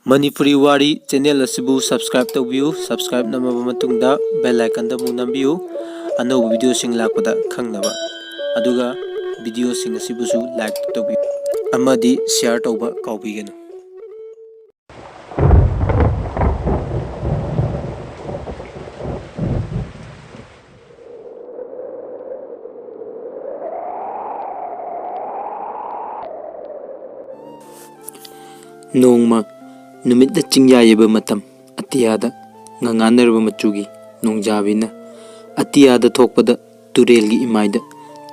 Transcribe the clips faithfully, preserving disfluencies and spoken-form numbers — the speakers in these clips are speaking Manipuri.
ꯃꯅꯤꯄꯨꯔꯤ ꯋꯥꯔꯤ ꯆꯦꯅꯦꯜ ꯑꯁꯤꯕꯨ subscribe ꯇꯧꯕꯤꯌꯨ꯫ Subscribe ꯅꯝꯃꯕ ꯃꯇꯨꯡꯗ bell icon ꯗ ꯑꯃꯨꯛ ꯅꯝꯕꯤꯌꯨ, ꯑꯅꯧꯕ video ꯁꯤꯡ ꯂꯥꯛꯄꯗ ꯈꯪꯅꯕ꯫ ꯑꯗꯨꯒ video ꯁꯤꯡ ꯑꯁꯤꯕꯨꯁꯨ like ꯇꯧꯕꯤꯌꯨ ꯑꯃꯗꯤ share ꯇꯧꯕ ꯀꯥꯎꯕꯤꯒꯅꯨ꯫ ꯅꯣꯡꯃ ꯅꯨꯃꯤꯠꯅ ꯆꯤꯡꯌꯥ ꯌꯩꯕ ꯃꯇꯝ, ꯑꯇꯤꯌꯥꯗ ꯉꯉꯥꯟꯅꯔꯕ ꯃꯆꯨꯒꯤ ꯅꯣꯡꯖꯥꯕꯤꯅ ꯑꯇꯤꯌꯥꯗ ꯊꯣꯛꯄꯗ ꯇꯨꯔꯦꯜꯒꯤ ꯏꯃꯥꯏꯗ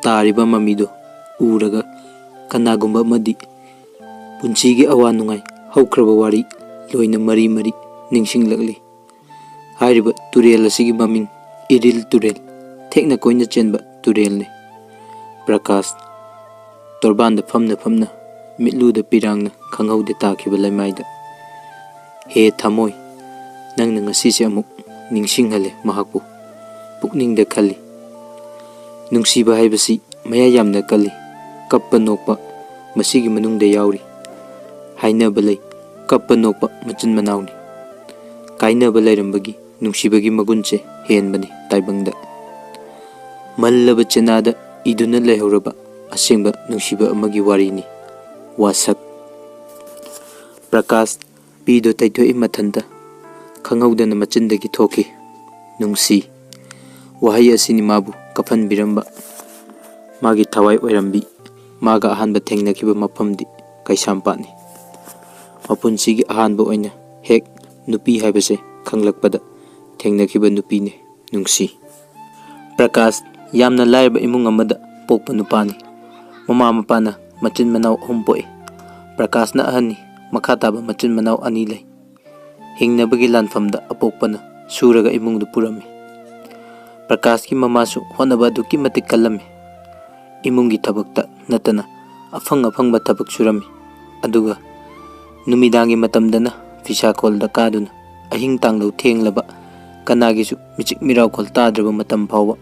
ꯇꯥꯔꯤꯕ ꯃꯃꯤꯗꯨ ꯎꯔꯒ ꯀꯅꯥꯒꯨꯝꯕ ꯑꯃꯗꯤ ꯄꯨꯟꯁꯤꯒꯤ ꯑꯋꯥ ꯅꯨꯡꯉꯥꯏ, ꯍꯧꯈ꯭ꯔꯕ ꯋꯥꯔꯤ ꯂꯣꯏꯅ ꯃꯔꯤ ꯃꯔꯤ ꯅꯤꯡꯁꯤꯡꯂꯛꯂꯤ꯫ ꯍꯥꯏꯔꯤꯕ ꯇꯨꯔꯦꯜ ꯑꯁꯤꯒꯤ ꯃꯃꯤꯡ ꯏꯔꯤꯜ ꯇꯨꯔꯦꯜ, ꯊꯦꯛꯅ ꯀꯣꯏꯅ ꯆꯦꯟꯕ ꯇꯨꯔꯦꯜꯅꯤ꯫ ꯄ꯭ꯔꯀꯥꯁ ꯇꯣꯔꯕꯥꯟꯗ ꯐꯝꯅ ꯐꯝꯅ ꯃꯤꯠꯂꯨꯗ ꯄꯤꯔꯥꯡꯅ ꯈꯪꯍꯧꯗꯦ ꯇꯥꯈꯤꯕ ꯂꯩꯃꯥꯏꯗ꯫ ꯍꯦ ꯊꯃꯣꯏ, ꯅꯪꯅ ꯉꯁꯤꯁꯦ ꯑꯃꯨꯛ ꯅꯤꯡꯁꯤꯡꯍꯜꯂꯦ ꯃꯍꯥꯛꯄꯨ꯫ ꯄꯨꯛꯅꯤꯡꯗ ꯈꯜꯂꯤ, ꯅꯨꯡꯁꯤꯕ ꯍꯥꯏꯕꯁꯤ ꯃꯌꯥꯏ ꯌꯥꯝꯅ ꯀꯜꯂꯤ꯫ ꯀꯞꯄ ꯅꯣꯛꯄ ꯃꯁꯤꯒꯤ ꯃꯅꯨꯡꯗ ꯌꯥꯎꯔꯤ꯫ ꯍꯥꯏꯅꯕ ꯂꯩ, ꯀꯞꯄ ꯅꯣꯛꯄ ꯃꯆꯤꯟ ꯃꯅꯥꯎꯅꯤ꯫ ꯀꯥꯏꯅꯕ ꯂꯩꯔꯝꯕꯒꯤ ꯅꯨꯡꯁꯤꯕꯒꯤ ꯃꯒꯨꯟꯁꯦ ꯍꯦꯟꯕꯅꯤ ꯇꯥꯏꯕꯪꯗ꯫ ꯃꯜꯂꯕ ꯆꯦꯅꯥꯗ ꯏꯗꯨꯅ ꯂꯩꯍꯧꯔꯕ ꯑꯁꯦꯡꯕ ꯅꯨꯡꯁꯤꯕ ꯑꯃꯒꯤ ꯋꯥꯔꯤꯅꯤ꯫ ꯋꯥꯁꯛ꯫ ꯄ꯭ꯔꯀꯥꯁ ꯄꯤꯗꯣ ꯇꯩꯊꯣꯛꯏ ꯃꯊꯟꯇ, ꯈꯪꯍꯧꯗꯅ ꯃꯆꯤꯟꯗꯒꯤ ꯊꯣꯛꯈꯤ, "ꯅꯨꯡꯁꯤ"꯫ ꯋꯥꯍꯩ ꯑꯁꯤꯅꯤ ꯃꯥꯕꯨ ꯀꯞꯍꯟꯕꯤꯔꯝꯕ, ꯃꯥꯒꯤ ꯊꯋꯥꯏ ꯑꯣꯏꯔꯝꯕꯤ, ꯃꯥꯒ ꯑꯍꯥꯟꯕ ꯊꯦꯡꯅꯈꯤꯕ ꯃꯐꯝꯗꯤ ꯀꯩꯁꯥꯝꯄꯥꯠꯅꯤ꯫ ꯃꯄꯨꯟꯁꯤꯒꯤ ꯑꯍꯥꯟꯕ ꯑꯣꯏꯅ ꯍꯦꯛ ꯅꯨꯄꯤ ꯍꯥꯏꯕꯁꯦ ꯈꯪꯂꯛꯄꯗ ꯊꯦꯡꯅꯈꯤꯕ ꯅꯨꯄꯤꯅꯤ ꯅꯨꯡꯁꯤ꯫ ꯄ꯭ꯔꯀꯥꯁ ꯌꯥꯝꯅ ꯂꯥꯏꯔꯕ ꯏꯃꯨꯡ ꯑꯃꯗ ꯄꯣꯛꯄ ꯅꯨꯄꯥꯅꯤ꯫ ꯃꯃꯥ ꯃꯄꯥꯅ ꯃꯆꯤꯟ ꯃꯅꯥꯎ ꯑꯍꯨꯝ ꯄꯣꯛꯏ꯫ ꯄ꯭ꯔꯀꯥꯁꯅ ꯑꯍꯟꯅꯤ, ꯃꯈꯥ ꯇꯥꯕ ꯃꯆꯤꯟ ꯃꯅꯥꯎ ꯑꯅꯤ ꯂꯩ꯫ ꯍꯤꯡꯅꯕꯒꯤ ꯂꯥꯟꯐꯝꯗ ꯑꯄꯣꯛꯄꯅ ꯁꯨꯔꯒ ꯏꯃꯨꯡꯗꯨ ꯄꯨꯔꯝꯃꯤ꯫ ꯄ꯭ꯔꯀꯥꯁꯀꯤ ꯃꯃꯥꯁꯨ ꯍꯣꯠꯅꯕ ꯑꯗꯨꯛꯀꯤ ꯃꯇꯤꯛ ꯀꯜꯂꯝꯃꯤ꯫ ꯏꯃꯨꯡꯒꯤ ꯊꯕꯛꯇ ꯅꯠꯇꯅ ꯑꯐꯪ ꯑꯐꯪꯕ ꯊꯕꯛ ꯁꯨꯔꯝꯃꯤ꯫ ꯑꯗꯨꯒ ꯅꯨꯃꯤꯗꯥꯡꯒꯤ ꯃꯇꯝꯗꯅ ꯐꯤꯁꯥꯀꯣꯜꯗ ꯀꯥꯗꯨꯅ ꯑꯍꯤꯡ ꯇꯥꯡꯂꯧ ꯊꯦꯡꯂꯕ, ꯀꯅꯥꯒꯤꯁꯨ ꯃꯤꯆꯤꯛ ꯃꯤꯔꯥꯎꯈꯣꯜ ꯇꯥꯗ꯭ꯔꯕ ꯃꯇꯝ ꯐꯥꯎꯕ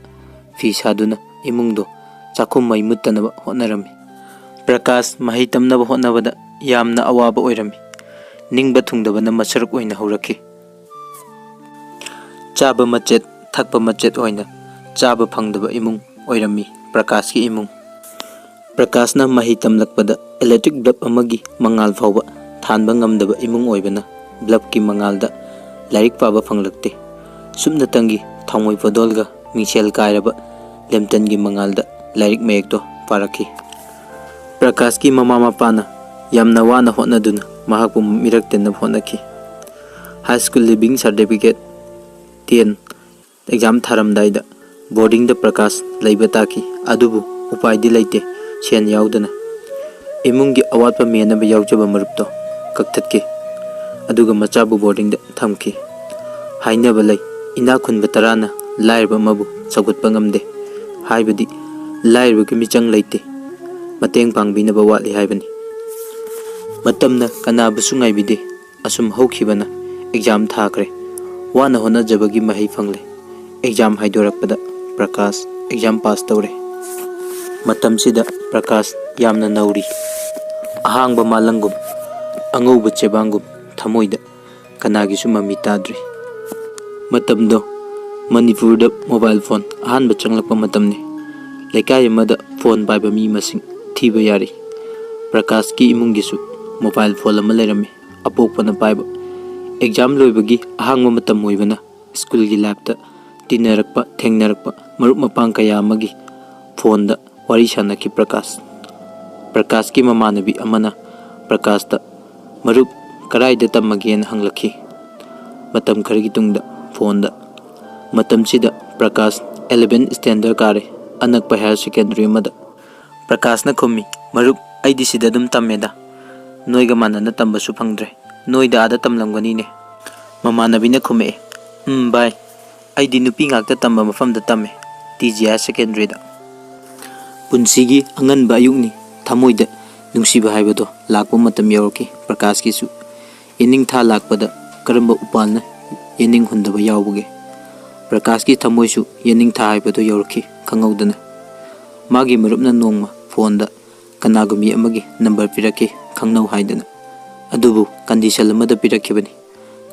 ꯐꯤ ꯁꯥꯗꯨꯅ ꯏꯃꯨꯡꯗꯣ ꯆꯥꯛꯈꯨꯝ ꯃꯩ ꯃꯨꯠꯇꯅꯕ ꯍꯣꯠꯅꯔꯝꯃꯤ꯫ ꯄ꯭ꯔꯀꯥꯁ ꯃꯍꯩ ꯇꯝꯅꯕ ꯍꯣꯠꯅꯕꯗ ꯌꯥꯝꯅ ꯑꯋꯥꯕ ꯑꯣꯏꯔꯝꯃꯤ꯫ ꯅꯤꯡꯕ ꯊꯨꯡꯗꯕꯅ ꯃꯁꯔꯨꯛ ꯑꯣꯏꯅ ꯍꯧꯔꯛꯈꯤ꯫ ꯆꯥꯕ ꯃꯆꯦꯠ, ꯊꯛꯄ ꯃꯆꯦꯠ ꯑꯣꯏꯅ ꯆꯥꯕ ꯐꯪꯗꯕ ꯏꯃꯨꯡ ꯑꯣꯏꯔꯝꯃꯤ ꯄ꯭ꯔꯀꯥꯁꯀꯤ ꯏꯃꯨꯡ꯫ ꯄ꯭ꯔꯀꯥꯁꯅ ꯃꯍꯩ ꯇꯝꯂꯛꯄꯗ electric bulb ꯑꯃꯒꯤ ꯃꯉꯥꯜ ꯐꯥꯎꯕ ꯊꯥꯟꯕ ꯉꯝꯗꯕ ꯏꯃꯨꯡ ꯑꯣꯏꯕꯅ, bulbꯀꯤ ꯃꯉꯥꯜꯗ ꯂꯥꯏꯔꯤꯛ ꯄꯥꯕ ꯐꯪꯂꯛꯇꯦ꯫ ꯁꯨꯞꯅꯇꯪꯒꯤ ꯊꯥꯎꯃꯩ ꯄꯣꯗꯣꯜꯒ ꯃꯤꯡꯁꯦꯜ ꯀꯥꯏꯔꯕ ꯂꯦꯝꯇꯟꯒꯤ ꯃꯉꯥꯜꯗ ꯂꯥꯏꯔꯤꯛ ꯃꯌꯦꯛꯇꯣ ꯄꯥꯔꯛꯈꯤ꯫ ꯄ꯭ꯔꯀꯥꯁꯀꯤ ꯃꯃꯥ ꯃꯄꯥꯅ ꯌꯥꯝꯅ ꯋꯥꯅ ꯍꯣꯠꯅꯗꯨꯅ ꯃꯍꯥꯛꯄꯨ ꯃꯤꯔꯛ ꯇꯤꯟꯅꯕ ꯍꯣꯠꯅꯈꯤ꯫ High school leaving certificate, ten exam ꯊꯥꯔꯝꯗꯥꯏꯗ boardingꯗ Prakash ꯂꯩꯕ ꯇꯥꯈꯤ꯫ ꯑꯗꯨꯕꯨ ꯎꯄꯥꯏꯗꯤ ꯂꯩꯇꯦ, ꯁꯦꯟ ꯌꯥꯎꯗꯅ꯫ ꯏꯃꯨꯡꯒꯤ ꯑꯋꯥꯠꯄ ꯃꯦꯟꯅꯕ ꯌꯥꯎꯖꯕ ꯃꯔꯨꯞꯇꯣ ꯀꯛꯊꯠꯈꯤ, ꯑꯗꯨꯒ ꯃꯆꯥꯕꯨ boardingꯗ ꯊꯝꯈꯤ꯫ ꯍꯥꯏꯅꯕ ꯂꯩ, ꯏꯅꯥꯛ ꯈꯨꯟꯕ ꯇꯔꯥꯅ ꯂꯥꯏꯔꯕ ꯑꯃꯕꯨ ꯆꯥꯎꯈꯠꯄ ꯉꯝꯗꯦ꯫ ꯍꯥꯏꯕꯗꯤ ꯂꯥꯏꯔꯕꯒꯤ ꯃꯤꯆꯪ ꯂꯩꯇꯦ, ꯃꯇꯦꯡ ꯄꯥꯡꯕꯤꯅꯕ ꯋꯥꯠꯂꯤ ꯍꯥꯏꯕꯅꯤ꯫ ꯃꯇꯝꯅ ꯀꯅꯥꯕꯨꯁꯨ ꯉꯥꯏꯕꯤꯗꯦ꯫ ꯑꯁꯨꯝ ꯍꯧꯈꯤꯕꯅ exam ꯊꯥꯈ꯭ꯔꯦ꯫ ꯋꯥꯅ ꯍꯣꯠꯅꯖꯕꯒꯤ ꯃꯍꯩ ꯐꯪꯂꯦ꯫ Exam ꯍꯥꯏꯗꯣꯔꯛꯄꯗ ꯄ꯭ꯔꯀꯥꯁ exam pass ꯇꯧꯔꯦ꯫ ꯃꯇꯝꯁꯤꯗ ꯄ꯭ꯔꯀꯥꯁ ꯌꯥꯝꯅ ꯅꯧꯔꯤ꯫ ꯑꯍꯥꯡꯕ ꯃꯥꯂꯪꯒꯨꯝ, ꯑꯉꯧꯕ ꯆꯦꯕꯥꯡꯒꯨꯝ ꯊꯃꯣꯏꯗ ꯀꯅꯥꯒꯤꯁꯨ ꯃꯃꯤ ꯇꯥꯗ꯭ꯔꯤ꯫ ꯃꯇꯝꯗꯣ ꯃꯅꯤꯄꯨꯔꯗ mobile phone ꯑꯍꯥꯟꯕ ꯆꯪꯂꯛꯄ ꯃꯇꯝꯅꯤ꯫ ꯂꯩꯀꯥꯏ ꯑꯃꯗ phone ꯄꯥꯏꯕ ꯃꯤ ꯃꯁꯤꯡ ꯊꯤꯕ ꯌꯥꯔꯤ꯫ ꯄ꯭ꯔꯀꯥꯁꯀꯤ ꯏꯃꯨꯡꯒꯤꯁꯨ mobile phone ꯑꯃ ꯂꯩꯔꯝꯃꯤ꯫ ꯑꯄꯣꯛꯄꯅ ꯄꯥꯏꯕ꯫ Exam ꯂꯣꯏꯕꯒꯤ ꯑꯍꯥꯡꯕ ꯃꯇꯝ ꯑꯣꯏꯕꯅ schoolꯒꯤ lifeꯇ ꯇꯤꯟꯅꯔꯛꯄ, ꯊꯦꯡꯅꯔꯛꯄ ꯃꯔꯨꯞ ꯃꯄꯥꯡ ꯀꯌꯥ ꯑꯃꯒꯤ phoneꯗ ꯋꯥꯔꯤ ꯁꯥꯟꯅꯈꯤ ꯄ꯭ꯔꯀꯥꯁ꯫ ꯄ꯭ꯔꯀꯥꯁꯀꯤ ꯃꯃꯥꯟꯅꯕꯤ ꯑꯃꯅ ꯄ꯭ꯔꯀꯥꯁꯇ, "ꯃꯔꯨꯞ, ꯀꯔꯥꯏꯗ ꯇꯝꯃꯒꯦꯅ?" ꯍꯪꯂꯛꯈꯤ꯫ ꯃꯇꯝ ꯈꯔꯒꯤ ꯇꯨꯡꯗ phoneꯗ, ꯃꯇꯝꯁꯤꯗ ꯄ꯭ꯔꯀꯥꯁ eleven standard ꯀꯥꯔꯦ, ꯑꯅꯛꯄ higher secondary ꯑꯃꯗ꯫ ꯄ꯭ꯔꯀꯥꯁꯅ ꯈꯨꯝꯃꯤ, "ꯃꯔꯨꯞ, ꯑꯩꯗꯤ ꯁꯤꯗ ꯑꯗꯨꯝ ꯇꯝꯃꯦꯗ꯫ ꯅꯣꯏꯒ ꯃꯥꯟꯅꯅ ꯇꯝꯕꯁꯨ ꯐꯪꯗ꯭ꯔꯦ꯫ ꯅꯣꯏꯗ ꯑꯥꯗ ꯇꯝꯂꯝꯒꯅꯤꯅꯦ?" ꯃꯃꯥꯟꯅꯕꯤꯅ ꯈꯨꯝꯃꯛꯑꯦ, "ꯎꯝ ꯚꯥꯏ, ꯑꯩꯗꯤ ꯅꯨꯄꯤ ꯉꯥꯛꯇ ꯇꯝꯕ ꯃꯐꯝꯗ ꯇꯝꯃꯦ, ꯇꯤ ꯖꯤ higher secondary ꯗ꯫" ꯄꯨꯟꯁꯤꯒꯤ ꯑꯉꯟꯕ ꯑꯌꯨꯛꯅꯤ, ꯊꯃꯣꯏꯗ ꯅꯨꯡꯁꯤꯕ ꯍꯥꯏꯕꯗꯣ ꯂꯥꯛꯄ ꯃꯇꯝ ꯌꯧꯔꯛꯈꯤ ꯄ꯭ꯔꯀꯥꯁꯀꯤꯁꯨ꯫ ꯌꯦꯅꯤꯡꯊꯥ ꯂꯥꯛꯄꯗ ꯀꯔꯝꯕ ꯎꯄꯥꯜꯅ ꯌꯦꯅꯤꯡ ꯍꯨꯟꯗꯕ ꯌꯥꯎꯕꯒꯦ? ꯄ꯭ꯔꯀꯥꯁꯀꯤ ꯊꯃꯣꯏꯁꯨ ꯌꯦꯅꯤꯡꯊꯥ ꯍꯥꯏꯕꯗꯨ ꯌꯧꯔꯛꯈꯤ ꯈꯪꯍꯧꯗꯅ꯫ ꯃꯥꯒꯤ ꯃꯔꯨꯞꯅ ꯅꯣꯡꯃ phoneꯗ ꯀꯅꯥꯒꯨꯝꯕꯤ ꯑꯃꯒꯤ number ꯄꯤꯔꯛꯈꯤ ꯈꯪꯅꯧ ꯍꯥꯏꯗꯅ꯫ ꯑꯗꯨꯕꯨ ꯀꯟꯗꯤꯁꯟ ꯑꯃꯗ ꯄꯤꯔꯛꯈꯤꯕꯅꯤ꯫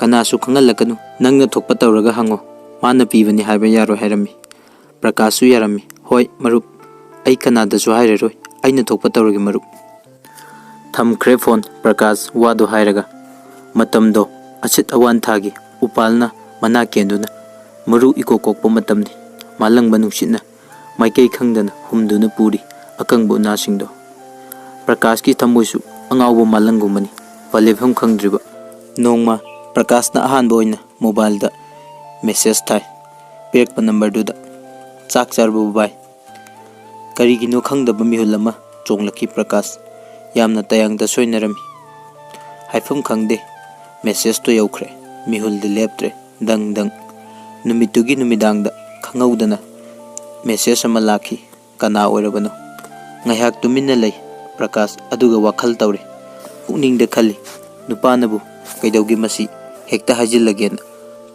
"ꯀꯅꯥꯁꯨ ꯈꯪꯍꯜꯂꯛꯀꯅꯨ, ꯅꯪꯅ ꯊꯣꯛꯄ ꯇꯧꯔꯒ ꯍꯪꯉꯣ, ꯃꯥꯅ ꯄꯤꯕꯅꯤ ꯍꯥꯏꯕ ꯌꯥꯔꯣꯏ" ꯍꯥꯏꯔꯝꯃꯤ꯫ ꯄ꯭ꯔꯀꯥꯁꯁꯨ ꯌꯥꯔꯝꯃꯤ꯫ "ꯍꯣꯏ ꯃꯔꯨꯞ, ꯑꯩ ꯀꯅꯥꯗꯁꯨ ꯍꯥꯏꯔꯔꯣꯏ, ꯑꯩꯅ ꯊꯣꯛꯄ ꯇꯧꯔꯒꯦ ꯃꯔꯨꯞ"꯫ ꯊꯝꯈ꯭ꯔꯦ ꯐꯣꯟ ꯄ꯭ꯔꯀꯥꯁ ꯋꯥꯗꯣ ꯍꯥꯏꯔꯒ꯫ ꯃꯇꯝꯗꯣ ꯑꯁꯤꯠ ꯑꯋꯥꯟ ꯊꯥꯒꯤ ꯎꯄꯥꯜꯅ ꯃꯅꯥ ꯀꯦꯟꯗꯨꯅ ꯃꯔꯨ ꯏꯀꯣꯛ ꯀꯣꯛꯄ ꯃꯇꯝꯅꯤ꯫ ꯃꯥꯂꯪꯕ ꯅꯨꯡꯁꯤꯠꯅ ꯃꯥꯏꯀꯩ ꯈꯪꯗꯅ ꯍꯨꯝꯗꯨꯅ ꯄꯨꯔꯤ ꯑꯀꯪꯕ ꯎꯅꯥꯁꯤꯡꯗꯣ꯫ ꯄ꯭ꯔꯀꯥꯁꯀꯤ ꯊꯃꯣꯏꯁꯨ ꯑꯉꯥꯎꯕ ꯃꯥꯂꯪꯒꯨꯝꯕꯅꯤ꯫ ꯄꯂꯦꯞꯐꯝ ꯈꯪꯗ꯭ꯔꯤꯕ꯫ ꯅꯣꯡꯃ ꯄ꯭ꯔꯀꯥꯁꯅ ꯑꯍꯥꯟꯕ ꯑꯣꯏꯅ ꯃꯣꯕꯥꯏꯜꯗ ꯃꯦꯁꯦꯖ ꯊꯥꯏ꯫ ꯄꯤꯔꯛꯄ ꯅꯝꯕꯔꯗꯨꯗ꯫ "ꯆꯥꯛ ꯆꯥꯔꯕꯣ ꯚꯥꯏ?" ꯀꯔꯤꯒꯤꯅꯣ ꯈꯪꯗꯕ ꯃꯤꯍꯨꯜ ꯑꯃ ꯆꯣꯡꯂꯛꯈꯤ ꯄ꯭ꯔꯀꯥꯁ꯫ ꯌꯥꯝꯅ ꯇꯌꯥꯡꯗ ꯁꯣꯏꯅꯔꯝꯃꯤ꯫ ꯍꯥꯏꯐꯝ ꯈꯪꯗꯦ꯫ ꯃꯦꯁꯦꯖꯇꯣ ꯌꯧꯈ꯭ꯔꯦ꯫ ꯃꯤꯍꯨꯜꯗꯤ ꯂꯦꯞꯇ꯭ꯔꯦ꯫ ꯗꯪ ꯗꯪ꯫ ꯅꯨꯃꯤꯠꯇꯨꯒꯤ ꯅꯨꯃꯤꯗꯥꯡꯗ ꯈꯪꯍꯧꯗꯅ ꯃꯦꯁꯦꯖ ꯑꯃ ꯂꯥꯛꯈꯤ꯫ ꯀꯅꯥ ꯑꯣꯏꯔꯕꯅꯣ? ꯉꯥꯏꯍꯥꯛ ꯇꯨꯃꯤꯟꯅ ꯂꯩ ꯄ꯭ꯔꯀꯥꯁ, ꯑꯗꯨꯒ ꯋꯥꯈꯜ ꯇꯧꯔꯤ꯫ ꯄꯨꯛꯅꯤꯡꯗ ꯈꯜꯂꯤ, "ꯅꯨꯄꯥꯅꯕꯨ ꯀꯩꯗꯧꯒꯦ ꯃꯁꯤ? ꯍꯦꯛꯇ ꯍꯥꯏꯖꯤꯜꯂꯒꯦꯅ"꯫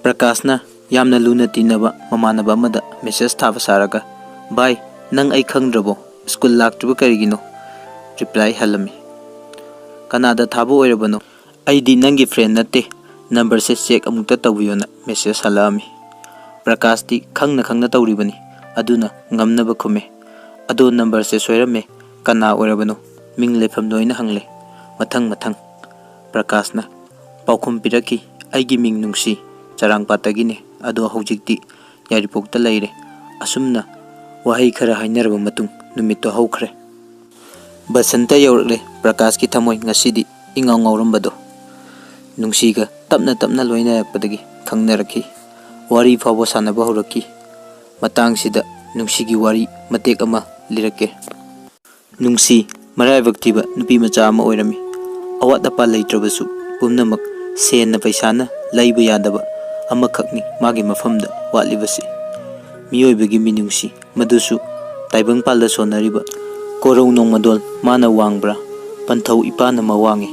ꯄ꯭ꯔꯀꯥꯁꯅ ꯌꯥꯝꯅ ꯂꯨꯅ ꯇꯤꯟꯅꯕ ꯃꯃꯥꯟꯅꯕ ꯑꯃꯗ ꯃꯦꯁꯦꯖ ꯊꯥꯕ ꯁꯥꯔꯒ, "ꯚꯥꯏ, ꯅꯪ ꯑꯩ ꯈꯪꯗ꯭ꯔꯕꯣ? ꯁ꯭ꯀꯨꯜ ꯂꯥꯛꯇ꯭ꯔꯤꯕ ꯀꯔꯤꯒꯤꯅꯣ?" ꯔꯤꯄ꯭ꯂꯥꯏ ꯍꯜꯂꯝꯃꯤ꯫ "ꯀꯅꯥꯗ ꯊꯥꯕ ꯑꯣꯏꯔꯕꯅꯣ?" "ꯑꯩꯗꯤ ꯅꯪꯒꯤ ꯐ꯭ꯔꯦꯟ ꯅꯠꯇꯦ, ꯅꯝꯕꯔꯁꯦ ꯆꯦꯛ ꯑꯃꯨꯛꯇ ꯇꯧꯕꯤꯌꯣꯅ" ꯃꯦꯁꯦꯖ ꯍꯜꯂꯛꯑꯝꯃꯤ꯫ ꯄ꯭ꯔꯀꯥꯁꯇꯤ ꯈꯪꯅ ꯈꯪꯅ ꯇꯧꯔꯤꯕꯅꯤ, ꯑꯗꯨꯅ ꯉꯝꯅꯕ ꯈꯨꯝꯃꯦ꯫ "ꯑꯗꯣ ꯅꯝꯕꯔꯁꯦ ꯁꯣꯏꯔꯝꯃꯦ, ꯀꯅꯥ ꯑꯣꯏꯔꯕꯅꯣ? ꯃꯤꯡ ꯂꯩꯐꯝ ꯂꯣꯏꯅ ꯍꯪꯂꯦ, ꯃꯊꯪ ꯃꯊꯪ"꯫ ꯄ꯭ꯔꯀꯥꯁꯅ ꯄꯥꯎꯈꯨꯝ ꯄꯤꯔꯛꯈꯤ, "ꯑꯩꯒꯤ ꯃꯤꯡ ꯅꯨꯡꯁꯤ, ꯆꯔꯥꯡꯄꯥꯠꯇꯒꯤꯅꯦ, ꯑꯗꯣ ꯍꯧꯖꯤꯛꯇꯤ ꯌꯥꯏꯔꯤꯄꯣꯛꯇ ꯂꯩꯔꯦ"꯫ ꯑꯁꯨꯝꯅ ꯋꯥꯍꯩ ꯈꯔ ꯍꯥꯏꯅꯔꯕ ꯃꯇꯨꯡ ꯅꯨꯃꯤꯠꯇꯣ ꯍꯧꯈ꯭ꯔꯦ꯫ ꯕꯁꯟꯇ ꯌꯧꯔꯛꯂꯦ꯫ ꯄ꯭ꯔꯀꯥꯁꯀꯤ ꯊꯃꯣꯏ ꯉꯁꯤꯗꯤ ꯏꯉꯥꯎ ꯉꯥꯎꯔꯝꯕꯗꯣ ꯅꯨꯡꯁꯤꯒ ꯇꯞꯅ ꯇꯞꯅ ꯂꯣꯏꯅꯔꯛꯄꯗꯒꯤ ꯈꯪꯅꯔꯛꯈꯤ꯫ ꯋꯥꯔꯤ ꯐꯥꯎꯕ ꯁꯥꯟꯅꯕ ꯍꯧꯔꯛꯈꯤ꯫ ꯃꯇꯥꯡꯁꯤꯗ ꯅꯨꯡꯁꯤꯒꯤ ꯋꯥꯔꯤ ꯃꯇꯦꯛ ꯑꯃ ꯂꯤꯔꯛꯀꯦ꯫ ꯅꯨꯡꯁꯤ ꯃꯔꯥꯏꯕꯛ ꯊꯤꯕ ꯅꯨꯄꯤ ꯃꯆꯥ ꯑꯃ ꯑꯣꯏꯔꯝꯃꯤ꯫ ꯑꯋꯥꯠ ꯑꯄꯥ ꯂꯩꯇ꯭ꯔꯕꯁꯨ ꯄꯨꯝꯅꯃꯛ ꯁꯦꯟꯅ ꯄꯩꯁꯥꯅ ꯂꯩꯕ ꯌꯥꯗꯕ ꯑꯃꯈꯛꯅꯤ ꯃꯥꯒꯤ ꯃꯐꯝꯗ ꯋꯥꯠꯂꯤꯕꯁꯤ꯫ ꯃꯤꯑꯣꯏꯕꯒꯤ ꯃꯤꯅꯨꯡꯁꯤ, ꯃꯗꯨꯁꯨ ꯇꯥꯏꯕꯪꯄꯥꯜꯗ ꯁꯣꯟꯅꯔꯤꯕ ꯀꯣꯔꯧ ꯅꯣꯡꯃꯗꯣꯜ ꯃꯥꯅ ꯋꯥꯡꯕ꯭ꯔꯥ, ꯄꯟꯊꯧ ꯏꯄꯥꯅ ꯃꯋꯥꯡꯉꯤ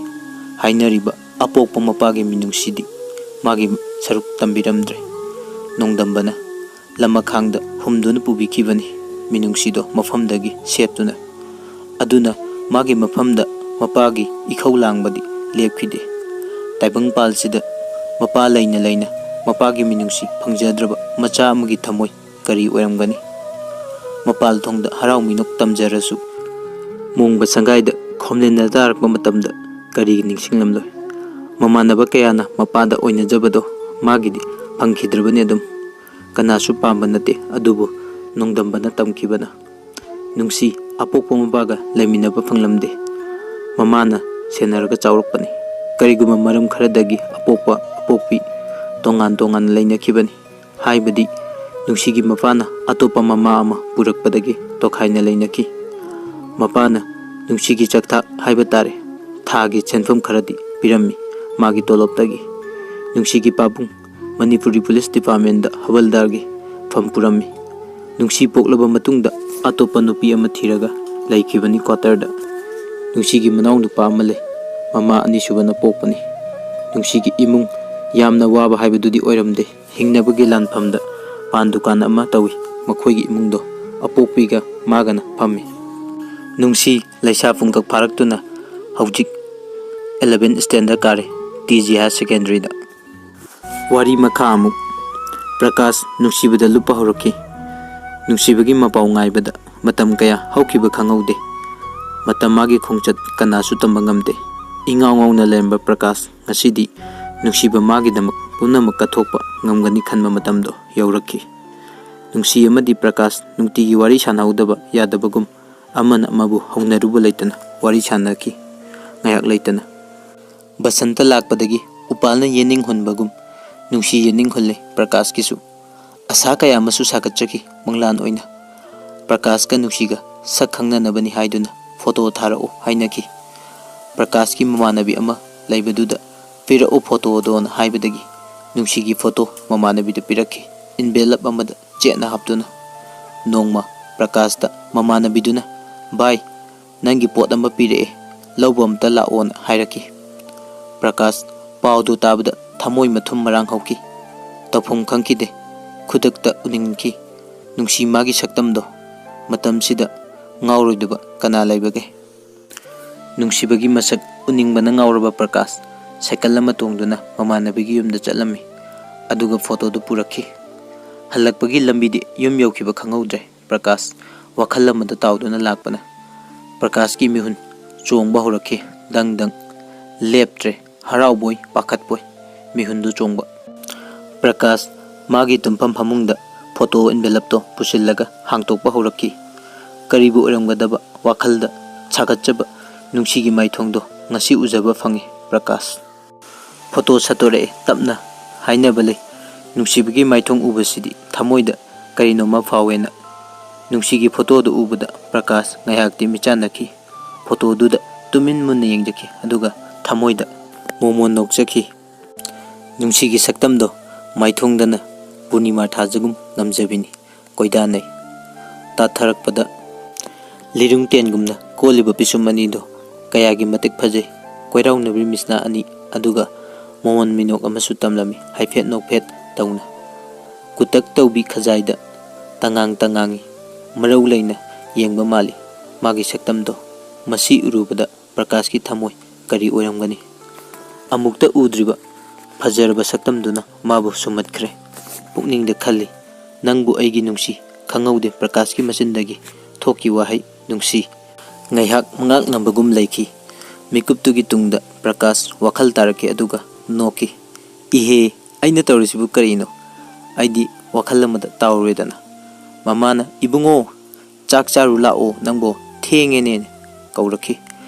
ꯍꯥꯏꯅꯔꯤꯕ ꯑꯄꯣꯛꯄ ꯃꯄꯥꯒꯤ ꯃꯤꯅꯨꯡꯁꯤꯗꯤ ꯃꯥꯒꯤ ꯁꯔꯨꯛ ꯇꯝꯕꯤꯔꯝꯗ꯭ꯔꯦ꯫ ꯅꯣꯡꯗꯝꯕꯅ ꯂꯃꯈꯥꯡꯗ ꯍꯨꯝꯗꯨꯅ ꯄꯨꯕꯤꯈꯤꯕꯅꯤ ꯃꯤꯅꯨꯡꯁꯤꯗꯣ ꯃꯐꯝꯗꯒꯤ ꯁꯦꯠꯇꯨꯅ꯫ ꯑꯗꯨꯅ ꯃꯥꯒꯤ ꯃꯐꯝꯗ ꯃꯄꯥꯒꯤ ꯏꯈꯧ ꯂꯥꯡꯕꯗꯤ ꯂꯦꯞꯈꯤꯗꯦ꯫ ꯇꯥꯏꯕꯪꯄꯥꯜꯁꯤꯗ ꯃꯄꯥ ꯂꯩꯅ ꯂꯩꯅ ꯃꯄꯥꯒꯤ ꯃꯤꯅꯨꯡꯁꯤ ꯐꯪꯖꯗ꯭ꯔꯕ ꯃꯆꯥ ꯑꯃꯒꯤ ꯊꯃꯣꯏ ꯀꯔꯤ ꯑꯣꯏꯔꯝꯒꯅꯤ? ꯃꯄꯥꯜ ꯊꯣꯡꯗ ꯍꯔꯥꯎ ꯃꯤꯅꯣꯛ ꯇꯝꯖꯔꯁꯨ, ꯃꯣꯡꯕ ꯁꯪꯒꯥꯏꯗ ꯈꯣꯝꯂꯦꯟꯅ ꯇꯥꯔꯛꯄ ꯃꯇꯝꯗ ꯀꯔꯤꯒꯤ ꯅꯤꯡꯁꯤꯡꯂꯝꯂꯣꯏ? ꯃꯃꯥꯟꯅꯕ ꯀꯌꯥꯅ ꯃꯄꯥꯗ ꯑꯣꯏꯅꯖꯕꯗꯣ ꯃꯥꯒꯤꯗꯤ ꯐꯪꯈꯤꯗ꯭ꯔꯕꯅꯤ꯫ ꯑꯗꯨꯝ ꯀꯅꯥꯁꯨ ꯄꯥꯝꯕ ꯅꯠꯇꯦ, ꯑꯗꯨꯕꯨ ꯅꯣꯡꯗꯝꯕꯅ ꯇꯝꯈꯤꯕꯅ꯫ ꯅꯨꯡꯁꯤ ꯑꯄꯣꯛꯄ ꯃꯄꯥꯒ ꯂꯩꯃꯤꯟꯅꯕ ꯐꯪꯂꯝꯗꯦ꯫ ꯃꯃꯥꯅ ꯁꯦꯟꯅꯔꯒ ꯆꯥꯎꯔꯛꯄꯅꯤ꯫ ꯀꯔꯤꯒꯨꯝꯕ ꯃꯔꯝ ꯈꯔꯗꯒꯤ ꯑꯄꯣꯛꯄ ꯑꯄꯣꯛꯄꯤ ꯇꯣꯉꯥꯟ ꯇꯣꯉꯥꯟꯅ ꯂꯩꯅꯈꯤꯕꯅꯤ꯫ ꯍꯥꯏꯕꯗꯤ ꯅꯨꯡꯁꯤꯒꯤ ꯃꯄꯥꯅ ꯑꯇꯣꯞꯄ ꯃꯃꯥ ꯑꯃ ꯄꯨꯔꯛꯄꯗꯒꯤ ꯇꯣꯈꯥꯏꯅ ꯂꯩꯅꯈꯤ꯫ ꯃꯄꯥꯅ ꯅꯨꯡꯁꯤꯒꯤ ꯆꯥꯛꯊꯥꯛ ꯍꯥꯏꯕ ꯇꯥꯔꯦ, ꯊꯥꯒꯤ ꯁꯦꯟꯐꯝ ꯈꯔꯗꯤ ꯄꯤꯔꯝꯃꯤ ꯃꯥꯒꯤ ꯇꯣꯂꯣꯞꯇꯒꯤ꯫ ꯅꯨꯡꯁꯤꯒꯤ ꯄꯥꯕꯨꯡ ꯃꯅꯤꯄꯨꯔꯤ ꯄꯨꯂꯤꯁ ꯗꯤꯄꯥꯔꯠꯃꯦꯟꯗ ꯍꯕꯜꯗꯥꯔꯒꯤ ꯐꯝ ꯄꯨꯔꯝꯃꯤ꯫ ꯅꯨꯡꯁꯤ ꯄꯣꯛꯂꯕ ꯃꯇꯨꯡꯗ ꯑꯇꯣꯞꯄ ꯅꯨꯄꯤ ꯑꯃ ꯊꯤꯔꯒ ꯂꯩꯈꯤꯕꯅꯤ ꯀ꯭ꯋꯥꯇꯔꯗ꯫ ꯅꯨꯡꯁꯤꯒꯤ ꯃꯅꯥꯎ ꯅꯨꯄꯥ ꯑꯃ ꯂꯩ꯫ ꯃꯃꯥ ꯑꯅꯤꯁꯨꯕꯅ ꯄꯣꯛꯄꯅꯤ꯫ ꯅꯨꯡꯁꯤꯒꯤ ꯏꯃꯨꯡ ꯌꯥꯝꯅ ꯋꯥꯕ ꯍꯥꯏꯕꯗꯨꯗꯤ ꯑꯣꯏꯔꯝꯗꯦ꯫ ꯍꯤꯡꯅꯕꯒꯤ ꯂꯥꯟꯐꯝꯗ ꯄꯥꯟ ꯗꯨꯀꯥꯟ ꯑꯃ ꯇꯧꯏ꯫ ꯃꯈꯣꯏꯒꯤ ꯏꯃꯨꯡꯗꯣ ꯑꯄꯣꯛꯄꯤꯒ ꯃꯥꯒꯅ ꯐꯝꯃꯤ꯫ ꯅꯨꯡꯁꯤ ꯂꯩꯁꯥ ꯄꯨꯡꯀꯛ ꯐꯥꯔꯛꯇꯨꯅ ꯍꯧꯖꯤꯛ eleven standard ꯀꯥꯔꯦ, ꯇꯤ ꯖꯤ higher secondary ꯗ꯫ ꯋꯥꯔꯤ ꯃꯈꯥ ꯑꯃꯨꯛ꯫ ꯄ꯭ꯔꯀꯥꯁ ꯅꯨꯡꯁꯤꯕꯗ ꯂꯨꯞꯄ ꯍꯧꯔꯛꯈꯤ꯫ ꯅꯨꯡꯁꯤꯕꯒꯤ ꯃꯄꯥꯎ ꯉꯥꯏꯕꯗ ꯃꯇꯝ ꯀꯌꯥ ꯍꯧꯈꯤꯕ ꯈꯪꯍꯧꯗꯦ꯫ ꯃꯇꯝ ꯃꯥꯒꯤ ꯈꯣꯡꯆꯠ ꯀꯅꯥꯁꯨ ꯇꯝꯕ ꯉꯝꯗꯦ꯫ ꯏꯉꯥꯎ ꯉꯥꯎꯅ ꯂꯩꯔꯝꯕ ꯄ꯭ꯔꯀꯥꯁ ꯉꯁꯤꯗꯤ ꯅꯨꯡꯁꯤꯕ ꯃꯥꯒꯤꯗꯃꯛ ꯄꯨꯝꯅꯃꯛ ꯀꯠꯊꯣꯛꯄ ꯉꯝꯒꯅꯤ ꯈꯟꯕ ꯃꯇꯝꯗꯣ ꯌꯧꯔꯛꯈꯤ꯫ ꯅꯨꯡꯁꯤ ꯑꯃꯗꯤ ꯄ꯭ꯔꯀꯥꯁ ꯅꯨꯡꯇꯤꯒꯤ ꯋꯥꯔꯤ ꯁꯥꯟꯅꯍꯧꯗꯕ ꯌꯥꯗꯕꯒꯨꯝ ꯑꯃꯅ ꯑꯃꯕꯨ ꯍꯧꯅꯔꯨꯕ ꯂꯩꯇꯅ ꯋꯥꯔꯤ ꯁꯥꯟꯅꯈꯤ꯫ ꯉꯥꯏꯍꯥꯛ ꯂꯩꯇꯅ ꯕꯁꯟꯇ ꯂꯥꯛꯄꯗꯒꯤ ꯎꯄꯥꯜꯅ ꯌꯦꯅꯤꯡ ꯍꯨꯟꯕꯒꯨꯝ ꯅꯨꯡꯁꯤ ꯌꯦꯅꯤꯡ ꯍꯨꯜꯂꯦ ꯄ꯭ꯔꯀꯥꯁꯀꯤꯁꯨ꯫ ꯑꯁꯥ ꯀꯌꯥ ꯑꯃꯁꯨ ꯁꯥꯒꯠꯆꯈꯤ ꯃꯪꯂꯥꯟ ꯑꯣꯏꯅ꯫ ꯄ꯭ꯔꯀꯥꯁꯀ ꯅꯨꯡꯁꯤꯒ ꯁꯛ ꯈꯪꯅꯅꯕꯅꯤ ꯍꯥꯏꯗꯨꯅ ꯐꯣꯇꯣ ꯊꯥꯔꯛꯎ ꯍꯥꯏꯅꯈꯤ꯫ ꯄ꯭ꯔꯀꯥꯁꯀꯤ ꯃꯃꯥꯟꯅꯕꯤ ꯑꯃ ꯂꯩꯕꯗꯨꯗ "ꯄꯤꯔꯛꯎ ꯐꯣꯇꯣꯗꯣꯅ" ꯍꯥꯏꯕꯗꯒꯤ ꯅꯨꯡꯁꯤꯒꯤ ꯐꯣꯇꯣ ꯃꯃꯥꯟꯅꯕꯤꯗ ꯄꯤꯔꯛꯈꯤ꯫ ꯏꯟꯚꯦꯂꯞ ꯑꯃꯗ ꯆꯦꯠꯅ ꯍꯥꯞꯇꯨꯅ꯫ ꯅꯣꯡꯃ ꯄ꯭ꯔꯀꯥꯁꯇ ꯃꯃꯥꯟꯅꯕꯤꯗꯨꯅ "ꯚꯥꯏ, ꯅꯪꯒꯤ ꯄꯣꯠ ꯑꯃ ꯄꯤꯔꯛꯑꯦ, ꯂꯧꯕ ꯑꯝꯇ ꯂꯥꯛꯑꯣꯅ" ꯍꯥꯏꯔꯛꯈꯤ꯫ ꯄ꯭ꯔꯀꯥꯁ ꯄꯥꯎꯗꯨ ꯇꯥꯕꯗ ꯊꯃꯣꯏ ꯃꯊꯨꯝ ꯃꯔꯥꯡ ꯍꯧꯈꯤ꯫ ꯇꯧꯐꯝ ꯈꯪꯈꯤꯗꯦ꯫ ꯈꯨꯗꯛꯇ ꯎꯅꯤꯡꯈꯤ ꯅꯨꯡꯁꯤ ꯃꯥꯒꯤ ꯁꯛꯇꯝꯗꯣ꯫ ꯃꯇꯝꯁꯤꯗ ꯉꯥꯎꯔꯣꯏꯗꯕ ꯀꯅꯥ ꯂꯩꯕꯒꯦ? ꯅꯨꯡꯁꯤꯕꯒꯤ ꯃꯁꯛ ꯎꯅꯤꯡꯕꯅ ꯉꯥꯎꯔꯕ ꯄ꯭ꯔꯀꯥꯁ ꯁꯥꯏꯀꯜ ꯑꯃ ꯇꯣꯡꯗꯨꯅ ꯃꯃꯥꯟꯅꯕꯤꯒꯤ ꯌꯨꯝꯗ ꯆꯠꯂꯝꯃꯤ꯫ ꯑꯗꯨꯒ ꯐꯣꯇꯣꯗꯨ ꯄꯨꯔꯛꯈꯤ꯫ ꯍꯜꯂꯛꯄꯒꯤ ꯂꯝꯕꯤꯗꯤ ꯌꯨꯝ ꯌꯧꯈꯤꯕ ꯈꯪꯍꯧꯗ꯭ꯔꯦ꯫ ꯄ꯭ꯔꯀꯥꯁ ꯋꯥꯈꯜ ꯑꯃꯗ ꯇꯥꯎꯗꯨꯅ ꯂꯥꯛꯄꯅ ꯄ꯭ꯔꯀꯥꯁꯀꯤ ꯃꯤꯍꯨꯟ ꯆꯣꯡꯕ ꯍꯧꯔꯛꯈꯤ꯫ ꯗꯪ ꯗꯪ꯫ ꯂꯦꯞꯇ꯭ꯔꯦ꯫ ꯍꯔꯥꯎꯕꯣꯏ ꯄꯥꯈꯠꯄꯣꯏ ꯃꯤꯍꯨꯟꯗꯨ ꯆꯣꯡꯕ꯫ ꯄ꯭ꯔꯀꯥꯁ ꯃꯥꯒꯤ ꯇꯨꯝꯐꯝ ꯐꯃꯨꯡꯗ ꯐꯣꯇꯣ ꯏꯟꯚꯦꯂꯞꯇꯣ ꯄꯨꯁꯤꯜꯂꯒ ꯍꯥꯡꯇꯣꯛꯄ ꯍꯧꯔꯛꯈꯤ꯫ ꯀꯔꯤꯕꯨ ꯑꯣꯏꯔꯝꯒꯗꯕ ꯋꯥꯈꯜꯗ ꯁꯥꯒꯠꯆꯕ ꯅꯨꯡꯁꯤꯒꯤ ꯃꯥꯏꯊꯣꯡꯗꯣ ꯉꯁꯤ ꯎꯖꯕ ꯐꯪꯉꯤ ꯄ꯭ꯔꯀꯥꯁ꯫ ꯐꯣꯇꯣ ꯁꯠꯇꯣꯔꯛꯑꯦ ꯇꯞꯅ꯫ ꯍꯥꯏꯅꯕ ꯂꯩ, ꯅꯨꯡꯁꯤꯕꯒꯤ ꯃꯥꯏꯊꯣꯡ ꯎꯕꯁꯤꯗꯤ ꯊꯃꯣꯏꯗ ꯀꯔꯤꯅꯣꯃ ꯐꯥꯎꯋꯦꯅ꯫ ꯅꯨꯡꯁꯤꯒꯤ ꯐꯣꯇꯣꯗꯨ ꯎꯕꯗ ꯄ꯭ꯔꯀꯥꯁ ꯉꯥꯏꯍꯥꯛꯇꯤ ꯃꯤꯆꯥꯟꯅꯈꯤ꯫ ꯐꯣꯇꯣꯗꯨꯗ ꯇꯨꯃꯤꯟ ꯃꯨꯟꯅ ꯌꯦꯡꯖꯈꯤ, ꯑꯗꯨꯒ ꯊꯃꯣꯏꯗ ꯃꯣꯃꯣꯟ ꯅꯣꯛꯆꯈꯤ꯫ ꯅꯨꯡꯁꯤꯒꯤ ꯁꯛꯇꯝꯗꯣ ꯃꯥꯏꯊꯣꯡꯗꯅ ꯄꯨꯔꯅꯤꯃꯥ ꯊꯥꯖꯒꯨꯝ ꯉꯝꯖꯕꯤꯅꯤ꯫ ꯀꯣꯏꯗꯥꯅꯩ꯫ ꯇꯥꯊꯔꯛꯄꯗ ꯂꯤꯔꯨꯡ ꯇꯦꯟꯒꯨꯝꯅ ꯀꯣꯜꯂꯤꯕ ꯄꯤꯁꯨꯝ ꯑꯅꯤꯗꯣ ꯀꯌꯥꯒꯤ ꯃꯇꯤꯛ ꯐꯖꯩ꯫ ꯀꯣꯏꯔꯥꯎꯅꯕꯤ ꯃꯤꯁꯅꯥ ꯑꯅꯤ, ꯑꯗꯨꯒ ꯃꯣꯃꯣꯟ ꯃꯤꯅꯣꯛ ꯑꯃꯁꯨ ꯇꯝꯂꯝꯃꯤ, ꯍꯥꯏꯐꯦꯠ ꯅꯣꯛꯐꯦꯠ ꯇꯧꯅ꯫ ꯀꯨꯇꯛ ꯇꯧꯕꯤ ꯈꯖꯥꯏꯗ ꯇꯉꯥꯡ ꯇꯉꯥꯡꯉꯤ꯫ ꯃꯔꯧ ꯂꯩꯅ ꯌꯦꯡꯕ ꯃꯥꯜꯂꯤ ꯃꯥꯒꯤ ꯁꯛꯇꯝꯗꯣ꯫ ꯃꯁꯤ ꯎꯔꯨꯕꯗ ꯄ꯭ꯔꯀꯥꯁꯀꯤ ꯊꯃꯣꯏ ꯀꯔꯤ ꯑꯣꯏꯔꯝꯒꯅꯤ? ꯑꯃꯨꯛꯇ ꯎꯗ꯭ꯔꯤꯕ ꯐꯖꯔꯕ ꯁꯛꯇꯝꯗꯨꯅ ꯃꯥꯕꯨ ꯁꯨꯝꯍꯠꯈ꯭ꯔꯦ꯫ ꯄꯨꯛꯅꯤꯡꯗ ꯈꯜꯂꯤ, "ꯅꯪꯕꯨ ꯑꯩꯒꯤ ꯅꯨꯡꯁꯤ"꯫ ꯈꯪꯍꯧꯗꯦ ꯄ꯭ꯔꯀꯥꯁꯀꯤ ꯃꯆꯤꯟꯗꯒꯤ ꯊꯣꯛꯈꯤ ꯋꯥꯍꯩ "ꯅꯨꯡꯁꯤ"꯫ ꯉꯥꯏꯍꯥꯛ ꯉꯥꯛꯅꯕꯒꯨꯝ ꯂꯩꯈꯤ꯫ ꯃꯤꯀꯨꯞꯇꯨꯒꯤ ꯇꯨꯡꯗ ꯄ꯭ꯔꯀꯥꯁ ꯋꯥꯈꯜ ꯇꯥꯔꯛꯈꯤ, ꯑꯗꯨꯒ ꯅꯣꯛꯈꯤ꯫ "ꯏꯍꯦ, ꯑꯩꯅ ꯇꯧꯔꯤꯁꯤꯕꯨ ꯀꯔꯤꯅꯣ? ꯑꯩꯗꯤ ꯋꯥꯈꯜ ꯑꯃꯗ ꯇꯥꯎꯔꯦꯗꯅ"꯫ ꯃꯃꯥꯅ, "ꯏꯕꯨꯡꯉꯣ, ꯆꯥꯛ ꯆꯥꯔꯨ ꯂꯥꯛꯑꯣ, ꯅꯪꯕꯣ ꯊꯦꯡꯉꯦꯅꯦ" ꯀꯧꯔꯛꯈꯤ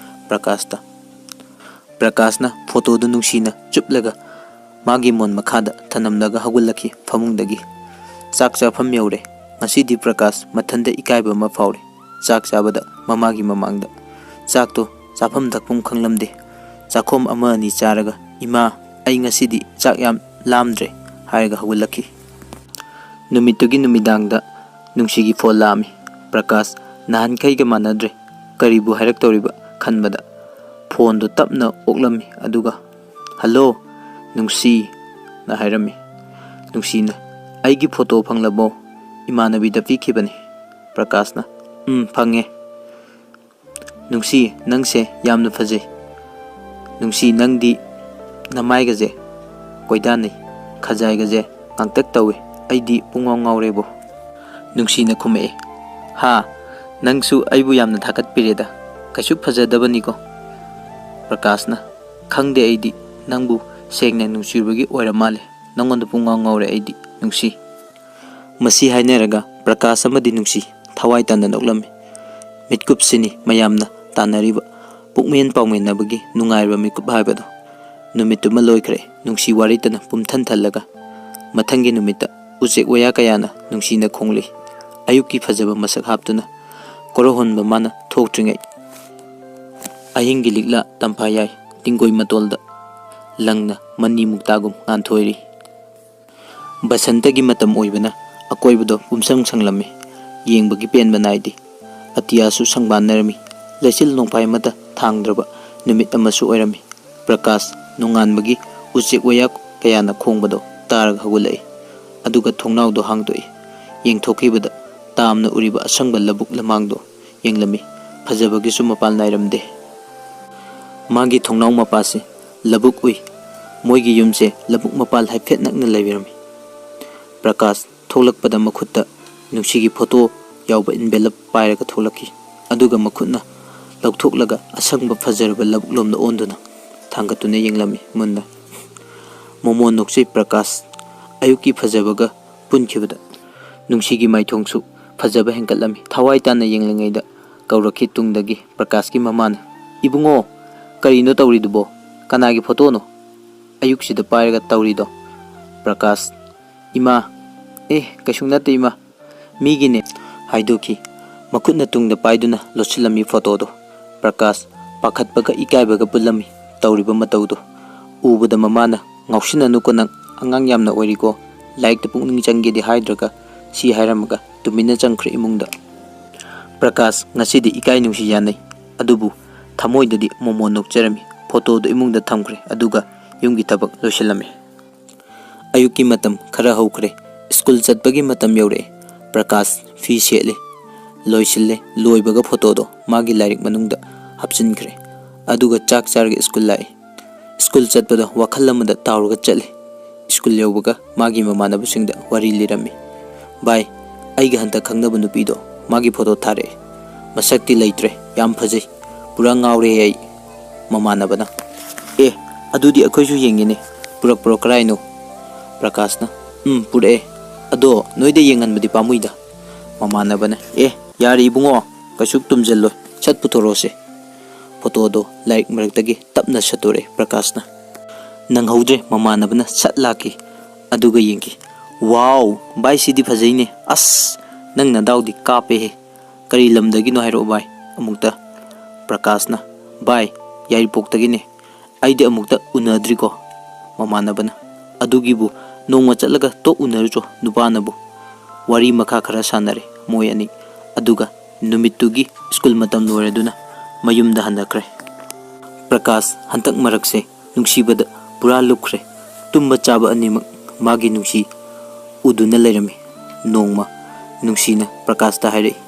ꯄ꯭ꯔꯀꯥꯁꯇ꯫ ꯄ꯭ꯔꯀꯥꯁꯅ ꯐꯣꯇꯣꯗꯨ ꯅꯨꯡꯁꯤꯅ ꯆꯨꯞꯂꯒ ꯃꯥꯒꯤ ꯃꯣꯟ ꯃꯈꯥꯗ ꯊꯅꯝꯂꯒ ꯍꯧꯒꯠꯂꯛꯈꯤ ꯐꯃꯨꯡꯗꯒꯤ꯫ ꯆꯥꯛ ꯆꯥꯐꯝ ꯌꯧꯔꯦ꯫ ꯉꯁꯤꯗꯤ ꯄ꯭ꯔꯀꯥꯁ ꯃꯊꯟꯇ ꯏꯀꯥꯏꯕ ꯑꯃ ꯐꯥꯎꯔꯦ꯫ ꯆꯥꯛ ꯆꯥꯕꯗ ꯃꯃꯥꯒꯤ ꯃꯃꯥꯡꯗ꯫ ꯆꯥꯛꯇꯣ ꯆꯥꯐꯝ ꯊꯛꯐꯝ ꯈꯪꯂꯝꯗꯦ꯫ ꯆꯥꯛꯈꯣꯝ ꯑꯃ ꯑꯅꯤ ꯆꯥꯔꯒ, "ꯏꯃꯥ, ꯑꯩ ꯉꯁꯤꯗꯤ ꯆꯥꯛ ꯌꯥꯝ ꯂꯥꯝꯗ꯭ꯔꯦ" ꯍꯥꯏꯔꯒ ꯍꯧꯒꯠꯂꯛꯈꯤ꯫ ꯅꯨꯃꯤꯠꯇꯨꯒꯤ ꯅꯨꯃꯤꯗꯥꯡꯗ ꯅꯨꯡꯁꯤꯒꯤ ꯐꯣꯟ ꯂꯥꯛꯑꯝꯃꯤ꯫ ꯄ꯭ꯔꯀꯥꯁ ꯅꯍꯥꯟꯈꯩꯒ ꯃꯥꯟꯅꯗ꯭ꯔꯦ꯫ ꯀꯔꯤꯕꯨ ꯍꯥꯏꯔꯛꯇꯧꯔꯤꯕ ꯈꯟꯕꯗ ꯐꯣꯟꯗꯨ ꯇꯞꯅ ꯑꯣꯛꯂꯝꯃꯤ, ꯑꯗꯨꯒ, "ꯍꯜꯂꯣ, ꯅꯨꯡꯁꯤꯅ" ꯍꯥꯏꯔꯝꯃꯤ꯫ ꯅꯨꯡꯁꯤꯅ, "ꯑꯩꯒꯤ ꯐꯣꯇꯣ ꯐꯪꯂꯕꯣ? ꯏꯃꯥꯟꯅꯕꯤꯗ ꯄꯤꯈꯤꯕꯅꯤ"꯫ ꯄ꯭ꯔꯀꯥꯁꯅ, "ꯎꯝ, ꯐꯪꯉꯦ"꯫ ꯅꯨꯡꯁꯤ, ꯅꯪꯁꯦ ꯌꯥꯝꯅ ꯐꯖꯩ꯫ ꯅꯨꯡꯁꯤ, ꯅꯪꯗꯤ ꯅꯃꯥꯏꯒꯁꯦ ꯀꯣꯏꯗꯥꯅꯩ, ꯈꯖꯥꯏꯒꯁꯦ ꯉꯥꯡꯇꯛ ꯇꯧꯏ꯫ ꯑꯩꯗꯤ ꯄꯨꯡꯉꯥꯎ ꯉꯥꯎꯔꯦꯕꯣ꯫ ꯅꯨꯡꯁꯤꯅ ꯈꯨꯝꯃꯛꯑꯦ, "ꯍꯥ, ꯅꯪꯁꯨ ꯑꯩꯕꯨ ꯌꯥꯝꯅ ꯊꯥꯒꯠꯄꯤꯔꯦꯗ꯫ ꯀꯩꯁꯨ ꯐꯖꯗꯕꯅꯤꯀꯣ?" ꯄ꯭ꯔꯀꯥꯁꯅ, "ꯈꯪꯗꯦ, ꯑꯩꯗꯤ ꯅꯪꯕꯨ ꯁꯦꯡꯅ ꯅꯨꯡꯁꯤꯔꯨꯕꯒꯤ ꯑꯣꯏꯔ ꯃꯥꯜꯂꯦ꯫ ꯅꯪꯉꯣꯟꯗ ꯄꯨꯡꯉꯥꯎ ꯉꯥꯎꯔꯦ ꯑꯩꯗꯤ, ꯅꯨꯡꯁꯤ꯫" ꯃꯁꯤ ꯍꯥꯏꯅꯔꯒ ꯄ꯭ꯔꯀꯥꯁ ꯑꯃꯗꯤ ꯅꯨꯡꯁꯤ ꯊꯋꯥꯏ ꯇꯥꯅ ꯅꯣꯛꯂꯝꯃꯤ꯫ ꯃꯤꯠꯀꯨꯞꯁꯤꯅꯤ ꯃꯌꯥꯝꯅ ꯇꯥꯟꯅꯔꯤꯕ ꯄꯨꯛꯃꯦꯟ ꯄꯥꯎꯃꯦꯟꯅꯕꯒꯤ ꯅꯨꯡꯉꯥꯏꯔꯕ ꯃꯤꯀꯨꯞ ꯍꯥꯏꯕꯗꯣ꯫ ꯅꯨꯃꯤꯠꯇꯨꯃ ꯂꯣꯏꯈ꯭ꯔꯦ, ꯅꯨꯡꯁꯤ ꯋꯥꯔꯤꯇꯅ ꯄꯨꯝꯊꯟ ꯊꯜꯂꯒ꯫ ꯃꯊꯪꯒꯤ ꯅꯨꯃꯤꯠꯇ ꯎꯆꯦꯛ ꯋꯥꯌꯥ ꯀꯌꯥꯅ ꯅꯨꯡꯁꯤꯅ ꯈꯣꯡꯂꯤ꯫ ꯑꯌꯨꯛꯀꯤ ꯐꯖꯕ ꯃꯁꯛ ꯍꯥꯞꯇꯨꯅ ꯀꯣꯔꯧꯍꯟꯕ ꯃꯥꯅ ꯊꯣꯛꯇ꯭ꯔꯤꯉꯩ, ꯑꯍꯤꯡꯒꯤ ꯂꯤꯛꯂꯥ ꯇꯝꯐꯥ ꯌꯥꯏ, ꯇꯤꯡꯒꯣꯏ ꯃꯇꯣꯜꯗ ꯂꯪꯅ ꯃꯅꯤ ꯃꯨꯛꯇꯥꯒꯨꯝ ꯉꯥꯟꯊꯣꯏꯔꯤ꯫ ꯕꯁꯟꯇꯒꯤ ꯃꯇꯝ ꯑꯣꯏꯕꯅ ꯑꯀꯣꯏꯕꯗꯣ ꯄꯨꯝꯁꯪ ꯁꯪꯂꯝꯃꯤ꯫ ꯌꯦꯡꯕꯒꯤ ꯄꯦꯟꯕ ꯅꯥꯏꯗꯦ꯫ ꯑꯇꯤꯌꯥꯁꯨ ꯁꯪꯕꯥꯟꯅꯔꯝꯃꯤ꯫ ꯂꯩꯆꯤꯜ ꯅꯣꯡꯐꯥꯏ ꯑꯃꯠꯇ ꯊꯥꯡꯗ꯭ꯔꯕ ꯅꯨꯃꯤꯠ ꯑꯃꯁꯨ ꯑꯣꯏꯔꯝꯃꯤ꯫ ꯄ꯭ꯔꯀꯥꯁ ꯅꯣꯡꯉꯥꯟꯕꯒꯤ ꯎꯆꯦꯛ ꯋꯥꯌꯥ ꯀꯌꯥꯅ ꯈꯣꯡꯕꯗꯣ ꯇꯥꯔꯒ ꯍꯧꯒꯠꯂꯛꯏ꯫ ꯑꯗꯨꯒ ꯊꯣꯡꯅꯥꯎꯗꯣ ꯍꯥꯡꯗꯣꯛꯏ꯫ ꯌꯦꯡꯊꯣꯛꯈꯤꯕꯗ ꯇꯥꯝꯅ ꯎꯔꯤꯕ ꯑꯁꯪꯕ ꯂꯧꯕꯨꯛ ꯂꯃꯥꯡꯗꯣ ꯌꯦꯡꯂꯝꯃꯤ꯫ ꯐꯖꯕꯒꯤꯁꯨ ꯃꯄꯥꯜ ꯅꯥꯏꯔꯝꯗꯦ꯫ ꯃꯥꯒꯤ ꯊꯣꯡꯅꯥꯎ ꯃꯄꯥꯁꯤ ꯂꯧꯕꯨꯛ ꯎꯏ꯫ ꯃꯣꯏꯒꯤ ꯌꯨꯝꯁꯦ ꯂꯧꯕꯨꯛ ꯃꯄꯥꯜ ꯍꯥꯏꯐꯦꯠ ꯅꯛꯅ ꯂꯩꯔꯝꯃꯤ꯫ ꯄ꯭ꯔꯀꯥꯁ ꯊꯣꯛꯂꯛꯄꯗ ꯃꯈꯨꯠꯇ ꯅꯨꯡꯁꯤꯒꯤ ꯐꯣꯇꯣ ꯌꯥꯎꯕ envelope ꯄꯥꯏꯔꯒ ꯊꯣꯛꯂꯛꯈꯤ꯫ ꯑꯗꯨꯒ ꯃꯈꯨꯠꯅ ꯂꯧꯊꯣꯛꯂꯒ ꯑꯁꯪꯕ ꯐꯖꯔꯕ ꯂꯧꯕꯨꯛꯂꯣꯝꯗ ꯑꯣꯟꯗꯨꯅ ꯊꯥꯡꯒꯠꯇꯨꯅ ꯌꯦꯡꯂꯝꯃꯤ ꯃꯨꯟꯅ꯫ ꯃꯣꯃꯣꯟ ꯅꯣꯛꯆꯩ ꯄ꯭ꯔꯀꯥꯁ꯫ ꯑꯌꯨꯛꯀꯤ ꯐꯖꯕꯒ ꯄꯨꯟꯈꯤꯕꯗ ꯅꯨꯡꯁꯤꯒꯤ ꯃꯥꯏꯊꯣꯡꯁꯨ ꯐꯖꯕ ꯍꯦꯟꯒꯠꯂꯝꯃꯤ꯫ ꯊꯋꯥꯏ ꯇꯥꯅ ꯌꯦꯡꯂꯤꯉꯩꯗ ꯀꯧꯔꯛꯈꯤ ꯇꯨꯡꯗꯒꯤ ꯄ꯭ꯔꯀꯥꯁꯀꯤ ꯃꯃꯥꯅ, "ꯏꯕꯨꯡꯉꯣ, ꯀꯔꯤꯅꯣ ꯇꯧꯔꯤꯗꯨꯕꯣ? ꯀꯅꯥꯒꯤ ꯐꯣꯇꯣꯅꯣ?" ꯑꯌꯨꯛꯁꯤꯗ ꯄꯥꯏꯔꯒ ꯇꯧꯔꯤꯗꯣ? ꯄ꯭ꯔꯀꯥꯁ, "ꯏꯃꯥ, ꯑꯦ, ꯀꯩꯁꯨ ꯅꯠꯇꯦ ꯏꯃꯥ, ꯃꯤꯒꯤꯅꯦ" ꯍꯥꯏꯗꯣꯛꯈꯤ꯫ ꯃꯈꯨꯠꯅ ꯇꯨꯡꯗ ꯄꯥꯏꯗꯨꯅ ꯂꯣꯠꯁꯤꯜꯂꯝꯃꯤ ꯐꯣꯇꯣꯗꯣ꯫ ꯄ꯭ꯔꯀꯥꯁ ꯄꯥꯈꯠꯄꯒ ꯏꯀꯥꯏꯕꯒ ꯄꯨꯜꯂꯝꯃꯤ ꯇꯧꯔꯤꯕ ꯃꯇꯧꯗꯣ ꯎꯕꯗ꯫ ꯃꯃꯥꯅ, "ꯉꯥꯎꯁꯤꯟꯅꯅꯨꯀꯣ ꯅꯪ, ꯑꯉꯥꯡ ꯌꯥꯝꯅ ꯑꯣꯏꯔꯤꯀꯣ, ꯂꯥꯏꯔꯤꯛꯇ ꯄꯨꯛꯅꯤꯡ ꯆꯪꯒꯦꯗꯤ ꯍꯥꯏꯗ꯭ꯔꯒ" ꯁꯤ ꯍꯥꯏꯔꯝꯃꯒ ꯇꯨꯃꯤꯟꯅ ꯆꯪꯈ꯭ꯔꯦ ꯏꯃꯨꯡꯗ꯫ ꯄ꯭ꯔꯀꯥꯁ ꯉꯁꯤꯗꯤ ꯏꯀꯥꯏ ꯅꯨꯡꯁꯤ ꯌꯥꯅꯩ, ꯑꯗꯨꯕꯨ ꯊꯃꯣꯏꯗꯗꯤ ꯃꯣꯃꯣꯟ ꯅꯣꯛꯆꯔꯝꯃꯤ꯫ ꯐꯣꯇꯣꯗꯨ ꯏꯃꯨꯡꯗ ꯊꯝꯈ꯭ꯔꯦ, ꯑꯗꯨꯒ ꯌꯨꯝꯒꯤ ꯊꯕꯛ ꯂꯣꯏꯁꯤꯜꯂꯝꯃꯤ꯫ ꯑꯌꯨꯛꯀꯤ ꯃꯇꯝ ꯈꯔ ꯍꯧꯈ꯭ꯔꯦ꯫ ꯁ꯭ꯀꯨꯜ ꯆꯠꯄꯒꯤ ꯃꯇꯝ ꯌꯧꯔꯛꯑꯦ꯫ ꯄ꯭ꯔꯀꯥꯁ ꯐꯤ ꯁꯦꯠꯂꯤ꯫ ꯂꯣꯏꯁꯤꯜꯂꯦ꯫ ꯂꯣꯏꯕꯒ ꯐꯣꯇꯣꯗꯣ ꯃꯥꯒꯤ ꯂꯥꯏꯔꯤꯛ ꯃꯅꯨꯡꯗ ꯍꯥꯞꯆꯤꯟꯈ꯭ꯔꯦ꯫ ꯑꯗꯨꯒ ꯆꯥꯛ ꯆꯥꯔꯒ ꯁ꯭ꯀꯨꯜ ꯂꯥꯛꯑꯦ꯫ ꯁ꯭ꯀꯨꯜ ꯆꯠꯄꯗ ꯋꯥꯈꯜ ꯑꯃꯗ ꯇꯥꯎꯔꯒ ꯆꯠꯂꯦ꯫ ꯁ꯭ꯀꯨꯜ ꯌꯧꯕꯒ ꯃꯥꯒꯤ ꯃꯃꯥꯟꯅꯕꯁꯤꯡꯗ ꯋꯥꯔꯤ ꯂꯤꯔꯝꯃꯤ꯫ "ꯚꯥꯏ, ꯑꯩꯒ ꯍꯟꯗꯛ ꯈꯪꯅꯕ ꯅꯨꯄꯤꯗꯣ ꯃꯥꯒꯤ ꯐꯣꯇꯣ ꯊꯥꯔꯛꯑꯦ꯫ ꯃꯁꯛꯇꯤ ꯂꯩꯇ꯭ꯔꯦ, ꯌꯥꯝ ꯐꯖꯩ꯫ ꯄꯨꯔꯥ ꯉꯥꯎꯔꯦ ꯑꯩ꯫" ꯃꯃꯥꯟꯅꯕꯅ, "ꯑꯦ, ꯑꯗꯨꯗꯤ ꯑꯩꯈꯣꯏꯁꯨ ꯌꯦꯡꯒꯦꯅꯦ꯫ ꯄꯨꯔꯛꯄ꯭ꯔꯣ ꯀꯔꯥꯏꯅꯣ?" ꯄ꯭ꯔꯀꯥꯁꯅ, "ꯎꯝ, ꯄꯨꯔꯛꯑꯦ꯫ ꯑꯗꯣ ꯅꯣꯏꯗ ꯌꯦꯡꯍꯟꯕꯗꯤ ꯄꯥꯝꯃꯨꯏꯗ꯫" ꯃꯃꯥꯟꯅꯕꯅ, "ꯑꯦ, ꯌꯥꯔꯦ ꯏꯕꯨꯡꯉꯣ, ꯀꯩꯁꯨ ꯇꯨꯝꯖꯜꯂꯣꯏ꯫ ꯁꯠ ꯄꯨꯊꯣꯔꯛꯑꯣꯁꯦ꯫" ꯐꯣꯇꯣꯗꯣ ꯂꯥꯏꯔꯤꯛ ꯃꯔꯛꯇꯒꯤ ꯇꯞꯅ ꯁꯠꯇꯣꯔꯛꯑꯦ ꯄ꯭ꯔꯀꯥꯁꯅ꯫ ꯅꯪꯍꯧꯗ꯭ꯔꯦ, ꯃꯃꯥꯟꯅꯕꯅ ꯁꯠ ꯂꯥꯛꯈꯤ꯫ ꯑꯗꯨꯒ ꯌꯦꯡꯈꯤ꯫ "ꯋꯥꯎ, ꯚꯥꯏ, ꯁꯤꯗꯤ ꯐꯖꯩꯅꯦ꯫ ꯑꯁ, ꯅꯪ ꯅꯗꯥꯎꯗꯤ ꯀꯥꯞꯄꯦꯍꯦ꯫ ꯀꯔꯤ ꯂꯝꯗꯒꯤꯅꯣ ꯍꯥꯏꯔꯛꯑꯣ ꯚꯥꯏ ꯑꯃꯨꯛꯇ꯫" ꯄ꯭ꯔꯀꯥꯁꯅ, "ꯚꯥꯏ, ꯌꯥꯏꯔꯤꯄꯣꯛꯇꯒꯤꯅꯦ꯫ ꯑꯩꯗꯤ ꯑꯃꯨꯛꯇ ꯎꯅꯗ꯭ꯔꯤꯀꯣ꯫" ꯃꯃꯥꯟꯅꯕꯅ, "ꯑꯗꯨꯒꯤꯕꯨ ꯅꯣꯡꯃ ꯆꯠꯂꯒ ꯇꯣꯛ ꯎꯅꯔꯨꯆꯣ ꯅꯨꯄꯥꯅꯕꯨ꯫" ꯋꯥꯔꯤ ꯃꯈꯥ ꯈꯔ ꯁꯥꯟꯅꯔꯦ ꯃꯣꯏ ꯑꯅꯤ꯫ ꯑꯗꯨꯒ ꯅꯨꯃꯤꯠꯇꯨꯒꯤ ꯁ꯭ꯀꯨꯜ ꯃꯇꯝ ꯂꯣꯏꯔꯗꯨꯅ ꯃꯌꯨꯝꯗ ꯍꯟꯅꯈ꯭ꯔꯦ꯫ ꯄ꯭ꯔꯀꯥꯁ ꯍꯟꯇꯛ ꯃꯔꯛꯁꯦ ꯅꯨꯡꯁꯤꯕꯗ ꯄꯨꯔꯥ ꯂꯨꯞꯈ꯭ꯔꯦ꯫ ꯇꯨꯝꯕ ꯆꯥꯕ ꯑꯅꯤꯃꯛ ꯃꯥꯒꯤ ꯅꯨꯡꯁꯤ ꯎꯗꯨꯅ ꯂꯩꯔꯝꯃꯤ꯫ ꯅꯣꯡꯃ ꯅꯨꯡꯁꯤꯅ ꯄ꯭ꯔꯀꯥꯁꯇ ꯍꯥꯏꯔꯛꯏ,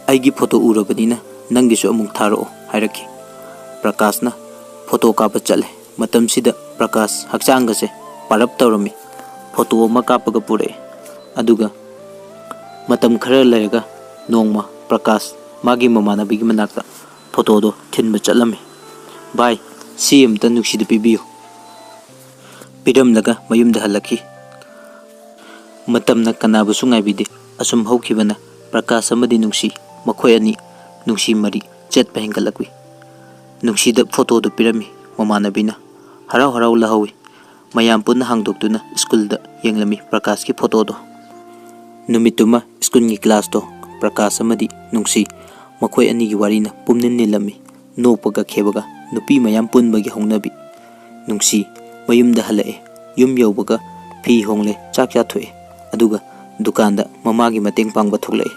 "ꯑꯩꯒꯤ ꯐꯣꯇꯣ ꯎꯔꯕꯅꯤꯅ ꯅꯪꯒꯤꯁꯨ ꯑꯃꯨꯛ ꯊꯥꯔꯛꯑꯣ" ꯍꯥꯏꯔꯛꯈꯤ꯫ ꯄ꯭ꯔꯀꯥꯁꯅ ꯐꯣꯇꯣ ꯀꯥꯞꯄ ꯆꯠꯂꯦ꯫ ꯃꯇꯝꯁꯤꯗ ꯄ꯭ꯔꯀꯥꯁ ꯍꯛꯆꯥꯡꯒꯁꯦ ꯄꯥꯔꯞ ꯇꯧꯔꯝꯃꯤ꯫ ꯐꯣꯇꯣ ꯑꯃ ꯀꯥꯞꯄꯒ ꯄꯨꯔꯛꯑꯦ꯫ ꯑꯗꯨꯒ ꯃꯇꯝ ꯈꯔ ꯂꯩꯔꯒ ꯅꯣꯡꯃ ꯄ꯭ꯔꯀꯥꯁ ꯃꯥꯒꯤ ꯃꯃꯥꯟꯅꯕꯤꯒꯤ ꯃꯅꯥꯛꯇ ꯐꯣꯇꯣꯗꯣ ꯊꯤꯟꯕ ꯆꯠꯂꯝꯃꯤ꯫ "ꯚꯥꯏ, ꯁꯤ ꯑꯝꯇ ꯅꯨꯡꯁꯤꯗ ꯄꯤꯕꯤꯌꯨ꯫" ꯄꯤꯔꯝꯂꯒ ꯃꯌꯨꯝꯗ ꯍꯜꯂꯛꯈꯤ꯫ ꯃꯇꯝꯅ ꯀꯅꯥꯕꯨꯁꯨ ꯉꯥꯏꯕꯤꯗꯦ꯫ ꯑꯁꯨꯝ ꯍꯧꯈꯤꯕꯅ ꯄ꯭ꯔꯀꯥꯁ ꯑꯃꯗꯤ ꯅꯨꯡꯁꯤ, ꯃꯈꯣꯏ ꯑꯅꯤ ꯅꯨꯡꯁꯤ ꯃꯔꯤ ꯆꯦꯠꯄ ꯍꯦꯟꯒꯠꯂꯛꯂꯤ꯫ ꯅꯨꯡꯁꯤꯗ ꯐꯣꯇꯣꯗꯨ ꯄꯤꯔꯝꯃꯤ꯫ ꯃꯃꯥꯟꯅꯕꯤꯅ ꯍꯔꯥꯎ ꯍꯔꯥꯎ ꯂꯧꯍꯧꯏ꯫ ꯃꯌꯥꯝ ꯄꯨꯟꯅ ꯍꯥꯡꯗꯣꯛꯇꯨꯅ ꯁ꯭ꯀꯨꯜꯗ ꯌꯦꯡꯂꯝꯃꯤ ꯄ꯭ꯔꯀꯥꯁꯀꯤ ꯐꯣꯇꯣꯗꯣ꯫ ꯅꯨꯃꯤꯠꯇꯨꯃ ꯁ꯭ꯀꯨꯜꯒꯤ ꯀ꯭ꯂꯥꯁꯇꯣ ꯄ꯭ꯔꯀꯥꯁ ꯑꯃꯗꯤ ꯅꯨꯡꯁꯤ, ꯃꯈꯣꯏ ꯑꯅꯤꯒꯤ ꯋꯥꯔꯤꯅ ꯄꯨꯝꯅꯤꯟ ꯅꯤꯜꯂꯝꯃꯤ꯫ ꯅꯣꯛꯄꯒ ꯈꯦꯕꯒ, ꯅꯨꯄꯤ ꯃꯌꯥꯝ ꯄꯨꯟꯕꯒꯤ ꯍꯧꯅꯕꯤ꯫ ꯅꯨꯡꯁꯤ ꯃꯌꯨꯝꯗ ꯍꯜꯂꯛꯑꯦ꯫ ꯌꯨꯝ ꯌꯧꯕꯒ ꯐꯤ ꯍꯣꯡꯂꯦ, ꯆꯥꯛ ꯆꯥꯊꯣꯛꯑꯦ꯫ ꯑꯗꯨꯒ ꯗꯨꯀꯥꯟꯗ ꯃꯃꯥꯒꯤ ꯃꯇꯦꯡ ꯄꯥꯡꯕ ꯊꯣꯛꯂꯛꯑꯦ꯫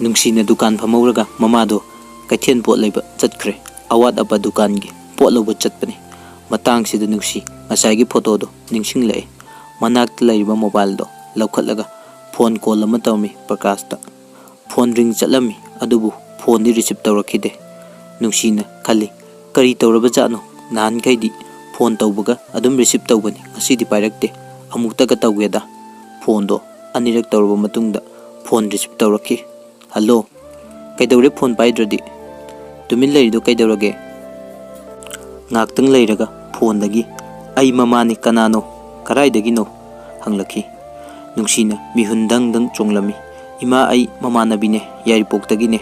ꯅꯨꯡꯁꯤꯅ ꯗꯨꯀꯥꯟ ꯐꯝꯍꯧꯔꯒ ꯃꯃꯥꯗꯣ ꯀꯩꯊꯦꯜ ꯄꯣꯠ ꯂꯩꯕ ꯆꯠꯈ꯭ꯔꯦ꯫ ꯑꯋꯥꯠ ꯑꯄꯥ ꯗꯨꯀꯥꯟꯒꯤ ꯄꯣꯠ ꯂꯧꯕ ꯆꯠꯄꯅꯤ꯫ ꯃꯇꯥꯡꯁꯤꯗ ꯅꯨꯡꯁꯤ ꯉꯁꯥꯏꯒꯤ ꯐꯣꯇꯣꯗꯣ ꯅꯤꯡꯁꯤꯡꯂꯛꯑꯦ꯫ ꯃꯅꯥꯛꯇ ꯂꯩꯔꯤꯕ ꯃꯣꯕꯥꯏꯜꯗꯣ ꯂꯧꯈꯠꯂꯒ ꯐꯣꯟ ꯀꯣꯜ ꯑꯃ ꯇꯧꯔꯝꯃꯤ ꯄ꯭ꯔꯀꯥꯁꯇ꯫ ꯐꯣꯟ ꯔꯤꯡ ꯆꯠꯂꯝꯃꯤ, ꯑꯗꯨꯕꯨ ꯐꯣꯟꯗꯤ ꯔꯤꯁꯤꯞ ꯇꯧꯔꯛꯈꯤꯗꯦ꯫ ꯅꯨꯡꯁꯤꯅ ꯈꯜꯂꯤ, "ꯀꯔꯤ ꯇꯧꯔꯕꯖꯥꯠꯅꯣ? ꯅꯍꯥꯟꯈꯩꯗꯤ ꯐꯣꯟ ꯇꯧꯕꯒ ꯑꯗꯨꯝ ꯔꯤꯁꯤꯞ ꯇꯧꯕꯅꯤ, ꯉꯁꯤꯗꯤ ꯄꯥꯏꯔꯛꯇꯦ꯫ ꯑꯃꯨꯛꯇꯒ ꯇꯧꯒꯦꯗ꯫" ꯐꯣꯟꯗꯣ ꯑꯅꯤꯔꯛ ꯇꯧꯔꯕ ꯃꯇꯨꯡꯗ ꯐꯣꯟ ꯔꯤꯁꯤꯞ ꯇꯧꯔꯛꯈꯤ꯫ "ꯍꯜꯂꯣ, ꯀꯩꯗꯧꯔꯦ ꯐꯣꯟ ꯄꯥꯏꯗ꯭ꯔꯗꯤ? ꯇꯨꯃꯤꯟ ꯂꯩꯔꯤꯗꯣ ꯀꯩꯗꯧꯔꯒꯦ?" ꯉꯥꯛꯇꯪ ꯂꯩꯔꯒ ꯐꯣꯟꯗꯒꯤ, "ꯑꯩ ꯃꯃꯥꯅꯤ, ꯀꯅꯥꯅꯣ? ꯀꯗꯥꯏꯗꯒꯤꯅꯣ?" ꯍꯪꯂꯛꯈꯤ꯫ ꯅꯨꯡꯁꯤꯅ ꯃꯤꯍꯨꯟ ꯗꯪ ꯗꯪ ꯆꯣꯡꯂꯝꯃꯤ꯫ "ꯏꯃꯥ, ꯑꯩ ꯃꯃꯥꯟꯅꯕꯤꯅꯦ, ꯌꯥꯏꯔꯤꯄꯣꯛꯇꯒꯤꯅꯦ꯫"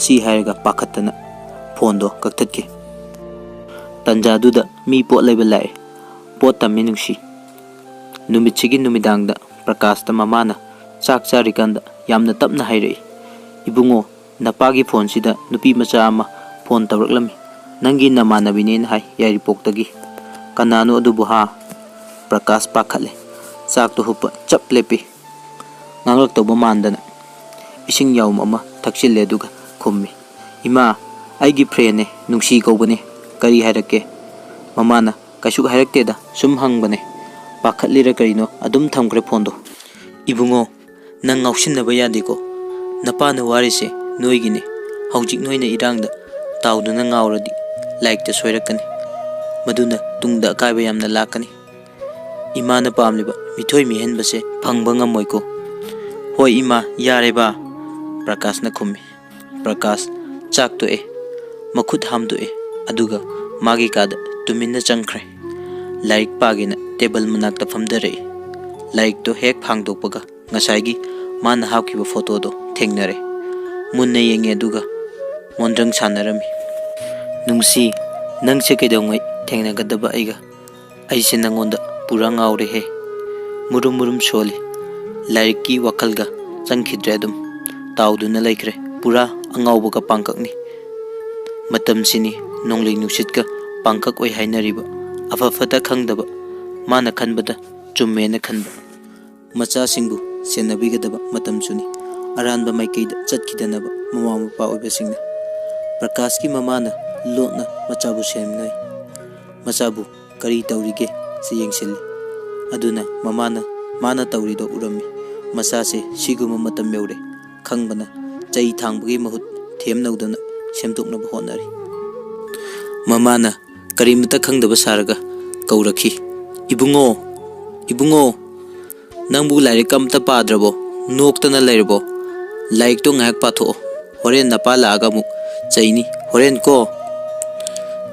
ꯁꯤ ꯍꯥꯏꯔꯒ ꯄꯥꯈꯠꯇꯅ ꯐꯣꯟꯗꯣ ꯀꯛꯊꯠꯈꯤ꯫ ꯇꯟꯖꯥꯗꯨꯗ ꯃꯤ ꯄꯣꯠ ꯂꯩꯕ ꯂꯥꯛꯑꯦ꯫ ꯄꯣꯠ ꯇꯝꯃꯤ ꯅꯨꯡꯁꯤ꯫ ꯅꯨꯃꯤꯠꯁꯤꯒꯤ ꯅꯨꯃꯤꯗꯥꯡꯗ ꯄ꯭ꯔꯀꯥꯁꯇ ꯃꯃꯥꯅ ꯆꯥꯛ ꯆꯥꯔꯤꯀꯥꯟꯗ ꯌꯥꯝꯅ ꯇꯞꯅ ꯍꯥꯏꯔꯛꯏ, "ꯏꯕꯨꯡꯉꯣ, ꯅꯄꯥꯒꯤ ꯐꯣꯟꯁꯤꯗ ꯅꯨꯄꯤ ꯃꯆꯥ ꯑꯃ ꯐꯣꯟ ꯇꯧꯔꯛꯂꯝꯃꯤ꯫ ꯅꯪꯒꯤ ꯅꯃꯥꯟꯅꯕꯤꯅꯦꯅ ꯍꯥꯏ, ꯌꯥꯏꯔꯤꯄꯣꯛꯇꯒꯤ꯫" "ꯀꯅꯥꯅꯣ ꯑꯗꯨꯕꯨ ꯍꯥ?" ꯄ꯭ꯔꯀꯥꯁ ꯄꯥꯈꯠꯂꯦ꯫ ꯆꯥꯛꯇꯣ ꯍꯨꯞꯄ ꯆꯞ ꯂꯦꯞꯄꯤ꯫ ꯉꯥꯡꯂꯛꯇꯧꯕ ꯃꯥꯟꯗꯅ ꯏꯁꯤꯡ ꯌꯥꯎꯝ ꯑꯃ ꯊꯛꯆꯤꯜꯂꯦ, ꯑꯗꯨꯒ ꯈꯨꯝꯃꯤ, "ꯏꯃꯥ, ꯑꯩꯒꯤ ꯐ꯭ꯔꯦꯟꯅꯦ, ꯅꯨꯡꯁꯤ ꯀꯧꯕꯅꯦ꯫ ꯀꯔꯤ ꯍꯥꯏꯔꯛꯀꯦ?" ꯃꯃꯥꯅ, "ꯀꯩꯁꯨ ꯍꯥꯏꯔꯛꯇꯦꯗ, ꯁꯨꯝ ꯍꯪꯕꯅꯦ꯫ ꯄꯥꯈꯠꯂꯤꯔ ꯀꯔꯤꯅꯣ, ꯑꯗꯨꯝ ꯊꯝꯈ꯭ꯔꯦ ꯐꯣꯟꯗꯣ꯫" "ꯏꯕꯨꯡꯉꯣ, ꯅꯪ ꯉꯥꯎꯁꯤꯟꯅꯕ ꯌꯥꯗꯦꯀꯣ꯫ ꯅꯄꯥꯅ ꯋꯥꯔꯤꯁꯦ ꯅꯣꯏꯒꯤꯅꯦ꯫ ꯍꯧꯖꯤꯛ ꯅꯣꯏꯅ ꯏꯔꯥꯡꯗ ꯇꯥꯎꯗꯨꯅ ꯉꯥꯎꯔꯗꯤ ꯂꯥꯏꯔꯤꯛꯇ ꯁꯣꯏꯔꯛꯀꯅꯤ꯫ ꯃꯗꯨꯅ ꯇꯨꯡꯗ ꯑꯀꯥꯏꯕ ꯌꯥꯝꯅ ꯂꯥꯛꯀꯅꯤ꯫ ꯏꯃꯥꯅ ꯄꯥꯝꯂꯤꯕ ꯃꯤꯊꯣꯏ ꯃꯤꯍꯦꯟꯕꯁꯦ ꯐꯪꯕ ꯉꯝꯃꯣꯏꯀꯣ꯫" "ꯍꯣꯏ ꯏꯃꯥ, ꯌꯥꯔꯦꯕ꯫" ꯄ꯭ꯔꯀꯥꯁꯅ ꯈꯨꯝꯃꯤ꯫ ꯄ꯭ꯔꯀꯥꯁ ꯆꯥꯛ ꯇꯣꯛꯑꯦ, ꯃꯈꯨꯠ ꯍꯥꯝꯗꯣꯛꯑꯦ, ꯑꯗꯨꯒ ꯃꯥꯒꯤ ꯀꯥꯗ ꯇꯨꯃꯤꯟꯅ ꯆꯪꯈ꯭ꯔꯦ꯫ ꯂꯥꯏꯔꯤꯛ ꯄꯥꯒꯦꯅ ꯇꯦꯕꯜ ꯃꯅꯥꯛꯇ ꯐꯝꯊꯔꯛꯏ꯫ ꯂꯥꯏꯔꯤꯛꯇꯣ ꯍꯦꯛ ꯐꯥꯡꯗꯣꯛꯄꯒ ꯉꯁꯥꯏꯒꯤ ꯃꯥꯅ ꯍꯥꯞꯈꯤꯕ ꯐꯣꯇꯣꯗꯣ ꯊꯦꯡꯅꯔꯦ꯫ ꯃꯨꯟꯅ ꯌꯦꯡꯉꯦ, ꯑꯗꯨꯒ ꯃꯣꯟꯗ꯭ꯔꯪ ꯁꯥꯟꯅꯔꯝꯃꯤ꯫ "ꯅꯨꯡꯁꯤ, ꯅꯪꯁꯦ ꯀꯩꯗꯧꯉꯩ ꯊꯦꯡꯅꯒꯗꯕ ꯑꯩꯒ? ꯑꯩꯁꯦ ꯅꯪꯉꯣꯟꯗ ꯄꯨꯔꯥ ꯉꯥꯎꯔꯦꯍꯦ꯫" ꯃꯨꯔꯨꯝ ꯃꯨꯔꯨꯝ ꯁꯣꯜꯂꯤ꯫ ꯂꯥꯏꯔꯤꯛꯀꯤ ꯋꯥꯈꯜꯒ ꯆꯪꯈꯤꯗ꯭ꯔꯦ ꯑꯗꯨꯝ꯫ ꯇꯥꯎꯗꯨꯅ ꯂꯩꯈ꯭ꯔꯦ꯫ ꯄꯨꯔꯥ ꯑꯉꯥꯎꯕꯒ ꯄꯥꯡꯀꯛꯅꯤ꯫ ꯃꯇꯝꯁꯤꯅꯤ ꯅꯣꯡꯂꯩ ꯅꯨꯡꯁꯤꯠꯀ ꯄꯥꯡꯀꯛ ꯑꯣꯏ ꯍꯥꯏꯅꯔꯤꯕ꯫ ꯑꯐ ꯐꯠꯇ ꯈꯪꯗꯕ, ꯃꯥꯅ ꯈꯟꯕꯗ ꯆꯨꯝꯃꯦꯅ ꯈꯟꯕ꯫ ꯃꯆꯥꯁꯤꯡꯕꯨ ꯁꯦꯟꯅꯕꯤꯒꯗꯕ ꯃꯇꯝꯁꯨꯅꯤ꯫ ꯑꯔꯥꯟꯕ ꯃꯥꯏꯀꯩꯗ ꯆꯠꯈꯤꯗꯅꯕ ꯃꯃꯥ ꯃꯄꯥ ꯑꯣꯏꯕꯁꯤꯡꯅ꯫ ꯄ꯭ꯔꯀꯥꯁꯀꯤ ꯃꯃꯥꯅ ꯂꯣꯠꯅ ꯃꯆꯥꯕꯨ ꯁꯦꯟꯅꯩ꯫ ꯃꯆꯥꯕꯨ ꯀꯔꯤ ꯇꯧꯔꯤꯒꯦ ꯁꯤ ꯌꯦꯡꯁꯤꯜꯂꯤ꯫ ꯑꯗꯨꯅ ꯃꯃꯥꯅ ꯃꯥꯅ ꯇꯧꯔꯤꯗꯣ ꯎꯔꯝꯃꯤ꯫ ꯃꯆꯥꯁꯦ ꯁꯤꯒꯨꯝꯕ ꯃꯇꯝ ꯌꯧꯔꯦ ꯈꯪꯕꯅ ꯇꯩ ꯊꯥꯡꯕꯒꯤ ꯃꯍꯨꯠ ꯊꯦꯝꯅꯧꯗꯅ ꯁꯦꯝꯗꯣꯛꯅꯕ ꯍꯣꯠꯅꯔꯤ꯫ ꯃꯃꯥꯅ ꯀꯔꯤꯃꯇ ꯈꯪꯗꯕ ꯁꯥꯔꯒ ꯀꯧꯔꯛꯈꯤ, "ꯏꯕꯨꯡꯉꯣ, ꯏꯕꯨꯡꯉꯣ, ꯅꯪꯕꯨ ꯂꯥꯏꯔꯤꯛ ꯑꯝꯇ ꯄꯥꯗ꯭ꯔꯕꯣ? ꯅꯣꯛꯇꯅ ꯂꯩꯔꯕꯣ? ꯂꯥꯏꯔꯤꯛꯇꯣ ꯉꯥꯏꯍꯥꯛ ꯄꯥꯊꯣꯛꯑꯣ, ꯍꯣꯔꯦꯟ ꯅꯄꯥ ꯂꯥꯛꯑꯒ ꯑꯃꯨꯛ ꯆꯩꯅꯤ, ꯍꯣꯔꯦꯟ ꯀꯣ?"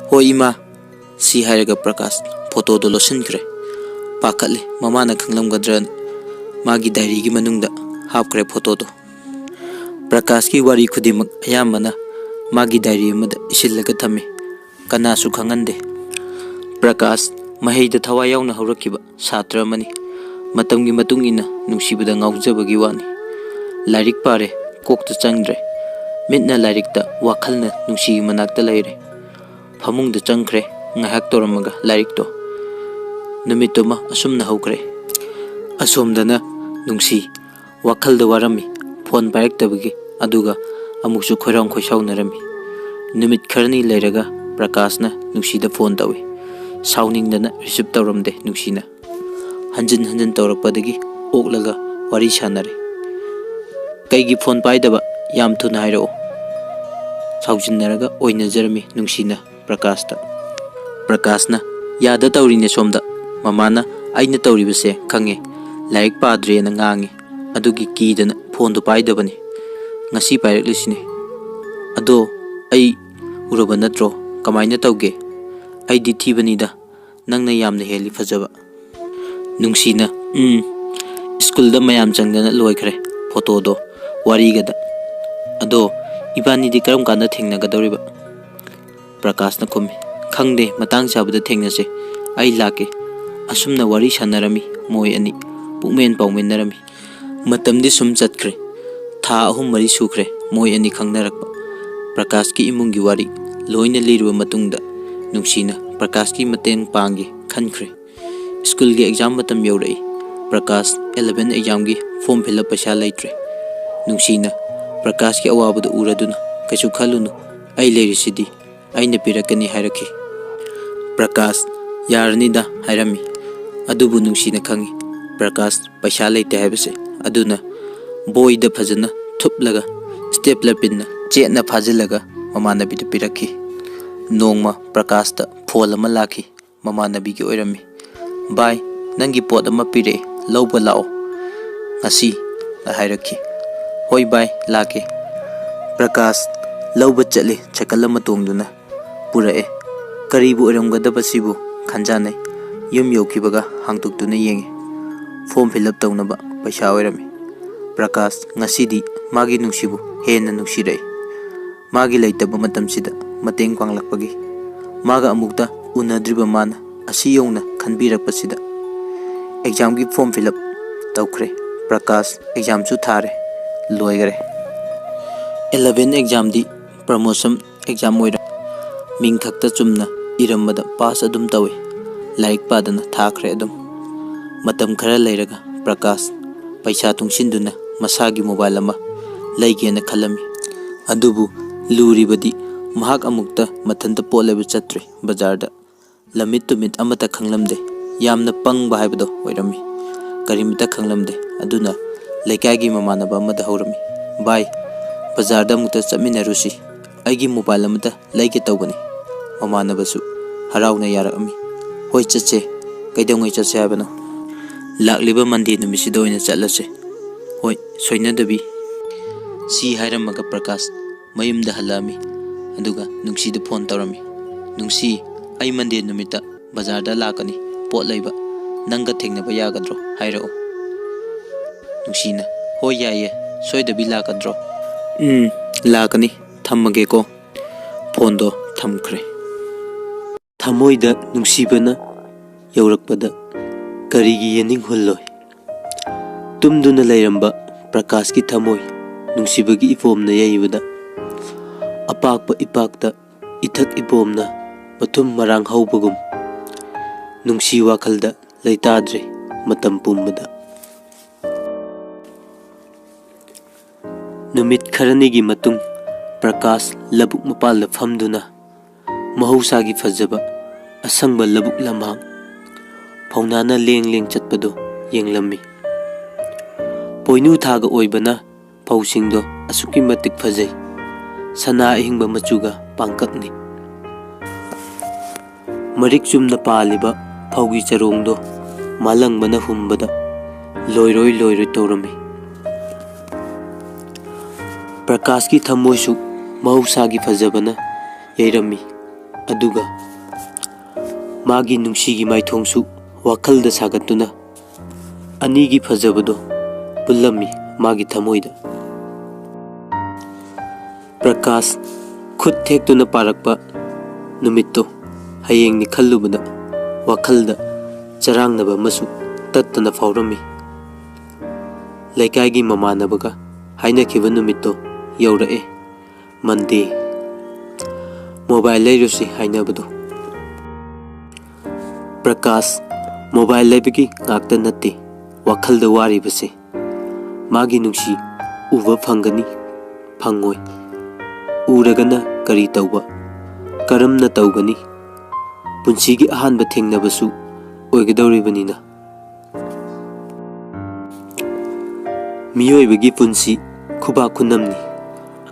"ꯍꯣꯏ ꯏꯃꯥ," ꯁꯤ ꯍꯥꯏꯔꯒ ꯄ꯭ꯔꯀꯥꯁ ꯐꯣꯇꯣꯗꯣ ꯂꯣꯠꯁꯤꯟꯈ꯭ꯔꯦ꯫ ꯄꯥꯈꯠꯂꯦ, ꯃꯃꯥꯅ ꯈꯪꯂꯝꯒꯗ꯭ꯔꯅ ꯃꯥꯒꯤ ꯗꯥꯏꯔꯤꯒꯤ ꯃꯅꯨꯡꯗ ꯍꯥꯞꯈ꯭ꯔꯦ ꯐꯣꯇꯣꯗꯣ꯫ ꯄ꯭ꯔꯀꯥꯁꯀꯤ ꯋꯥꯔꯤ ꯈꯨꯗꯤꯡꯃꯛ ꯑꯌꯥꯝꯕꯅ ꯃꯥꯒꯤ ꯗꯥꯏꯔꯤ ꯑꯃꯗ ꯏꯁꯤꯜꯂꯒ ꯊꯝꯃꯤ, ꯀꯅꯥꯁꯨ ꯈꯪꯍꯟꯗꯦ꯫ ꯄ꯭ꯔꯀꯥꯁ ꯃꯍꯩꯗ ꯊꯋꯥꯏ ꯌꯥꯎꯅ ꯍꯧꯔꯛꯈꯤꯕ ꯁꯥꯇ꯭ꯔ ꯑꯃꯅꯤ꯫ ꯃꯇꯝꯒꯤ ꯃꯇꯨꯡ ꯏꯟꯅ ꯅꯨꯡꯁꯤꯕꯗ ꯉꯥꯎꯖꯕꯒꯤ ꯋꯥꯅꯤ꯫ ꯂꯥꯏꯔꯤꯛ ꯄꯥꯔꯦ, ꯀꯣꯛꯇ ꯆꯪꯗ꯭ꯔꯦ꯫ ꯃꯤꯠꯅ ꯂꯥꯏꯔꯤꯛꯇ, ꯋꯥꯈꯜꯅ ꯅꯨꯡꯁꯤꯒꯤ ꯃꯅꯥꯛꯇ ꯂꯩꯔꯦ꯫ ꯐꯃꯨꯡꯗ ꯆꯪꯈ꯭ꯔꯦ, ꯉꯥꯏꯍꯥꯛ ꯇꯧꯔꯝꯃꯒ ꯂꯥꯏꯔꯤꯛꯇꯣ꯫ ꯅꯨꯃꯤꯠꯇꯨꯃ ꯑꯁꯨꯝꯅ ꯍꯧꯈ꯭ꯔꯦ꯫ ꯑꯁꯣꯝꯗꯅ ꯅꯨꯡꯁꯤ ꯋꯥꯈꯜꯗ ꯋꯥꯔꯝꯃꯤ, ꯐꯣꯟ ꯄꯥꯏꯔꯛꯇꯕꯒꯤ, ꯑꯗꯨꯒ ꯑꯃꯨꯛꯁꯨ ꯈꯣꯏꯔꯥꯡ ꯈꯣꯏꯁꯥꯎꯅꯔꯝꯃꯤ꯫ ꯅꯨꯃꯤꯠ ꯈꯔꯅꯤ ꯂꯩꯔꯒ ꯄ꯭ꯔꯀꯥꯁꯅ ꯅꯨꯡꯁꯤꯗ ꯐꯣꯟ ꯇꯧꯏ꯫ ꯁꯥꯎꯅꯤꯡꯗꯅ ꯔꯤꯁꯤꯞ ꯇꯧꯔꯝꯗꯦ ꯅꯨꯡꯁꯤꯅ꯫ ꯍꯟꯖꯤꯟ ꯍꯟꯖꯤꯟ ꯇꯧꯔꯛꯄꯗꯒꯤ ꯑꯣꯛꯂꯒ ꯋꯥꯔꯤ ꯁꯥꯟꯅꯔꯦ꯫ "ꯀꯩꯒꯤ ꯐꯣꯟ ꯄꯥꯏꯗꯕ? ꯌꯥꯝ ꯊꯨꯅ ꯍꯥꯏꯔꯛꯑꯣ꯫" ꯁꯥꯎꯖꯤꯟꯅꯔꯒ ꯑꯣꯏꯅꯖꯔꯝꯃꯤ ꯅꯨꯡꯁꯤꯅ ꯄ꯭ꯔꯀꯥꯁꯇ꯫ ꯄ꯭ꯔꯀꯥꯁꯅ, "ꯌꯥꯗ ꯇꯧꯔꯤꯅꯦ ꯁꯣꯝꯗ꯫ ꯃꯃꯥꯅ ꯑꯩꯅ ꯇꯧꯔꯤꯕꯁꯦ ꯈꯪꯉꯦ꯫ ꯂꯥꯏꯔꯤꯛ ꯄꯥꯗ꯭ꯔꯦꯅ ꯉꯥꯡꯉꯤ꯫ ꯑꯗꯨꯒꯤ ꯀꯤꯗꯅ ꯐꯣꯟꯗꯣ ꯄꯥꯏꯗꯕꯅꯤ꯫ ꯉꯁꯤ ꯄꯥꯏꯔꯛꯂꯤꯁꯤꯅꯤ꯫ ꯑꯗꯣ ꯑꯩ ꯎꯔꯕ ꯅꯠꯇ꯭ꯔꯣ? ꯀꯃꯥꯏꯅ ꯇꯧꯒꯦ? ꯑꯩꯗꯤ ꯊꯤꯕꯅꯤꯗ꯫ ꯅꯪꯅ ꯌꯥꯝꯅ ꯍꯦꯜꯂꯤ ꯐꯖꯕ꯫" ꯅꯨꯡꯁꯤꯅ, "ꯎꯝ, ꯁ꯭ꯀꯨꯜꯗ ꯃꯌꯥꯝ ꯆꯪꯗꯅ ꯂꯣꯏꯈ꯭ꯔꯦ ꯐꯣꯇꯣꯗꯣ ꯋꯥꯔꯤꯒꯗ꯫ ꯑꯗꯣ ꯏꯕꯥꯅꯤꯗꯤ ꯀꯔꯝ ꯀꯥꯟꯗ ꯊꯦꯡꯅꯒꯗꯧꯔꯤꯕ?" ꯄ꯭ꯔꯀꯥꯁꯅ ꯈꯨꯝꯃꯤ, "ꯈꯪꯗꯦ, ꯃꯇꯥꯡ ꯆꯥꯕꯗ ꯊꯦꯡꯅꯁꯦ꯫ ꯑꯩ ꯂꯥꯛꯀꯦ꯫" ꯑꯁꯨꯝꯅ ꯋꯥꯔꯤ ꯁꯥꯟꯅꯔꯝꯃꯤ ꯃꯣꯏ ꯑꯅꯤ, ꯄꯨꯛꯃꯦꯟ ꯄꯥꯎꯃꯤꯟꯅꯔꯝꯃꯤ꯫ ꯃꯇꯝꯗꯤ ꯁꯨꯝ ꯆꯠꯈ꯭ꯔꯦ꯫ ꯊꯥ ꯑꯍꯨꯝ ꯃꯔꯤ ꯁꯨꯈ꯭ꯔꯦ ꯃꯣꯏ ꯑꯅꯤ ꯈꯪꯅꯔꯛꯄ꯫ ꯄ꯭ꯔꯀꯥꯁꯀꯤ ꯏꯃꯨꯡꯒꯤ ꯋꯥꯔꯤ ꯂꯣꯏꯅ ꯂꯤꯔꯕ ꯃꯇꯨꯡꯗ ꯅꯨꯡꯁꯤꯅ ꯄ꯭ꯔꯀꯥꯁꯀꯤ ꯃꯇꯦꯡ ꯄꯥꯡꯒꯦ ꯈꯟꯈ꯭ꯔꯦ꯫ ꯁ꯭ꯀꯨꯜꯒꯤ ꯑꯦꯛꯖꯥꯝ ꯃꯇꯝ ꯌꯧꯔꯛꯏ꯫ ꯄ꯭ꯔꯀꯥꯁ ꯑꯦꯂꯚꯦꯟ ꯑꯦꯛꯖꯥꯝꯒꯤ ꯐꯣꯔꯝ ꯐꯤꯜ ꯑꯞ ꯄꯩꯁꯥ ꯂꯩꯇ꯭ꯔꯦ꯫ ꯅꯨꯡꯁꯤꯅ ꯄ꯭ꯔꯀꯥꯁꯀꯤ ꯑꯋꯥꯕꯗꯨ ꯎꯔꯗꯨꯅ, "ꯀꯩꯁꯨ ꯈꯜꯂꯨꯅꯨ, ꯑꯩ ꯂꯩꯔꯤꯁꯤꯗꯤ, ꯑꯩꯅ ꯄꯤꯔꯛꯀꯅꯤ," ꯍꯥꯏꯔꯛꯈꯤ꯫ ꯄ꯭ꯔꯀꯥꯁ, "ꯌꯥꯔꯅꯤꯗ," ꯍꯥꯏꯔꯝꯃꯤ꯫ ꯑꯗꯨꯕꯨ ꯅꯨꯡꯁꯤꯅ ꯈꯪꯏ ꯄ꯭ꯔꯀꯥꯁ ꯄꯩꯁꯥ ꯂꯩꯇꯦ ꯍꯥꯏꯕꯁꯦ꯫ ꯑꯗꯨꯅ ꯕꯣꯏꯗ ꯐꯖꯅ ꯊꯨꯞꯂꯒ ꯁ꯭ꯇꯦꯞꯂꯔ ꯄꯤꯟꯅ ꯆꯦꯠꯅ ꯐꯥꯖꯤꯜꯂꯒ ꯃꯃꯥꯟꯅꯕꯤꯗ ꯄꯤꯔꯛꯈꯤ꯫ ꯅꯣꯡꯃ ꯄ꯭ꯔꯀꯥꯁꯇ ꯐꯣꯟ ꯑꯃ ꯂꯥꯛꯈꯤ꯫ ꯃꯃꯥꯟꯅꯕꯤꯒꯤ ꯑꯣꯏꯔꯝꯃꯤ꯫ "ꯚꯥꯏ, ꯅꯪꯒꯤ ꯄꯣꯠ ꯑꯃ ꯄꯤꯔꯛꯑꯦ, ꯂꯧꯕ ꯂꯥꯛꯑꯣ ꯉꯁꯤ", ꯍꯥꯏꯔꯛꯈꯤ꯫ "ꯍꯣꯏ ꯚꯥꯏ, ꯂꯥꯛꯀꯦ"꯫ ꯄ꯭ꯔꯀꯥꯁ ꯂꯧꯕ ꯆꯠꯂꯤ꯫ ꯁꯥꯏꯀꯜ ꯑꯃ ꯇꯣꯡꯗꯨꯅ ꯄꯨꯔꯛꯑꯦ꯫ ꯀꯔꯤꯕꯨ ꯑꯣꯏꯔꯝꯒꯗꯕ ꯁꯤꯕꯨ ꯈꯟꯖꯥꯟꯅꯩ꯫ ꯌꯨꯝ ꯌꯧꯈꯤꯕꯒ ꯍꯥꯡꯗꯣꯛꯇꯨꯅ ꯌꯦꯡꯉꯤ꯫ ꯐꯣꯔꯝ ꯐꯤꯜ ꯑꯞ ꯇꯧꯅꯕ ꯄꯩꯁꯥ ꯑꯣꯏꯔꯝꯃꯤ꯫ ꯄ꯭ꯔꯀꯥꯁ ꯉꯁꯤꯗꯤ ꯃꯥꯒꯤ ꯅꯨꯡꯁꯤꯕꯨ ꯍꯦꯟꯅ ꯅꯨꯡꯁꯤꯔꯛꯏ꯫ ꯃꯥꯒꯤ ꯂꯩꯇꯕ ꯃꯇꯝꯁꯤꯗ ꯃꯇꯦꯡ ꯄꯥꯡꯂꯛꯄꯒꯤ, ꯃꯥꯒ ꯑꯃꯨꯛꯇ ꯎꯅꯗ꯭ꯔꯤꯕ ꯃꯥꯅ ꯑꯁꯤ ꯌꯧꯅ ꯈꯟꯕꯤꯔꯛꯄꯁꯤꯗ꯫ ꯑꯦꯛꯖꯥꯝꯒꯤ ꯐꯣꯔꯝ ꯐꯤꯜ ꯑꯞ ꯇꯧꯈ꯭ꯔꯦ꯫ ꯄ꯭ꯔꯀꯥꯁ ꯑꯦꯛꯖꯥꯝꯁꯨ ꯊꯥꯔꯦ, ꯂꯣꯏꯈꯔꯦ꯫ ꯑꯦꯂꯚꯦꯟ ꯑꯦꯛꯖꯥꯝꯗꯤ ꯄ꯭ꯔꯃꯣꯁꯟ ꯑꯦꯛꯖꯥꯝ ꯑꯣꯏꯔꯦ꯫ ꯃꯤꯡ ꯈꯛꯇ ꯆꯨꯝꯅ ꯏꯔꯝꯕꯗ ꯄꯥꯁ ꯑꯗꯨꯝ ꯇꯧꯏ꯫ ꯂꯥꯏꯔꯤꯛ ꯄꯥꯗꯅ ꯊꯥꯈ꯭ꯔꯦ ꯑꯗꯨꯝ꯫ ꯃꯇꯝ ꯈꯔ ꯂꯩꯔꯒ ꯄ꯭ꯔꯀꯥꯁ ꯄꯩꯁꯥ ꯇꯨꯡꯁꯤꯟꯗꯨꯅ ꯃꯁꯥꯒꯤ ꯃꯣꯕꯥꯏꯜ ꯑꯃ ꯂꯩꯒꯦꯅ ꯈꯜꯂꯝꯃꯤ꯫ ꯑꯗꯨꯕꯨ ꯂꯨꯔꯤꯕꯗꯤ ꯃꯍꯥꯛ ꯑꯃꯨꯛꯇ ꯃꯊꯟꯇ ꯄꯣꯠ ꯂꯩꯕ ꯆꯠꯇ꯭ꯔꯤ ꯕꯖꯥꯔꯗ꯫ ꯂꯝꯃꯤꯠ ꯇꯨꯃꯤꯠ ꯑꯃꯠꯇ ꯈꯪꯂꯝꯗꯦ꯫ ꯌꯥꯝꯅ ꯄꯪꯕ ꯍꯥꯏꯕꯗꯣ ꯑꯣꯏꯔꯝꯃꯤ꯫ ꯀꯔꯤꯃꯇ ꯈꯪꯂꯝꯗꯦ꯫ ꯑꯗꯨꯅ ꯂꯩꯀꯥꯏꯒꯤ ꯃꯃꯥꯟꯅꯕ ꯑꯃꯗ ꯍꯧꯔꯝꯃꯤ꯫ "ꯚꯥꯏ, ꯕꯖꯥꯔꯗ ꯑꯃꯨꯛꯇ ꯆꯠꯃꯤꯟꯅꯔꯨꯁꯤ꯫ ꯑꯩꯒꯤ ꯃꯣꯕꯥꯏꯜ ꯑꯃꯇ ꯂꯩꯒꯦ ꯇꯧꯕꯅꯤ"꯫ ꯃꯃꯥꯟꯅꯕꯁꯨ ꯍꯔꯥꯎꯅ ꯌꯥꯔꯛꯑꯝꯃꯤ꯫ "ꯍꯣꯏ, ꯆꯠꯁꯦ꯫ ꯀꯩꯗꯧꯉꯩ ꯆꯠꯁꯦ ꯍꯥꯏꯕꯅꯣ?" "ꯂꯥꯛꯂꯤꯕ ꯃꯟꯗꯦ ꯅꯨꯃꯤꯠꯁꯤꯗ ꯑꯣꯏꯅ ꯆꯠꯂꯁꯦ"꯫ "ꯍꯣꯏ, ꯁꯣꯏꯅꯗꯕꯤ"꯫ ꯁꯤ ꯍꯥꯏꯔꯝꯃꯒ ꯄ꯭ꯔꯀꯥꯁ ꯃꯌꯨꯝꯗ ꯍꯜꯂꯛꯑꯝꯃꯤ꯫ ꯑꯗꯨꯒ ꯅꯨꯡꯁꯤꯗ ꯐꯣꯟ ꯇꯧꯔꯝꯃꯤ꯫ "ꯅꯨꯡꯁꯤ, ꯑꯩ ꯃꯟꯗꯦ ꯅꯨꯃꯤꯠꯇ ꯕꯖꯥꯔꯗ ꯂꯥꯛꯀꯅꯤ, ꯄꯣꯠ ꯂꯩꯕ꯫ ꯅꯪꯒ ꯊꯦꯡꯅꯕ ꯌꯥꯒꯗ꯭ꯔꯣ? ꯍꯥꯏꯔꯛꯑꯣ"꯫ ꯅꯨꯡꯁꯤꯅ, "ꯍꯣꯏ, ꯌꯥꯏꯌꯦ꯫ ꯁꯣꯏꯗꯕꯤ ꯂꯥꯛꯀꯗ꯭ꯔꯣ?" "ꯎꯝ, ꯂꯥꯛꯀꯅꯤ꯫ ꯊꯝꯃꯒꯦꯀꯣ"꯫ ꯐꯣꯟꯗꯣ ꯊꯝꯈ꯭ꯔꯦ꯫ ꯊꯃꯣꯏꯗ ꯅꯨꯡꯁꯤꯕꯅ ꯌꯧꯔꯛꯄꯗ ꯀꯔꯤꯒꯤ ꯌꯦꯅꯤꯡ ꯍꯨꯜꯂꯣꯏ? ꯇꯨꯝꯗꯨꯅ ꯂꯩꯔꯝꯕ ꯄ꯭ꯔꯀꯥꯁꯀꯤ ꯊꯃꯣꯏ ꯅꯨꯡꯁꯤꯕꯒꯤ ꯏꯄꯣꯝꯅ ꯌꯩꯕꯗ, ꯑꯄꯥꯛꯄ ꯏꯄꯥꯛꯇ ꯏꯊꯛ ꯏꯄꯣꯝꯅ ꯃꯊꯨꯝ ꯃꯔꯥꯡ ꯍꯧꯕꯒꯨꯝ, ꯅꯨꯡꯁꯤ ꯋꯥꯈꯜꯗ ꯂꯩꯇꯥꯗ꯭ꯔꯦ ꯃꯇꯝ ꯄꯨꯝꯕꯗ꯫ ꯅꯨꯃꯤꯠ ꯈꯔꯅꯤꯒꯤ ꯃꯇꯨꯡ, ꯄ꯭ꯔꯀꯥꯁ ꯂꯧꯕꯨꯛ ꯃꯄꯥꯜꯗ ꯐꯝꯗꯨꯅ ꯃꯍꯧꯁꯥꯒꯤ ꯐꯖꯕ ꯑꯁꯪꯕ ꯂꯧꯕꯨꯛ ꯂꯝꯍꯥꯡ, ꯐꯧꯅꯥꯅ ꯂꯦꯡ ꯂꯦꯡ ꯆꯠꯄꯗꯨ ꯌꯦꯡꯂꯝꯃꯤ꯫ ꯄꯣꯏꯅꯨ ꯊꯥꯒ ꯑꯣꯏꯕꯅ ꯐꯧꯁꯤꯡꯗꯣ ꯑꯁꯨꯛꯀꯤ ꯃꯇꯤꯛ ꯐꯖꯩ꯫ ꯁꯅꯥ ꯑꯍꯤꯡꯕ ꯃꯆꯨꯒ ꯄꯥꯡꯀꯛꯅꯤ꯫ ꯃꯔꯤꯛ ꯆꯨꯝꯅ ꯄꯥꯜꯂꯤꯕ ꯐꯧꯒꯤ ꯆꯔꯣꯡꯗꯣ ꯃꯥꯂꯪꯕꯅ ꯍꯨꯝꯕꯗ ꯂꯣꯏꯔꯣꯏ ꯂꯣꯏꯔꯣꯏ ꯇꯧꯔꯝꯃꯤ꯫ ꯄ꯭ꯔꯀꯥꯁꯀꯤ ꯊꯃꯣꯏꯁꯨ ꯃꯍꯧꯁꯥꯒꯤ ꯐꯖꯕꯅ ꯌꯩꯔꯝꯃꯤ꯫ ꯑꯗꯨꯒ ꯃꯥꯒꯤ ꯅꯨꯡꯁꯤꯒꯤ ꯃꯥꯏꯊꯣꯡꯁꯨ ꯋꯥꯈꯜꯗ ꯁꯥꯒꯠꯇꯨꯅ ꯑꯅꯤꯒꯤ ꯐꯖꯕꯗꯣ ꯄꯨꯜꯂꯝꯃꯤ ꯃꯥꯒꯤ ꯊꯃꯣꯏꯗ꯫ ꯄ꯭ꯔꯀꯥꯁ ꯈꯨꯠ ꯊꯦꯛꯇꯨꯅ ꯄꯥꯔꯛꯄ ꯅꯨꯃꯤꯠꯇꯣ ꯍꯌꯦꯡꯅꯤ ꯈꯜꯂꯨꯕꯗ ꯋꯥꯈꯜꯗ ꯆꯔꯥꯡꯅꯕ ꯑꯃꯁꯨ ꯇꯠꯇꯅ ꯐꯥꯎꯔꯝꯃꯤ꯫ ꯂꯩꯀꯥꯏꯒꯤ ꯃꯃꯥꯟꯅꯕꯒ ꯍꯥꯏꯅꯈꯤꯕ ꯅꯨꯃꯤꯠꯇꯣ ꯌꯧꯔꯛꯑꯦ꯫ ꯃꯟꯗꯦ꯫ ꯃꯣꯕꯥꯏꯜ ꯂꯩꯔꯨꯁꯤ ꯍꯥꯏꯅꯕꯗꯣ꯫ ꯄ꯭ꯔꯀꯥꯁ ꯃꯣꯕꯥꯏꯜ ꯂꯩꯕꯒꯤ ꯉꯥꯛꯇ ꯅꯠꯇꯦ ꯋꯥꯈꯜꯗ ꯋꯥꯔꯤꯕꯁꯦ꯫ ꯃꯥꯒꯤ ꯅꯨꯡꯁꯤ ꯎꯕ ꯐꯪꯒꯅꯤ, ꯐꯪꯉꯣꯏ꯫ ꯎꯔꯒꯅ ꯀꯔꯤ ꯇꯧꯕ? ꯀꯔꯝꯅ ꯇꯧꯒꯅꯤ? ꯄꯨꯟꯁꯤꯒꯤ ꯑꯍꯥꯟꯕ ꯊꯦꯡꯅꯕꯁꯨ ꯑꯣꯏꯒꯗꯧꯔꯤꯕꯅꯤꯅ꯫ ꯃꯤꯑꯣꯏꯕꯒꯤ ꯄꯨꯟꯁꯤ ꯈꯨꯕꯥꯛ ꯈꯨꯅꯝꯅꯤ꯫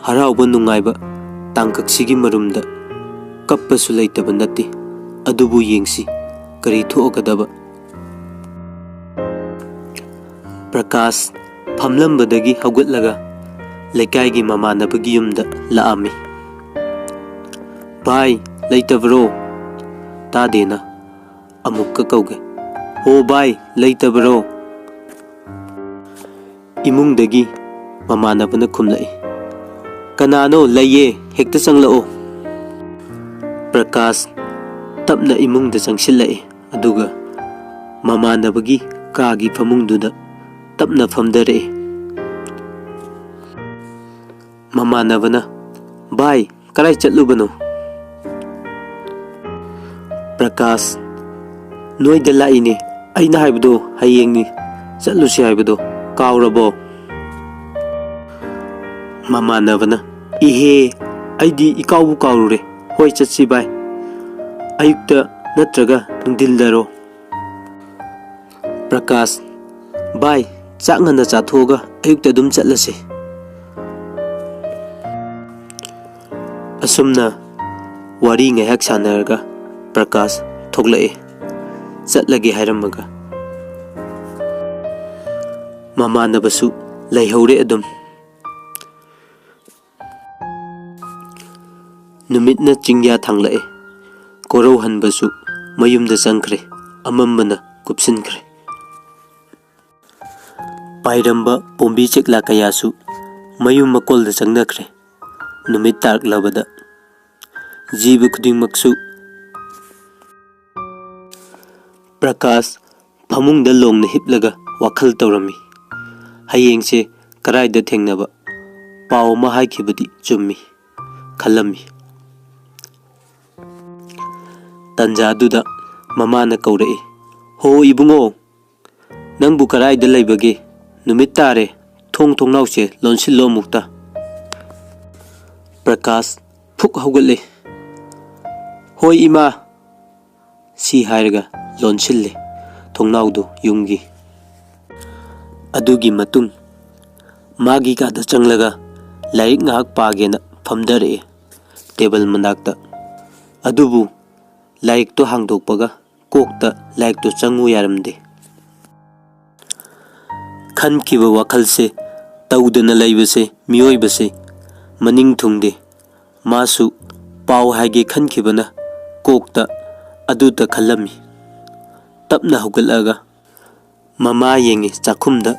ꯍꯔꯥꯎꯕ ꯅꯨꯡꯉꯥꯏꯕ ꯇꯥꯡꯀꯛꯁꯤꯒꯤ ꯃꯔꯨꯝꯗ ꯀꯞꯄꯁꯨ ꯂꯩꯇꯕ ꯅꯠꯇꯦ꯫ ꯑꯗꯨꯕꯨ ꯌꯦꯡꯁꯤ, ꯀꯔꯤ ꯊꯣꯛꯑꯒꯗꯕ? ꯄ꯭ꯔꯀꯥꯁ ꯐꯝꯂꯝꯕꯗꯒꯤ ꯍꯧꯒꯠꯂꯒ ꯂꯩꯀꯥꯏꯒꯤ ꯃꯃꯥꯟꯅꯕꯒꯤ ꯌꯨꯝꯗ ꯂꯥꯛꯑꯝꯃꯤ꯫ "ꯚꯥꯏ, ꯂꯩꯇꯕ꯭ꯔꯣ?" ꯇꯥꯗꯦꯅ ꯑꯃꯨꯛꯀ ꯀꯧꯒꯦ꯫ "ꯍꯣ ꯚꯥꯏ, ꯂꯩꯇꯕ꯭ꯔꯣ?" ꯏꯃꯨꯡꯗꯒꯤ ꯃꯃꯥꯟꯅꯕꯅ ꯈꯨꯝꯂꯛꯏ꯫ "ꯀꯅꯥꯅꯣ? ꯂꯩꯌꯦ, ꯍꯦꯛꯇ ꯆꯪꯂꯛꯑꯣ꯫" ꯄ꯭ꯔꯀꯥꯁ ꯇꯞꯅ ꯏꯃꯨꯡꯗ ꯆꯪꯁꯤꯜꯂꯛꯏ, ꯑꯗꯨꯒ ꯃꯃꯥꯟꯅꯕꯒꯤ ꯀꯥꯒꯤ ꯐꯃꯨꯡꯗꯨꯗ ꯇꯞꯅ ꯐꯝꯊꯔꯛꯏ꯫ ꯃꯃꯥꯟꯅꯕꯅ, "ꯚꯥꯏ, ꯀꯔꯥꯏ ꯆꯠꯂꯨꯕꯅꯣ?" ꯄ꯭ꯔꯀꯥꯁ, "ꯅꯣꯏꯗ ꯂꯥꯛꯏꯅꯦ꯫ ꯑꯩꯅ ꯍꯥꯏꯕꯗꯣ ꯍꯌꯦꯡꯅꯤ ꯆꯠꯂꯨꯁꯤ ꯍꯥꯏꯕꯗꯣ ꯀꯥꯎꯔꯕꯣ?" ꯃꯃꯥꯟꯅꯕꯅ, "ꯏꯍꯦ, ꯑꯩꯗꯤ ꯏꯀꯥꯎꯕꯨ ꯀꯥꯎꯔꯨꯔꯦ꯫ ꯍꯣꯏ, ꯆꯠꯁꯤ ꯚꯥꯏ꯫ ꯑꯌꯨꯛꯇ ꯅꯠꯇ꯭ꯔꯒ ꯅꯨꯡꯊꯤꯜꯗꯔꯣ?" ꯄ꯭ꯔꯀꯥꯁ, "ꯚꯥꯏ, ꯆꯥꯛ ꯉꯟꯅ ꯆꯥꯊꯣꯛꯑꯒ ꯑꯌꯨꯛꯇ ꯑꯗꯨꯝ ꯆꯠꯂꯁꯦ꯫ ꯑꯁꯨꯝꯅ ꯋꯥꯔꯤ ꯉꯥꯏꯍꯥꯛ ꯁꯥꯟꯅꯔꯒ ꯄ꯭ꯔꯀꯥꯁ ꯊꯣꯛꯂꯛꯑꯦ, ꯆꯠꯂꯒꯦ ꯍꯥꯏꯔꯝꯃꯒ꯫ ꯃꯃꯥꯟꯅꯕꯁꯨ ꯂꯩꯍꯧꯔꯦ ꯑꯗꯨꯝ꯫ ꯅꯨꯃꯤꯠꯅ ꯆꯤꯡꯌꯥ ꯊꯥꯡꯂꯛꯑꯦ꯫ ꯀꯣꯔꯧꯍꯟꯕꯁꯨ ꯃꯌꯨꯝꯗ ꯆꯪꯈ꯭ꯔꯦ꯫ ꯑꯃꯝꯕꯅ ꯀꯨꯞꯁꯤꯟꯈ꯭ꯔꯦ꯫ ꯄꯥꯏꯔꯝꯕ ꯄꯣꯝꯕꯤ ꯆꯦꯛꯂꯥ ꯀꯌꯥꯁꯨ ꯃꯌꯨꯝ ꯃꯀꯣꯜꯗ ꯆꯪꯅꯈ꯭ꯔꯦ꯫ ꯅꯨꯃꯤꯠ ꯇꯥꯔꯛꯂꯕꯗ ꯖꯤꯕ ꯈꯨꯗꯤꯡꯃꯛꯁꯨ꯫ ꯄ꯭ꯔꯀꯥꯁ ꯐꯃꯨꯡꯗ ꯂꯣꯡꯅ ꯍꯤꯞꯂꯒ ꯋꯥꯈꯜ ꯇꯧꯔꯝꯃꯤ꯫ ꯍꯌꯦꯡꯁꯦ ꯀꯔꯥꯏꯗ ꯊꯦꯡꯅꯕ? ꯄꯥꯎ ꯑꯃ ꯍꯥꯏꯈꯤꯕꯗꯤ ꯆꯨꯝꯃꯤ ꯈꯜꯂꯝꯃꯤ꯫ ꯇꯟꯖꯥꯗꯨꯗ ꯃꯃꯥꯅ ꯀꯧꯔꯛꯏ, "ꯍꯣ ꯏꯕꯨꯡꯉꯣ, ꯅꯪꯕꯨ ꯀꯔꯥꯏꯗ ꯂꯩꯕꯒꯦ? ꯅꯨꯃꯤꯠ ꯇꯥꯔꯦ, ꯊꯣꯡ ꯊꯣꯡꯅꯥꯎꯁꯦ ꯂꯣꯟꯁꯤꯜꯂꯣ ꯑꯃꯨꯛꯇ꯫" ꯄ꯭ꯔꯀꯥꯁ ꯐꯨꯛ ꯍꯧꯒꯠꯂꯦ꯫ "ꯍꯣꯏ ꯏꯃꯥ," ꯁꯤ ꯍꯥꯏꯔꯒ ꯂꯣꯟꯁꯤꯜꯂꯦ ꯊꯣꯡꯅꯥꯎꯗꯨ ꯌꯨꯝꯒꯤ꯫ ꯑꯗꯨꯒꯤ ꯃꯇꯨꯡ ꯃꯥꯒꯤ ꯀꯥꯗ ꯆꯪꯂꯒ ꯂꯥꯏꯔꯤꯛ ꯉꯥꯏꯍꯥꯛ ꯄꯥꯒꯦꯅ ꯐꯝꯊꯔꯛꯑꯦ ꯇꯦꯕꯜ ꯃꯅꯥꯛꯇ꯫ ꯑꯗꯨꯕꯨ ꯂꯥꯏꯔꯤꯛꯇꯣ ꯍꯥꯡꯗꯣꯛꯄꯒ ꯀꯣꯛꯇ ꯂꯥꯏꯔꯤꯛꯇꯣ ꯆꯪꯉꯨ ꯌꯥꯔꯝꯗꯦ꯫ ꯈꯟꯈꯤꯕ ꯋꯥꯈꯜꯁꯦ ꯇꯧꯗꯅ ꯂꯩꯕꯁꯦ ꯃꯤꯑꯣꯏꯕꯁꯦ ꯃꯅꯤꯡ ꯊꯨꯡꯗꯦ꯫ ꯃꯥꯁꯨ ꯄꯥꯎ ꯍꯥꯏꯒꯦ ꯈꯟꯈꯤꯕꯅ ꯀꯣꯛꯇ ꯑꯗꯨꯇ ꯈꯜꯂꯝꯃꯤ꯫ ꯇꯞꯅ ꯍꯧꯒꯠꯂꯒ ꯃꯃꯥ ꯌꯦꯡꯉꯤ ꯆꯥꯛꯈꯨꯝꯗ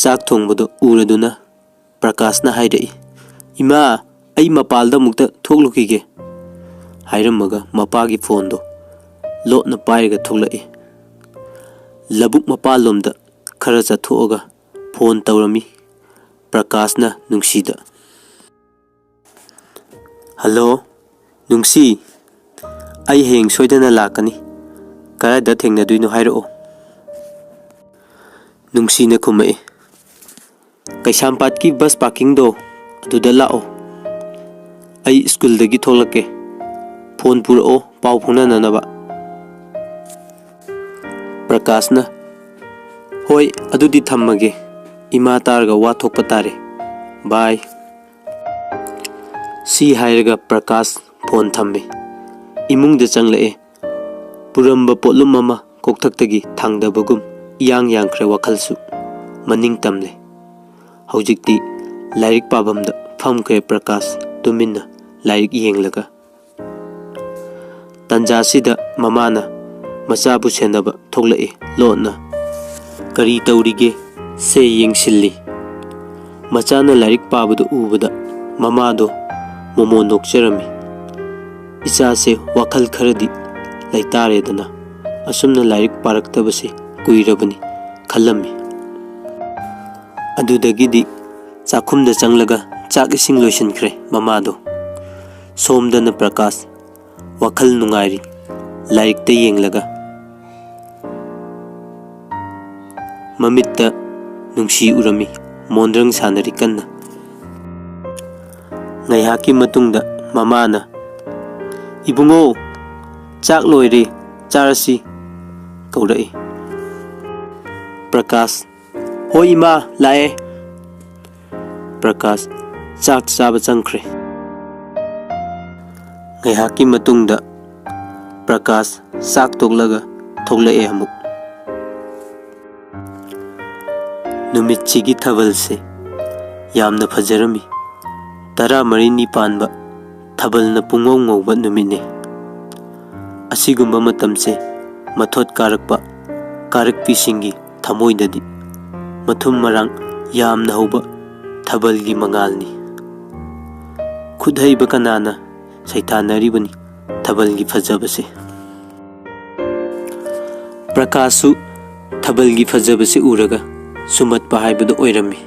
ꯆꯥꯛ ꯊꯣꯡꯕꯗꯣ ꯎꯔꯗꯨꯅ ꯄ꯭ꯔꯀꯥꯁꯅ ꯍꯥꯏꯔꯛꯏ, "ꯏꯃꯥ, ꯑꯩ ꯃꯄꯥꯜꯗ ꯑꯃꯨꯛꯇ ꯊꯣꯛꯂꯨꯈꯤꯒꯦ," ꯍꯥꯏꯔꯝꯃꯒ ꯃꯄꯥꯒꯤ ꯐꯣꯟꯗꯣ ꯂꯣꯠꯅ ꯄꯥꯏꯔꯒ ꯊꯣꯛꯂꯛꯏ꯫ ꯂꯧꯕꯨꯛ ꯃꯄꯥꯜꯂꯣꯝꯗ ꯈꯔ ꯆꯠꯊꯣꯛꯑꯒ ꯐꯣꯟ ꯇꯧꯔꯝꯃꯤ ꯄ꯭ꯔꯀꯥꯁꯅ ꯅꯨꯡꯁꯤꯗ꯫ "ꯍꯜꯂꯣ, ꯅꯨꯡꯁꯤ, ꯑꯩ ꯍꯌꯦꯡ ꯁꯣꯏꯗꯅ ꯂꯥꯛꯀꯅꯤ꯫ ꯀꯗꯥꯏꯗ ꯊꯦꯡꯅꯗꯣꯏꯅꯣ ꯍꯥꯏꯔꯛꯑꯣ꯫" ꯅꯨꯡꯁꯤꯅ ꯈꯨꯝꯃꯛꯏ, "ꯀꯩꯁꯥꯝꯄꯥꯠꯀꯤ ꯕꯁ ꯄꯥꯔꯀꯤꯡꯗꯣ ꯑꯗꯨꯗ ꯂꯥꯛꯑꯣ꯫ ꯑꯩ ꯁ꯭ꯀꯨꯜꯗꯒꯤ ꯊꯣꯛꯂꯛꯀꯦ꯫ ꯐꯣꯟ ꯄꯨꯔꯛꯑꯣ ꯄꯥꯎ ꯐꯥꯎꯅꯅꯅꯕ꯫" ꯄ꯭ꯔꯀꯥꯁꯅ, "ꯍꯣꯏ, ꯑꯗꯨꯗꯤ ꯊꯝꯃꯒꯦ꯫ ꯏꯃꯥ ꯇꯥꯔꯒ ꯋꯥ ꯊꯣꯛꯄ ꯇꯥꯔꯦ꯫ ꯕꯥꯏ꯫" ꯁꯤ ꯍꯥꯏꯔꯒ ꯄ꯭ꯔꯀꯥꯁ ꯐꯣꯟ ꯊꯝꯃꯤ꯫ ꯏꯃꯨꯡꯗ ꯆꯪꯂꯛꯑꯦ꯫ ꯄꯨꯔꯝꯕ ꯄꯣꯠꯂꯨꯝ ꯑꯃ ꯀꯣꯛꯊꯛꯇꯒꯤ ꯊꯥꯡꯗꯕꯒꯨꯝ ꯏꯌꯥꯡ ꯌꯥꯡꯈ꯭ꯔꯦ, ꯋꯥꯈꯜꯁꯨ ꯃꯅꯤꯡ ꯇꯝꯂꯦ꯫ ꯍꯧꯖꯤꯛꯇꯤ ꯂꯥꯏꯔꯤꯛ ꯄꯥꯐꯝꯗ ꯐꯝꯈ꯭ꯔꯦ ꯄ꯭ꯔꯀꯥꯁ, ꯇꯨꯃꯤꯟꯅ ꯂꯥꯏꯔꯤꯛ ꯌꯦꯡꯂꯒ꯫ ꯇꯟꯖꯥꯁꯤꯗ ꯃꯃꯥꯅ ꯃꯆꯥꯕꯨ ꯁꯦꯟꯅꯕ ꯊꯣꯛꯂꯛꯏ ꯂꯣꯟꯅ꯫ "ꯀꯔꯤ ꯇꯧꯔꯤꯒꯦ?" ꯁꯦ ꯌꯦꯡꯁꯤꯜꯂꯤ꯫ ꯃꯆꯥꯅ ꯂꯥꯏꯔꯤꯛ ꯄꯥꯕꯗꯨ ꯎꯕꯗ ꯃꯃꯥꯗꯣ ꯃꯣꯃꯣꯟ ꯅꯣꯛꯆꯔꯝꯃꯤ꯫ "ꯏꯆꯥꯁꯦ ꯋꯥꯈꯜ ꯈꯔꯗꯤ ꯂꯩꯇꯥꯔꯦꯗꯅ, ꯑꯁꯨꯝꯅ ꯂꯥꯏꯔꯤꯛ ꯄꯥꯔꯛꯇꯕꯁꯦ ꯀꯨꯏꯔꯕꯅꯤ" ꯈꯜꯂꯝꯃꯤ꯫ ꯑꯗꯨꯗꯒꯤꯗꯤ ꯆꯥꯛꯈꯨꯝꯗ ꯆꯪꯂꯒ ꯆꯥꯛ ꯏꯁꯤꯡ ꯂꯣꯏꯁꯤꯟꯈ꯭ꯔꯦ ꯃꯃꯥꯗꯣ꯫ ꯁꯣꯝꯗꯅ ꯄ꯭ꯔꯀꯥꯁ ꯋꯥꯈꯜ ꯅꯨꯡꯉꯥꯏꯔꯤ, ꯂꯥꯏꯔꯤꯛꯇ ꯌꯦꯡꯂꯒ꯫ ꯃꯃꯤꯠꯇ ꯅꯨꯡꯁꯤ ꯎꯔꯝꯃꯤ, ꯃꯣꯟꯗ꯭ꯔꯪ ꯁꯥꯟꯅꯔꯤ ꯀꯟꯅ꯫ ꯉꯥꯏꯍꯥꯛꯀꯤ ꯃꯇꯨꯡꯗ ꯃꯃꯥꯅ, "ꯏꯕꯨꯡꯉꯣ, ꯆꯥꯛ ꯂꯣꯏꯔꯦ, ꯆꯥꯔꯁꯤ" ꯀꯧꯔꯛꯏ꯫ ꯄ꯭ꯔꯀꯥꯁ, "ꯍꯣꯏ ꯏꯃꯥ, ꯂꯥꯛꯑꯦ"꯫ ꯄ꯭ꯔꯀꯥꯁ ꯆꯥꯛ ꯆꯥꯕ ꯆꯪꯈ꯭ꯔꯦ꯫ ꯉꯥꯏꯍꯥꯛꯀꯤ ꯃꯇꯨꯡꯗ ꯄ꯭ꯔꯀꯥꯁ ꯆꯥꯛ ꯇꯣꯛꯂꯒ ꯊꯣꯛꯂꯛꯑꯦ ꯑꯃꯨꯛ꯫ ꯅꯨꯃꯤꯠꯁꯤꯒꯤ ꯊꯥꯕꯜꯁꯦ ꯌꯥꯝꯅ ꯐꯖꯔꯝꯃꯤ꯫ ꯇꯔꯥꯃꯔꯤꯅꯤ ꯄꯥꯟꯕ ꯊꯥꯕꯜꯅ ꯄꯨꯡꯉꯧ ꯉꯧꯕ ꯅꯨꯃꯤꯠꯅꯤ꯫ ꯑꯁꯤꯒꯨꯝꯕ ꯃꯇꯝꯁꯦ ꯃꯊꯣꯠ ꯀꯥꯔꯛꯄ ꯀꯥꯔꯛꯄꯤꯁꯤꯡꯒꯤ ꯊꯃꯣꯏꯗꯗꯤ ꯃꯊꯨꯝ ꯃꯔꯥꯡ ꯌꯥꯝꯅ ꯍꯧꯕ ꯊꯥꯕꯜꯒꯤ ꯃꯉꯥꯜꯅꯤ꯫ ꯈꯨꯠ ꯍꯩꯕ ꯀꯅꯥꯅ ꯁꯩꯊꯥꯅꯔꯤꯕꯅꯤ ꯊꯥꯕꯜꯒꯤ ꯐꯖꯕꯁꯦ꯫ ꯄ꯭ꯔꯀꯥꯁꯁꯨ ꯊꯥꯕꯜꯒꯤ ꯐꯖꯕꯁꯦ ꯎꯔꯒ ꯁꯨꯝꯍꯠꯄ ꯍꯥꯏꯕꯗꯨ ꯑꯣꯏꯔꯝꯃꯤ꯫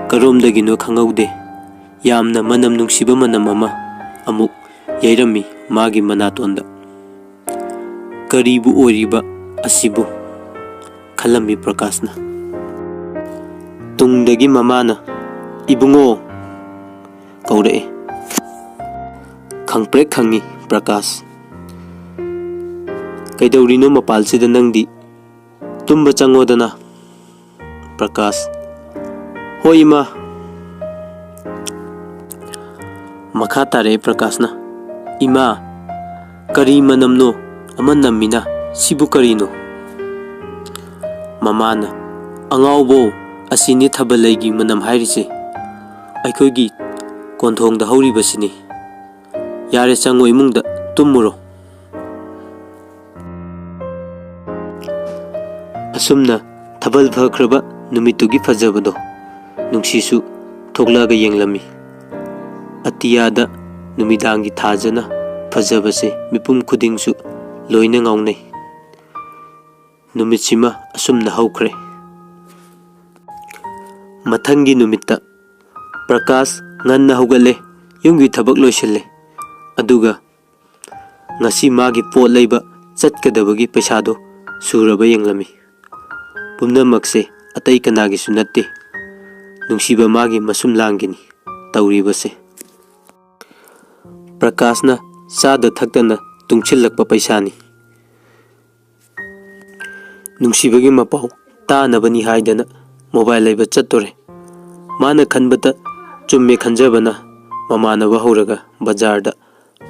ꯀꯔꯣꯝꯗꯒꯤꯅꯣ ꯈꯪꯍꯧꯗꯦ, ꯌꯥꯝꯅ ꯃꯅꯝ ꯅꯨꯡꯁꯤꯕ ꯃꯅꯝ ꯑꯃ ꯑꯃꯨꯛ ꯌꯩꯔꯝꯃꯤ ꯃꯥꯒꯤ ꯃꯅꯥꯇꯣꯟꯗ꯫ "ꯀꯔꯤꯕꯨ ꯑꯣꯏꯔꯤꯕ ꯑꯁꯤꯕꯨ?" ꯈꯜꯂꯝꯃꯤ ꯄ꯭ꯔꯀꯥꯁꯅ꯫ ꯇꯨꯡꯗꯒꯤ ꯃꯃꯥꯅ, "ꯏꯕꯨꯡꯉꯣ" ꯀꯧꯔꯛꯑꯦ꯫ ꯈꯪꯄ꯭ꯔꯦꯛ ꯈꯪꯉꯤ ꯄ꯭ꯔꯀꯥꯁ꯫ "ꯀꯩꯗꯧꯔꯤꯅꯣ ꯃꯄꯥꯜꯁꯤꯗ ꯅꯪꯗꯤ? ꯇꯨꯝꯕ ꯆꯪꯉꯣꯗꯅ"꯫ ꯄ꯭ꯔꯀꯥꯁ, "ꯍꯣꯏ ꯏꯃꯥ"꯫ ꯃꯈꯥ ꯇꯥꯔꯛꯑꯦ ꯄ꯭ꯔꯀꯥꯁꯅ, "ꯏꯃꯥ, ꯀꯔꯤ ꯃꯅꯝꯅꯣ ꯑꯃ ꯅꯝꯃꯤꯅ? ꯁꯤꯕꯨ ꯀꯔꯤꯅꯣ?" ꯃꯃꯥꯅ, "ꯑꯉꯥꯎꯕꯧ, ꯑꯁꯤꯅꯤ ꯊꯥꯕꯜ ꯂꯩꯒꯤ ꯃꯅꯝ ꯍꯥꯏꯔꯤꯁꯦ꯫ ꯑꯩꯈꯣꯏꯒꯤ ꯀꯣꯟꯊꯣꯡꯗ ꯍꯧꯔꯤꯕꯁꯤꯅꯤ꯫ ꯌꯥꯔꯦ, ꯆꯪꯉꯣ ꯏꯃꯨꯡꯗ, ꯇꯨꯝꯃꯨꯔꯣ"꯫ ꯑꯁꯨꯝꯅ ꯊꯥꯕꯜ ꯐꯈ꯭ꯔꯕ ꯅꯨꯃꯤꯠꯇꯨꯒꯤ ꯐꯖꯕꯗꯣ ꯅꯨꯡꯁꯤꯁꯨ ꯊꯣꯛꯂꯛꯑꯒ ꯌꯦꯡꯂꯝꯃꯤ꯫ ꯑꯇꯤꯌꯥꯗ ꯅꯨꯃꯤꯗꯥꯡꯒꯤ ꯊꯥꯖꯅ ꯐꯖꯕꯁꯦ ꯃꯤꯄꯨꯝ ꯈꯨꯗꯤꯡꯁꯨ ꯂꯣꯏꯅ ꯉꯥꯎꯅꯩ꯫ ꯅꯨꯃꯤꯠꯁꯤꯃ ꯑꯁꯨꯝꯅ ꯍꯧꯈ꯭ꯔꯦ꯫ ꯃꯊꯪꯒꯤ ꯅꯨꯃꯤꯠꯇ ꯄ꯭ꯔꯀꯥꯁ ꯉꯟꯅ ꯍꯧꯒꯠꯂꯦ, ꯌꯨꯝꯒꯤ ꯊꯕꯛ ꯂꯣꯏꯁꯤꯜꯂꯦ, ꯑꯗꯨꯒ ꯉꯁꯤ ꯃꯥꯒꯤ ꯄꯣꯠ ꯂꯩꯕ ꯆꯠꯀꯗꯕꯒꯤ ꯄꯩꯁꯥꯗꯣ ꯁꯨꯔꯕ ꯌꯦꯡꯂꯝꯃꯤ꯫ ꯄꯨꯝꯅꯃꯛꯁꯦ ꯑꯇꯩ ꯀꯅꯥꯒꯤꯁꯨ ꯅꯠꯇꯦ, ꯅꯨꯡꯁꯤꯕ ꯃꯥꯒꯤ ꯃꯁꯨꯝ ꯂꯥꯡꯒꯤꯅꯤ ꯇꯧꯔꯤꯕꯁꯦ꯫ ꯄ꯭ꯔꯀꯥꯁꯅ ꯆꯥꯗ ꯊꯛꯇꯅ ꯇꯨꯡꯁꯤꯜꯂꯛꯄ ꯄꯩꯁꯥꯅꯤ꯫ ꯅꯨꯡꯁꯤꯕꯒꯤ ꯃꯄꯥꯎ ꯇꯥꯅꯕꯅꯤ ꯍꯥꯏꯗꯅ ꯃꯣꯕꯥꯏꯜ ꯂꯩꯕ ꯆꯠꯇꯣꯔꯦ꯫ ꯃꯥꯅ ꯈꯟꯕꯇ ꯆꯨꯝꯃꯦ ꯈꯟꯖꯕꯅ ꯃꯃꯥꯟꯅꯕ ꯍꯧꯔꯒ ꯕꯖꯥꯔꯗ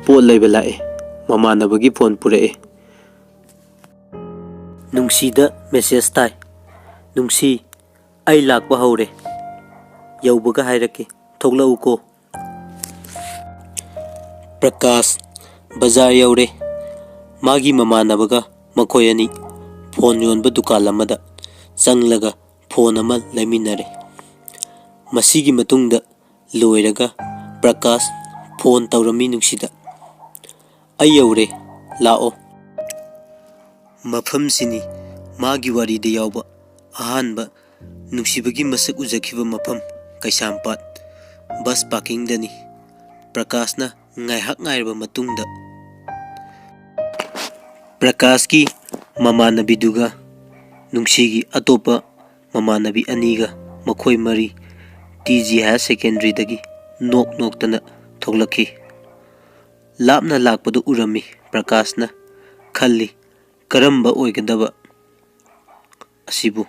ꯄꯣꯠ ꯂꯩꯕ ꯂꯥꯛꯑꯦ꯫ ꯃꯃꯥꯟꯅꯕꯒꯤ ꯐꯣꯟ ꯄꯨꯔꯛꯑꯦ꯫ ꯅꯨꯡꯁꯤꯗ ꯃꯦꯁꯦꯖ ꯇꯥꯏ꯫ "ꯅꯨꯡꯁꯤ, ꯑꯩ ꯂꯥꯛꯄ ꯍꯧꯔꯦ꯫ ꯌꯧꯕꯒ ꯍꯥꯏꯔꯛꯀꯦ꯫ ꯊꯣꯛꯂꯛꯎꯀꯣ"꯫ ꯄ꯭ꯔꯀꯥꯁ ꯕꯖꯥꯔ ꯌꯧꯔꯦ꯫ ꯃꯥꯒꯤ ꯃꯃꯥꯟꯅꯕꯒ ꯃꯈꯣꯏ ꯑꯅꯤ ꯐꯣꯟ ꯌꯣꯟꯕ ꯗꯨꯀꯥꯟ ꯑꯃꯗ ꯆꯪꯂꯒ ꯐꯣꯟ ꯑꯃ ꯂꯩꯃꯤꯟꯅꯔꯦ꯫ ꯃꯁꯤꯒꯤ ꯃꯇꯨꯡꯗ ꯂꯣꯏꯔꯒ ꯄ꯭ꯔꯀꯥꯁ ꯐꯣꯟ ꯇꯧꯔꯝꯃꯤ ꯅꯨꯡꯁꯤꯗ꯫ "ꯑꯩ ꯌꯧꯔꯦ, ꯂꯥꯛꯑꯣ"꯫ ꯃꯐꯝꯁꯤꯅꯤ ꯃꯥꯒꯤ ꯋꯥꯔꯤꯗ ꯌꯥꯎꯕ ꯑꯍꯥꯟꯕ ꯅꯨꯡꯁꯤꯕꯒꯤ ꯃꯁꯛ ꯎꯖꯈꯤꯕ ꯃꯐꯝ, ꯀꯩꯁꯥꯝꯄꯥꯠ ꯕꯁ ꯄꯥꯔꯀꯤꯡꯗꯅꯤ꯫ ꯄ꯭ꯔꯀꯥꯁꯅ ꯉꯥꯏꯍꯥꯛ ꯉꯥꯏꯔꯕ ꯃꯇꯨꯡꯗ ꯄ꯭ꯔꯀꯥꯁꯀꯤ ꯃꯃꯥꯟꯅꯕꯤꯗꯨꯒ ꯅꯨꯡꯁꯤꯒꯤ ꯑꯇꯣꯞꯄ ꯃꯃꯥꯟꯅꯕꯤ ꯑꯅꯤꯒ ꯃꯈꯣꯏ ꯃꯔꯤ ꯇꯤ ꯖꯤ ꯍꯥꯌꯔ ꯁꯦꯀꯦꯟꯗꯔꯤꯗꯒꯤ ꯅꯣꯛ ꯅꯣꯛꯇꯅ ꯊꯣꯛꯂꯛꯈꯤ꯫ ꯂꯥꯞꯅ ꯂꯥꯛꯄꯗꯨ ꯎꯔꯝꯃꯤ ꯄ꯭ꯔꯀꯥꯁꯅ꯫ ꯈꯜꯂꯤ, "ꯀꯔꯝꯕ ꯑꯣꯏꯒꯗꯕ ꯑꯁꯤꯕꯨ?"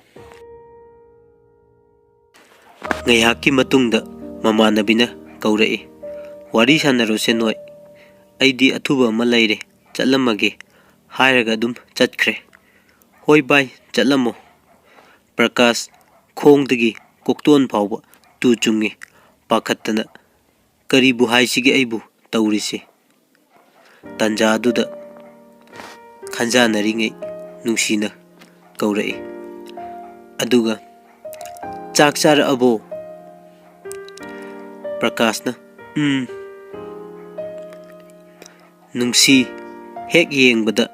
ꯉꯥꯏꯍꯥꯛꯀꯤ ꯃꯇꯨꯡꯗ ꯃꯃꯥꯟꯅꯕꯤꯅ ꯀꯧꯔꯛꯏ, "ꯋꯥꯔꯤ ꯁꯥꯟꯅꯔꯨꯁꯦ ꯅꯣꯏ, ꯑꯩꯗꯤ ꯑꯊꯨꯕ ꯑꯃ ꯂꯩꯔꯦ, ꯆꯠꯂꯝꯃꯒꯦ" ꯍꯥꯏꯔꯒ ꯑꯗꯨꯝ ꯆꯠꯈ꯭ꯔꯦ꯫ "ꯍꯣꯏ ꯚꯥꯏ, ꯆꯠꯂꯝꯃꯣ"꯫ ꯄ꯭ꯔꯀꯥꯁ ꯈꯣꯡꯗꯒꯤ ꯀꯣꯛꯇꯣꯟ ꯐꯥꯎꯕ ꯇꯨ ꯆꯨꯡꯉꯤ꯫ ꯄꯥꯈꯠꯇꯅ, "ꯀꯔꯤꯕꯨ ꯍꯥꯏꯁꯤꯒꯦ ꯑꯩꯕꯨ ꯇꯧꯔꯤꯁꯦ?" ꯇꯥꯟꯖꯥꯗꯨꯗ ꯈꯟꯖꯥꯟꯅꯔꯤꯉꯩ ꯅꯨꯡꯁꯤꯅ ꯀꯧꯔꯛꯏ꯫ ꯑꯗꯨꯒ, "ꯆꯥꯛ ꯆꯥꯔꯛꯑꯕꯣ?" ꯄ꯭ꯔꯀꯥꯁꯅ, "ꯎꯝ"꯫ ꯅꯨꯡꯁꯤ ꯍꯦꯛ ꯌꯦꯡꯕꯗ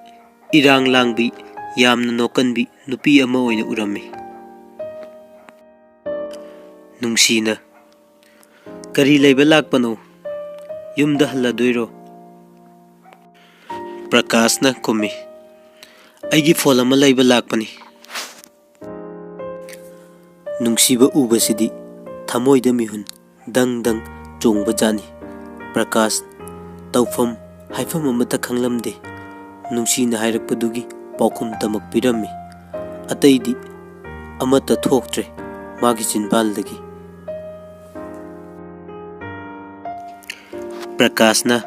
ꯏꯔꯥꯡ ꯂꯥꯡꯕꯤ, ꯌꯥꯝꯅ ꯅꯣꯛꯀꯟꯕꯤ ꯅꯨꯄꯤ ꯑꯃ ꯑꯣꯏꯅ ꯎꯔꯝꯃꯤ꯫ ꯅꯨꯡꯁꯤꯅ, "ꯀꯔꯤ ꯂꯩꯕ ꯂꯥꯛꯄꯅꯣ? ꯌꯨꯝꯗ ꯍꯜꯂꯗꯣꯏꯔꯣ?" ꯄ꯭ꯔꯀꯥꯁꯅ ꯈꯨꯝꯃꯤ, "ꯑꯩꯒꯤ ꯐꯣꯟ ꯑꯃ ꯂꯩꯕ ꯂꯥꯛꯄꯅꯤ"꯫ ꯅꯨꯡꯁꯤꯕ ꯎꯕꯁꯤꯗꯤ ꯊꯃꯣꯏꯗ ꯃꯤꯍꯨꯟ ꯗꯪ ꯗꯪ ꯆꯣꯡꯕ ꯖꯥꯠꯅꯤ꯫ ꯄ꯭ꯔꯀꯥꯁ ꯇꯧꯐꯝ ꯍꯥꯏꯐꯝ ꯑꯃꯠꯇ ꯈꯪꯂꯝꯗꯦ꯫ ꯅꯨꯡꯁꯤꯅ ꯍꯥꯏꯔꯛꯄꯗꯨꯒꯤ ꯄꯥꯎꯈꯨꯝ ꯇꯃꯛ ꯄꯤꯔꯝꯃꯤ꯫ ꯑꯇꯩꯗꯤ ꯑꯃꯠꯇ ꯊꯣꯛꯇ꯭ꯔꯦ ꯃꯥꯒꯤ ꯆꯤꯟꯕꯥꯜꯗꯒꯤ꯫ ꯄ꯭ꯔꯀꯥꯁꯅ,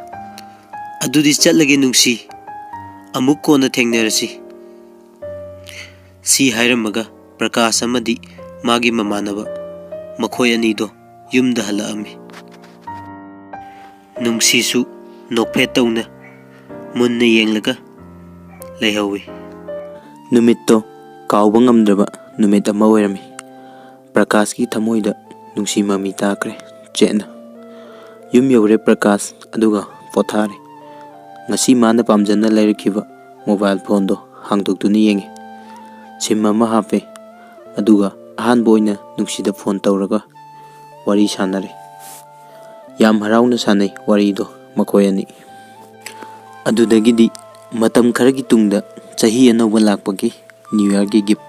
"ꯑꯗꯨꯗꯤ ꯆꯠꯂꯒꯦ ꯅꯨꯡꯁꯤ, ꯑꯃꯨꯛ ꯀꯣꯟꯅ ꯊꯦꯡꯅꯔꯁꯤ"꯫ ꯁꯤ ꯍꯥꯏꯔꯝꯃꯒ ꯄ꯭ꯔꯀꯥꯁ ꯑꯃꯗꯤ ꯃꯥꯒꯤ ꯃꯃꯥꯟꯅꯕ, ꯃꯈꯣꯏ ꯑꯅꯤꯗꯣ ꯌꯨꯝꯗ ꯍꯜꯂꯛꯑꯝꯃꯤ꯫ ꯅꯨꯡꯁꯤꯁꯨ ꯅꯣꯛꯐꯦꯠ ꯇꯧꯅ ꯃꯨꯟꯅ ꯌꯦꯡꯂꯒ ꯂꯩꯍꯧꯋꯤ꯫ ꯅꯨꯃꯤꯠꯇꯣ ꯀꯥꯎꯕ ꯉꯝꯗ꯭ꯔꯕ ꯅꯨꯃꯤꯠ ꯑꯃ ꯑꯣꯏꯔꯝꯃꯤ꯫ ꯄ꯭ꯔꯀꯥꯁꯀꯤ ꯊꯃꯣꯏꯗ ꯅꯨꯡꯁꯤ ꯃꯃꯤ ꯇꯥꯈ꯭ꯔꯦ ꯆꯦꯠꯅ꯫ ꯌꯨꯝ ꯌꯧꯔꯦ ꯄ꯭ꯔꯀꯥꯁ, ꯑꯗꯨꯒ ꯄꯣꯊꯥꯔꯦ꯫ ꯉꯁꯤ ꯃꯥꯅ ꯄꯥꯝꯖꯅ ꯂꯩꯔꯛꯈꯤꯕ ꯃꯣꯕꯥꯏꯜ ꯐꯣꯟꯗꯣ ꯍꯥꯡꯗꯣꯛꯇꯨꯅ ꯌꯦꯡꯉꯤ꯫ ꯁꯤꯝ ꯑꯃ ꯍꯥꯞꯄꯦ, ꯑꯗꯨꯒ ꯑꯍꯥꯟꯕ ꯑꯣꯏꯅ ꯅꯨꯡꯁꯤꯗ ꯐꯣꯟ ꯇꯧꯔꯒ ꯋꯥꯔꯤ ꯁꯥꯟꯅꯔꯦ꯫ ꯌꯥꯝ ꯍꯔꯥꯎꯅ ꯁꯥꯟꯅꯩ ꯋꯥꯔꯤꯗꯣ ꯃꯈꯣꯏ ꯑꯅꯤ꯫ ꯑꯗꯨꯗꯒꯤꯗꯤ ꯃꯇꯝ ꯈꯔꯒꯤ ꯇꯨꯡꯗ ꯆꯍꯤ ꯑꯅꯧꯕ ꯂꯥꯛꯄꯒꯤ ꯅ꯭ꯌꯨ ꯌꯔꯒꯤ ꯒꯤꯐ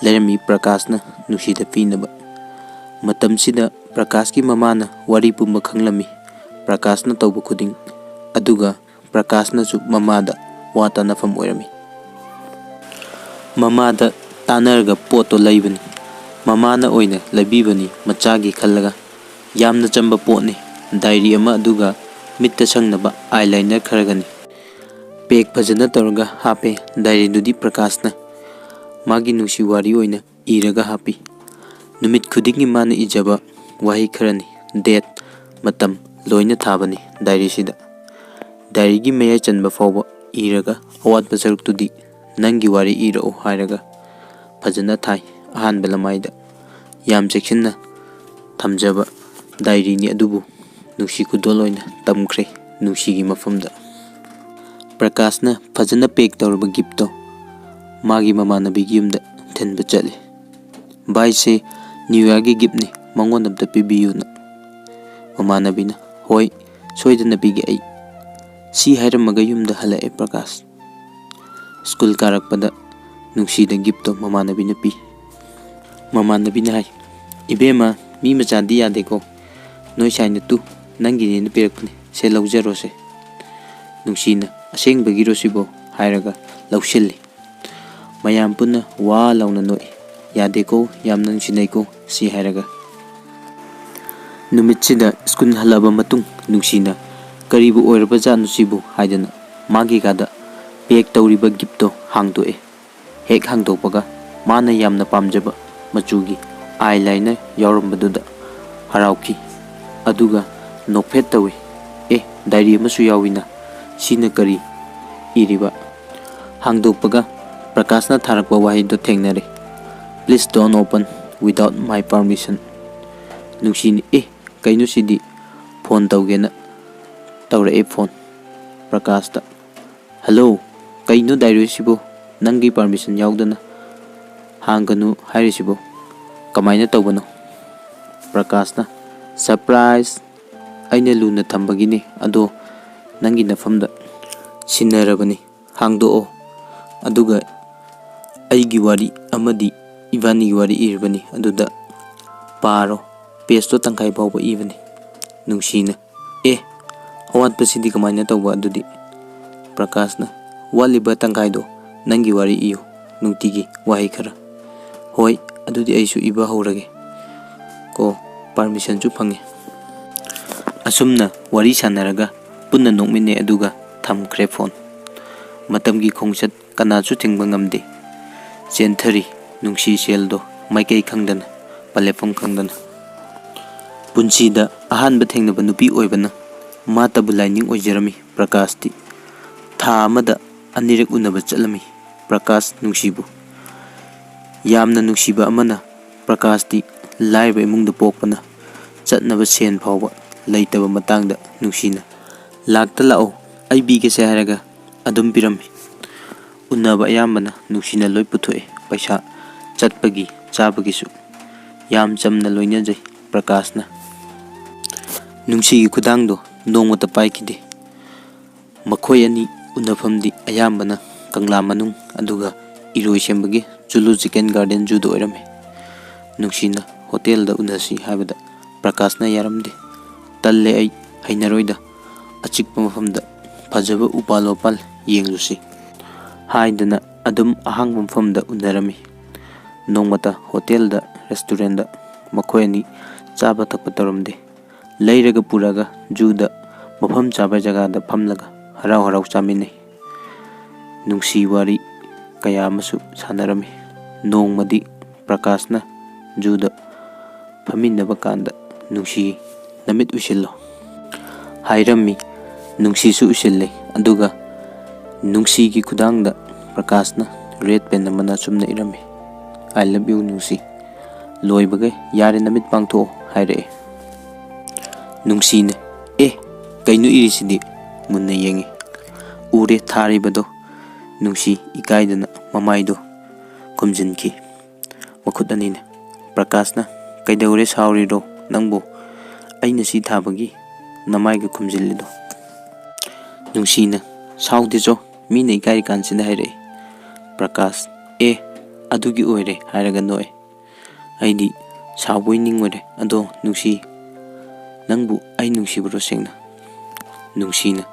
ꯂꯩꯔꯝꯃꯤ ꯄ꯭ꯔꯀꯥꯁꯅ ꯅꯨꯡꯁꯤꯗ ꯄꯤꯅꯕ꯫ ꯃꯇꯝꯁꯤꯗ ꯄ꯭ꯔꯀꯥꯁꯀꯤ ꯃꯃꯥꯅ ꯋꯥꯔꯤ ꯄꯨꯝꯕ ꯈꯪꯂꯝꯃꯤ ꯄ꯭ꯔꯀꯥꯁꯅ ꯇꯧꯕ ꯈꯨꯗꯤꯡ, ꯑꯗꯨꯒ ꯄ꯭ꯔꯀꯥꯁꯅꯁꯨ ꯃꯃꯥꯗ ꯋꯥ ꯇꯥꯅꯐꯝ ꯑꯣꯏꯔꯝꯃꯤ꯫ ꯃꯃꯥꯗ ꯇꯥꯟꯅꯔꯒ ꯄꯣꯠꯇꯣ ꯂꯩꯕꯅꯤ꯫ ꯃꯃꯥꯅ ꯑꯣꯏꯅ ꯂꯩꯕꯤꯕꯅꯤ ꯃꯆꯥꯒꯤ ꯈꯜꯂꯒ꯫ ꯌꯥꯝꯅ ꯆꯝꯕ ꯄꯣꯠꯅꯤ꯫ ꯗꯥꯏꯔꯤ ꯑꯃ, ꯑꯗꯨꯒ ꯃꯤꯠꯇ ꯁꯪꯅꯕ ꯑꯥꯏꯂꯥꯏꯅꯔ ꯈꯔꯒꯅꯤ꯫ ꯄꯦꯛ ꯐꯖꯅ ꯇꯧꯔꯒ ꯍꯥꯞꯄꯦ꯫ ꯗꯥꯏꯔꯤꯗꯨꯗꯤ ꯄ꯭ꯔꯀꯥꯁꯅ ꯃꯥꯒꯤ ꯅꯨꯡꯁꯤ ꯋꯥꯔꯤ ꯑꯣꯏꯅ ꯏꯔꯒ ꯍꯥꯞꯄꯤ꯫ ꯅꯨꯃꯤꯠ ꯈꯨꯗꯤꯡꯒꯤ ꯃꯥꯅ ꯏꯖꯕ ꯋꯥꯍꯩ ꯈꯔꯅꯤ꯫ ꯗꯦꯠ, ꯃꯇꯝ ꯂꯣꯏꯅ ꯊꯥꯕꯅꯤ ꯗꯥꯏꯔꯤꯁꯤꯗ꯫ ꯗꯥꯏꯔꯤꯒꯤ ꯃꯌꯥꯏ ꯆꯟꯕ ꯐꯥꯎꯕ ꯏꯔꯒ, ꯑꯋꯥꯠꯄ ꯁꯔꯨꯛꯇꯨꯗꯤ "ꯅꯪꯒꯤ ꯋꯥꯔꯤ ꯏꯔꯛꯎ" ꯍꯥꯏꯔꯒ ꯐꯖꯅ ꯊꯥꯏ꯫ ꯑꯍꯥꯟꯕ ꯂꯃꯥꯏꯗ ꯌꯥꯝ ꯆꯦꯛꯁꯤꯟꯅ ꯊꯝꯖꯕ ꯗꯥꯏꯔꯤꯅꯤ, ꯑꯗꯨꯕꯨ ꯅꯨꯡꯁꯤ ꯈꯨꯗꯣꯜ ꯑꯣꯏꯅ ꯇꯝꯈ꯭ꯔꯦ ꯅꯨꯡꯁꯤꯒꯤ ꯃꯐꯝꯗ꯫ ꯄ꯭ꯔꯀꯥꯁꯅ ꯐꯖꯅ ꯄꯦꯛ ꯇꯧꯔꯕ ꯒꯤꯐꯇꯣ ꯃꯥꯒꯤ ꯃꯃꯥꯟꯅꯕꯤꯒꯤ ꯌꯨꯝꯗ ꯊꯤꯟꯕ ꯆꯠꯂꯤ꯫ "ꯚꯥꯏꯁꯦ ꯅ꯭ꯌꯨ ꯌꯥꯔꯒꯤ ꯒꯤꯐꯅꯤ, ꯃꯉꯣꯟꯗ ꯑꯝꯇ ꯄꯤꯕꯤꯌꯨꯅ"꯫ ꯃꯃꯥꯟꯅꯕꯤꯅ, "ꯍꯣꯏ, ꯁꯣꯏꯗꯅ ꯄꯤꯒꯦ ꯑꯩ"꯫ ꯁꯤ ꯍꯥꯏꯔꯝꯃꯒ ꯌꯨꯝꯗ ꯍꯜꯂꯛꯑꯦ ꯄ꯭ꯔꯀꯥꯁ꯫ ꯁ꯭ꯀꯨꯜ ꯀꯥꯔꯛꯄꯗ ꯅꯨꯡꯁꯤꯗ ꯒꯤꯐꯇꯣ ꯃꯃꯥꯟꯅꯕꯤꯅ ꯄꯤ꯫ ꯃꯃꯥꯟꯅꯕꯤꯅ ꯍꯥꯏ, "ꯏꯕꯦꯝꯃ, ꯃꯤ ꯃꯆꯥꯗꯤ ꯌꯥꯗꯦꯀꯣ, ꯅꯣꯏ ꯁꯥꯏꯅ ꯇꯨ, ꯅꯪꯒꯤꯅꯦꯅ ꯄꯤꯔꯛꯄꯅꯤ, ꯁꯦ ꯂꯧꯖꯔꯣꯁꯦ"꯫ ꯅꯨꯡꯁꯤꯅ, "ꯑꯁꯦꯡꯕꯒꯤꯔꯣ ꯁꯤꯕꯣ?" ꯍꯥꯏꯔꯒ ꯂꯧꯁꯤꯜꯂꯤ꯫ ꯃꯌꯥꯝ ꯄꯨꯟꯅ ꯋꯥ ꯂꯥꯎꯅ ꯅꯣꯛꯏ꯫ "ꯌꯥꯗꯦꯀꯣ, ꯌꯥꯝꯅ ꯅꯨꯡꯁꯤꯅꯩꯀꯣ" ꯁꯤ ꯍꯥꯏꯔꯒ꯫ ꯅꯨꯃꯤꯠꯁꯤꯗ ꯁ꯭ꯀꯨꯜ ꯍꯜꯂꯛꯑꯕ ꯃꯇꯨꯡ ꯅꯨꯡꯁꯤꯅ "ꯀꯔꯤꯕꯨ ꯑꯣꯏꯔꯕꯖꯥꯠꯅꯣ ꯁꯤꯕꯨ" ꯍꯥꯏꯗꯅ ꯃꯥꯒꯤ ꯀꯥꯗ ꯄꯦꯛ ꯇꯧꯔꯤꯕ ꯒꯤꯐꯇꯣ ꯍꯥꯡꯗꯣꯛꯑꯦ꯫ ꯍꯦꯛ ꯍꯥꯡꯗꯣꯛꯄꯒ ꯃꯥꯅ ꯌꯥꯝꯅ ꯄꯥꯝꯖꯕ ꯃꯆꯨꯒꯤ ꯑꯥꯏꯂꯥꯏꯅꯔ ꯌꯥꯎꯔꯝꯕꯗꯨꯗ ꯍꯔꯥꯎꯈꯤ꯫ ꯑꯗꯨꯒ ꯅꯣꯛꯐꯦꯠ ꯇꯧꯏ꯫ "ꯑꯦ, ꯗꯥꯏꯔꯤ ꯑꯃꯁꯨ ꯌꯥꯎꯏꯅ, ꯁꯤꯅ ꯀꯔꯤ ꯏꯔꯤꯕ?" ꯍꯥꯡꯗꯣꯛꯄꯒ ꯄ꯭ꯔꯀꯥꯁꯅ ꯊꯥꯔꯛꯄ ꯋꯥꯍꯩꯗꯣ ꯊꯦꯡꯅꯔꯦ, "Please don't open without my permission"꯫ ꯅꯨꯡꯁꯤꯅ, "ꯑꯦ, ꯀꯩꯅꯣ ꯁꯤꯗꯤ?" ꯐꯣꯟ ꯇꯧꯒꯦꯅ ꯇꯧꯔꯛꯑꯦ ꯐꯣꯟ ꯄ꯭ꯔꯀꯥꯁꯇ꯫ "ꯍꯜꯂꯣ, ꯀꯩꯅꯣ ꯗꯥꯏꯔꯤꯁꯤꯕꯨ ꯅꯪꯒꯤ ꯄꯥꯔꯃꯤꯁꯟ ꯌꯥꯎꯗꯅ ꯍꯥꯡꯒꯅꯨ ꯍꯥꯏꯔꯤꯁꯤꯕꯨ? ꯀꯃꯥꯏꯅ ꯇꯧꯕꯅꯣ?" ꯄ꯭ꯔꯀꯥꯁꯅ, "ꯁꯔꯄ꯭ꯔꯥꯏꯖ! ꯑꯩꯅ ꯂꯨꯅ ꯊꯝꯕꯒꯤꯅꯤ, ꯑꯗꯣ ꯅꯪꯒꯤ ꯅꯐꯝꯗ ꯁꯤꯟꯅꯔꯕꯅꯤ꯫ ꯍꯥꯡꯗꯣꯛꯑꯣ, ꯑꯗꯨꯒ ꯑꯩꯒꯤ ꯋꯥꯔꯤ ꯑꯃꯗꯤ ꯏꯕꯥꯅꯤꯒꯤ ꯋꯥꯔꯤ ꯏꯔꯤꯕꯅꯤ, ꯑꯗꯨꯗ ꯄꯥꯔꯣ꯫ ꯄꯦꯖꯇꯣ ꯇꯪꯈꯥꯏ ꯐꯥꯎꯕ ꯏꯕꯅꯤ"꯫ ꯅꯨꯡꯁꯤꯅ, "ꯑꯦ, ꯑꯋꯥꯠꯄꯁꯤꯗꯤ ꯀꯃꯥꯏꯅ ꯇꯧꯕ ꯑꯗꯨꯗꯤ?" ꯄ꯭ꯔꯀꯥꯁꯅ, "ꯋꯥꯠꯂꯤꯕ ꯇꯪꯈꯥꯏꯗꯣ ꯅꯪꯒꯤ ꯋꯥꯔꯤ ꯏꯌꯨ, ꯅꯨꯡꯇꯤꯒꯤ ꯋꯥꯍꯩ ꯈꯔ"꯫ "ꯍꯣꯏ, ꯑꯗꯨꯗꯤ ꯑꯩꯁꯨ ꯏꯕ ꯍꯧꯔꯒꯦ ꯀꯣ, ꯄꯥꯔꯃꯤꯁꯟꯁꯨ ꯐꯪꯉꯦ"꯫ ꯑꯁꯨꯝꯅ ꯋꯥꯔꯤ ꯁꯥꯟꯅꯔꯒ ꯄꯨꯟꯅ ꯅꯣꯛꯃꯤꯟꯅꯩ, ꯑꯗꯨꯒ ꯊꯝꯈ꯭ꯔꯦ ꯐꯣꯟ꯫ ꯃꯇꯝꯒꯤ ꯈꯣꯡꯆꯠ ꯀꯅꯥꯁꯨ ꯊꯤꯡꯕ ꯉꯝꯗꯦ꯫ ꯆꯦꯟꯊꯔꯤ ꯅꯨꯡꯁꯤ ꯁꯦꯜꯗꯣ ꯃꯥꯏꯀꯩ ꯈꯪꯗꯅ, ꯄꯂꯦꯐꯝ ꯈꯪꯗꯅ꯫ ꯄꯨꯟꯁꯤꯗ ꯑꯍꯥꯟꯕ ꯊꯦꯡꯅꯕ ꯅꯨꯄꯤ ꯑꯣꯏꯕꯅ ꯃꯥꯇꯕꯨ ꯂꯥꯏꯅꯤꯡ ꯑꯣꯏꯖꯔꯝꯃꯤ ꯄ꯭ꯔꯀꯥꯁꯇꯤ꯫ ꯊꯥ ꯑꯃꯗ ꯑꯅꯤꯔꯛ ꯎꯅꯕ ꯆꯠꯂꯝꯃꯤ ꯄ꯭ꯔꯀꯥꯁ ꯅꯨꯡꯁꯤꯕꯨ꯫ ꯌꯥꯝꯅ ꯅꯨꯡꯁꯤꯕ ꯑꯃꯅ, ꯄ꯭ꯔꯀꯥꯁꯇꯤ ꯂꯥꯏꯔꯕ ꯏꯃꯨꯡꯗ ꯄꯣꯛꯄꯅ ꯆꯠꯅꯕ ꯁꯦꯟ ꯐꯥꯎꯕ ꯂꯩꯇꯕ ꯃꯇꯥꯡꯗ ꯅꯨꯡꯁꯤꯅ "ꯂꯥꯛꯇ ꯂꯥꯛꯑꯣ, ꯑꯩ ꯄꯤꯒꯦꯁꯦ" ꯍꯥꯏꯔꯒ ꯑꯗꯨꯝ ꯄꯤꯔꯝꯃꯤ꯫ ꯎꯅꯕ ꯑꯌꯥꯝꯕꯅ ꯅꯨꯡꯁꯤꯅ ꯂꯣꯏ ꯄꯨꯊꯣꯛꯑꯦ꯫ ꯄꯩꯁꯥ, ꯆꯠꯄꯒꯤ, ꯆꯥꯕꯒꯤꯁꯨ꯫ ꯌꯥꯝ ꯆꯝꯅ ꯂꯣꯏꯅꯖꯩ ꯄ꯭ꯔꯀꯥꯁꯅ꯫ ꯅꯨꯡꯁꯤꯒꯤ ꯈꯨꯗꯥꯡꯗꯣ ꯅꯣꯡꯃꯇ ꯄꯥꯏꯈꯤꯗꯦ꯫ ꯃꯈꯣꯏ ꯑꯅꯤ ꯎꯅꯐꯝꯗꯤ ꯑꯌꯥꯝꯕꯅ ꯀꯪꯂꯥ ꯃꯅꯨꯡ, ꯑꯗꯨꯒ ꯏꯔꯣꯏꯁꯦꯝꯕꯒꯤ ꯖꯨꯂꯣꯖꯤꯀꯦꯜ ꯒꯥꯔꯗꯦꯟ ꯖꯨꯗ ꯑꯣꯏꯔꯝꯃꯤ꯫ ꯅꯨꯡꯁꯤꯅ ꯍꯣꯇꯦꯜꯗ ꯎꯅꯁꯤ ꯍꯥꯏꯕꯗ ꯄ꯭ꯔꯀꯥꯁꯅ ꯌꯥꯔꯝꯗꯦ꯫ "ꯇꯜꯂꯦ, ꯑꯩ ꯍꯩꯅꯔꯣꯏꯗ, ꯑꯆꯤꯛꯄ ꯃꯐꯝꯗ ꯐꯖꯕ ꯎꯄꯥꯜ ꯋꯥꯄꯥꯜ ꯌꯦꯡꯂꯨꯁꯤ" ꯍꯥꯏꯗꯅ ꯑꯗꯨꯝ ꯑꯍꯥꯡꯕ ꯃꯐꯝꯗ ꯎꯅꯔꯝꯃꯤ꯫ ꯅꯣꯡꯃꯇ ꯍꯣꯇꯦꯜꯗ, ꯔꯦꯁꯇꯨꯔꯦꯟꯗ ꯃꯈꯣꯏ ꯑꯅꯤ ꯆꯥꯕ ꯊꯛꯄ ꯇꯧꯔꯝꯗꯦ꯫ ꯂꯩꯔꯒ ꯄꯨꯔꯒ ꯖꯨꯗ ꯃꯐꯝ ꯆꯥꯕ ꯖꯒꯥꯗ ꯐꯝꯂꯒ ꯍꯔꯥꯎ ꯍꯔꯥꯎ ꯆꯥꯃꯤꯟꯅꯩ꯫ ꯅꯨꯡꯁꯤ ꯋꯥꯔꯤ ꯀꯌꯥ ꯑꯃꯁꯨ ꯁꯥꯟꯅꯔꯝꯃꯤ꯫ ꯅꯣꯡꯃꯗꯤ ꯄ꯭ꯔꯀꯥꯁꯅ ꯖꯨꯗ ꯐꯝꯃꯤꯟꯅꯕ ꯀꯥꯟꯗ "ꯅꯨꯡꯁꯤ, ꯅꯃꯤꯠ ꯎꯏꯁꯤꯜꯂꯣ" ꯍꯥꯏꯔꯝꯃꯤ꯫ ꯅꯨꯡꯁꯤꯁꯨ ꯎꯏꯁꯤꯜꯂꯦ, ꯑꯗꯨꯒ ꯅꯨꯡꯁꯤꯒꯤ ꯈꯨꯗꯥꯡꯗ ꯄ꯭ꯔꯀꯥꯁꯅ ꯔꯦꯗ ꯄꯦꯟ ꯑꯃꯅ ꯑꯁꯨꯝꯅ ꯏꯔꯝꯃꯤ: "I love you ꯅꯨꯡꯁꯤ"꯫ ꯂꯣꯏꯕꯒ "ꯌꯥꯔꯦ, ꯅꯃꯤꯠ ꯄꯥꯡꯊꯣꯛꯑꯣ" ꯍꯥꯏꯔꯛꯑꯦ꯫ ꯅꯨꯡꯁꯤꯅ "ꯑꯦ, ꯀꯩꯅꯣ ꯏꯔꯤꯁꯤꯗꯤ?" ꯃꯨꯟꯅ ꯌꯦꯡꯉꯤ꯫ ꯎꯔꯦ ꯊꯥꯔꯤꯕꯗꯣ꯫ ꯅꯨꯡꯁꯤ ꯏꯀꯥꯏꯗꯅ ꯃꯃꯥꯏꯗꯣ ꯈꯨꯝꯖꯤꯟꯈꯤ꯫ ꯃꯈꯨꯠ ꯑꯅꯤꯅ꯫ ꯄ꯭ꯔꯀꯥꯁꯅ "ꯀꯩꯗꯧꯔꯦ, ꯁꯥꯎꯔꯤꯔꯣ ꯅꯪꯕꯨ? ꯑꯩꯅ ꯁꯤ ꯊꯥꯕꯒꯤ ꯅꯃꯥꯏꯒ ꯈꯨꯝꯖꯤꯜꯂꯤꯗꯣ?" ꯅꯨꯡꯁꯤꯅ "ꯁꯥꯎꯗꯦꯆꯣ, ꯃꯤꯅ ꯏꯀꯥꯏꯔꯤ ꯀꯥꯟꯁꯤꯗ ꯍꯥꯏꯔꯛꯏ"꯫ ꯄ꯭ꯔꯀꯥꯁ "ꯑꯦ, ꯑꯗꯨꯒꯤ ꯑꯣꯏꯔꯦ" ꯍꯥꯏꯔꯒ ꯅꯣꯛꯑꯦ꯫ "ꯑꯩꯗꯤ ꯁꯥꯎꯕꯣꯏ ꯅꯤꯡꯉꯨꯔꯦ꯫ ꯑꯗꯣ ꯅꯨꯡꯁꯤ, ꯅꯪꯕꯨ ꯑꯩ ꯅꯨꯡꯁꯤꯕ꯭ꯔꯣ ꯁꯦꯡꯅ?" ꯅꯨꯡꯁꯤꯅ